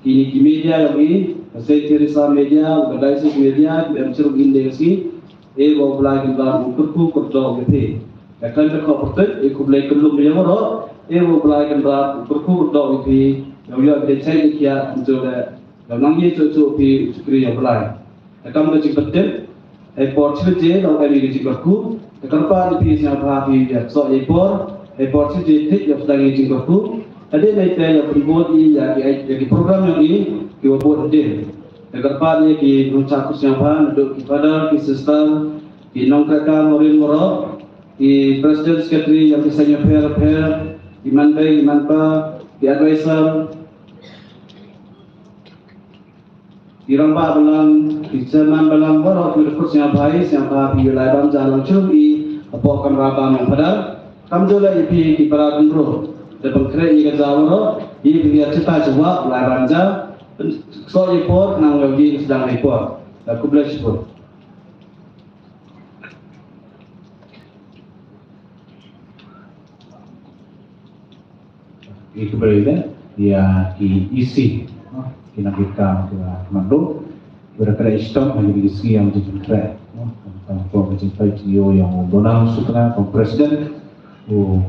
kine ki media ïong i, ka Saint Teresa Media, ka Diocese Media, ki em chnong ïa ka sngi. E wa U Blei kynrad nang kyrkhu kyrdoh ïa phi. Ïa kan da kyrpad e khublei khyllung ïa waroh. E wa U Blei kynrad nang kyrkhu kyrdoh ïa phi. Ïa u ïa u dei chai ïa khia, ïa u nang ïa chuh chuh phi u chukri ïa U Blei. Te kam ka jingpyntip, hei por shi baje, la u em ïa ka jingkyrkhu, te kyrpad ïa phi sngewbha phi ïa soh ïa i por, hei por shi baje thik ïa u sdang ïa ka jingkyrkhu, hadien nai te ïa pynbud ïa ki, ïa ki program ïong i, ki wa bud hadien. Te kyrpad ïa ki nongchah khun sngewbha, naduh ki father, ki sister, ki nongkyrkhu marin waroh, ki president secretary ïa ki seng ïapher ïapher, ki manbei, ki manpa, ki advisor, ki rangbah balang, ki chairman balang, baroh ki dkhot sngewbha, sngewbha phi ïa lai ban ja lang chnong i, hapoh kamra ba nongpadar. Kam ju leh ïa phi ki para khynroo. Da pynkhreh ïa ka ja baroh, ïa phi ïa chita chwa, lai ban ja. Soh ïa por, nang ïa ki sdang ïa por. Da khublei shibun. Ïa khublei leh ïa ki E C, no, ki nongkitkam ki wa kynmaw, ki wa da khreh shitom ha kine ki sngi ïa ka jingpynkhreh, no, tang tang ka jingpeit ïa u Donald Sutnga kum president, u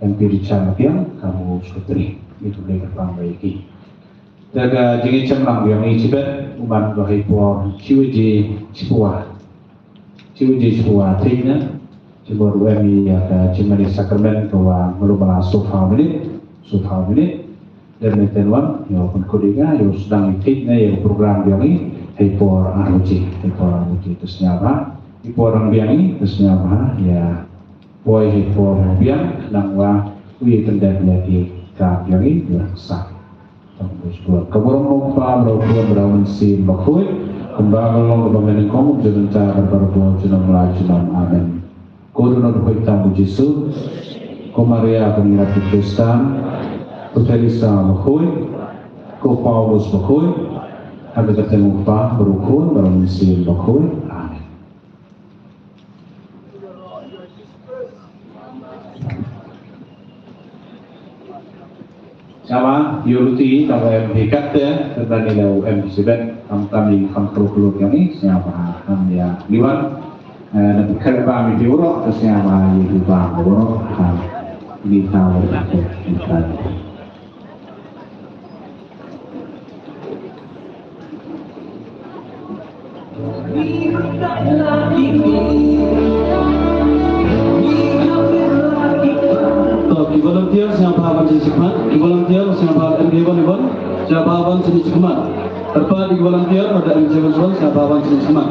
M P Richard Labiang kum u secretary. Ïa khublei kyrpang ïa ki. Te ka jingïashem lang ïa ngi shibit, u man ka hei por shi baje shiphew. Shi baje shiphew thik na, shibit ruh em ïa ka jingmane sakramen ka wa ngulu bala sofa minit, sofa minit. Dep ne ten wan, ïa u pynkut ïa ka, ïa u sdang ïa thik na ïa u program ïa ngi, hei por ar baje, hei por ar baje te sngewbha. Hei por nang biang ngi, te sngewbha, ïa poi hei por nang biang, nang wa, u ïa pyndep ïa ki kam ïa ngi, ïa sa. Ka burom U Kpa, bad U Khun, bad U Mynsiem Bakhuid, kumba ka long kaba mynnyngkong, mynta bad barabor, junom la junom. Amen. Ko Dohnud Bakhuid tam U Jisu, ko Maria ka nongialam Khristan, ko Teresa Bakhuid, ko Paulus Bakhuid, ha ka kyrteng U Kpa bad U Khun bad U Mynsiem Bakhuid. Amen. Sngewbha ïoh luti, tang em hi katte, tang ngi la em hi sibet, tang kami kam pro pro kami, sngewbha ham ïa liwan, eh, na pyrkhat ba mi ïoh ro, sngewbha ïa liwan ba ro, ha, ni tahu. To, ki volunteer sngewbha ban sngewbha. Ki volunteer sngewbha ban sngewbha. Sngewbha ban sngewbha. Terpa ki volunteer pada sngewbha sngewbha ban sngewbha.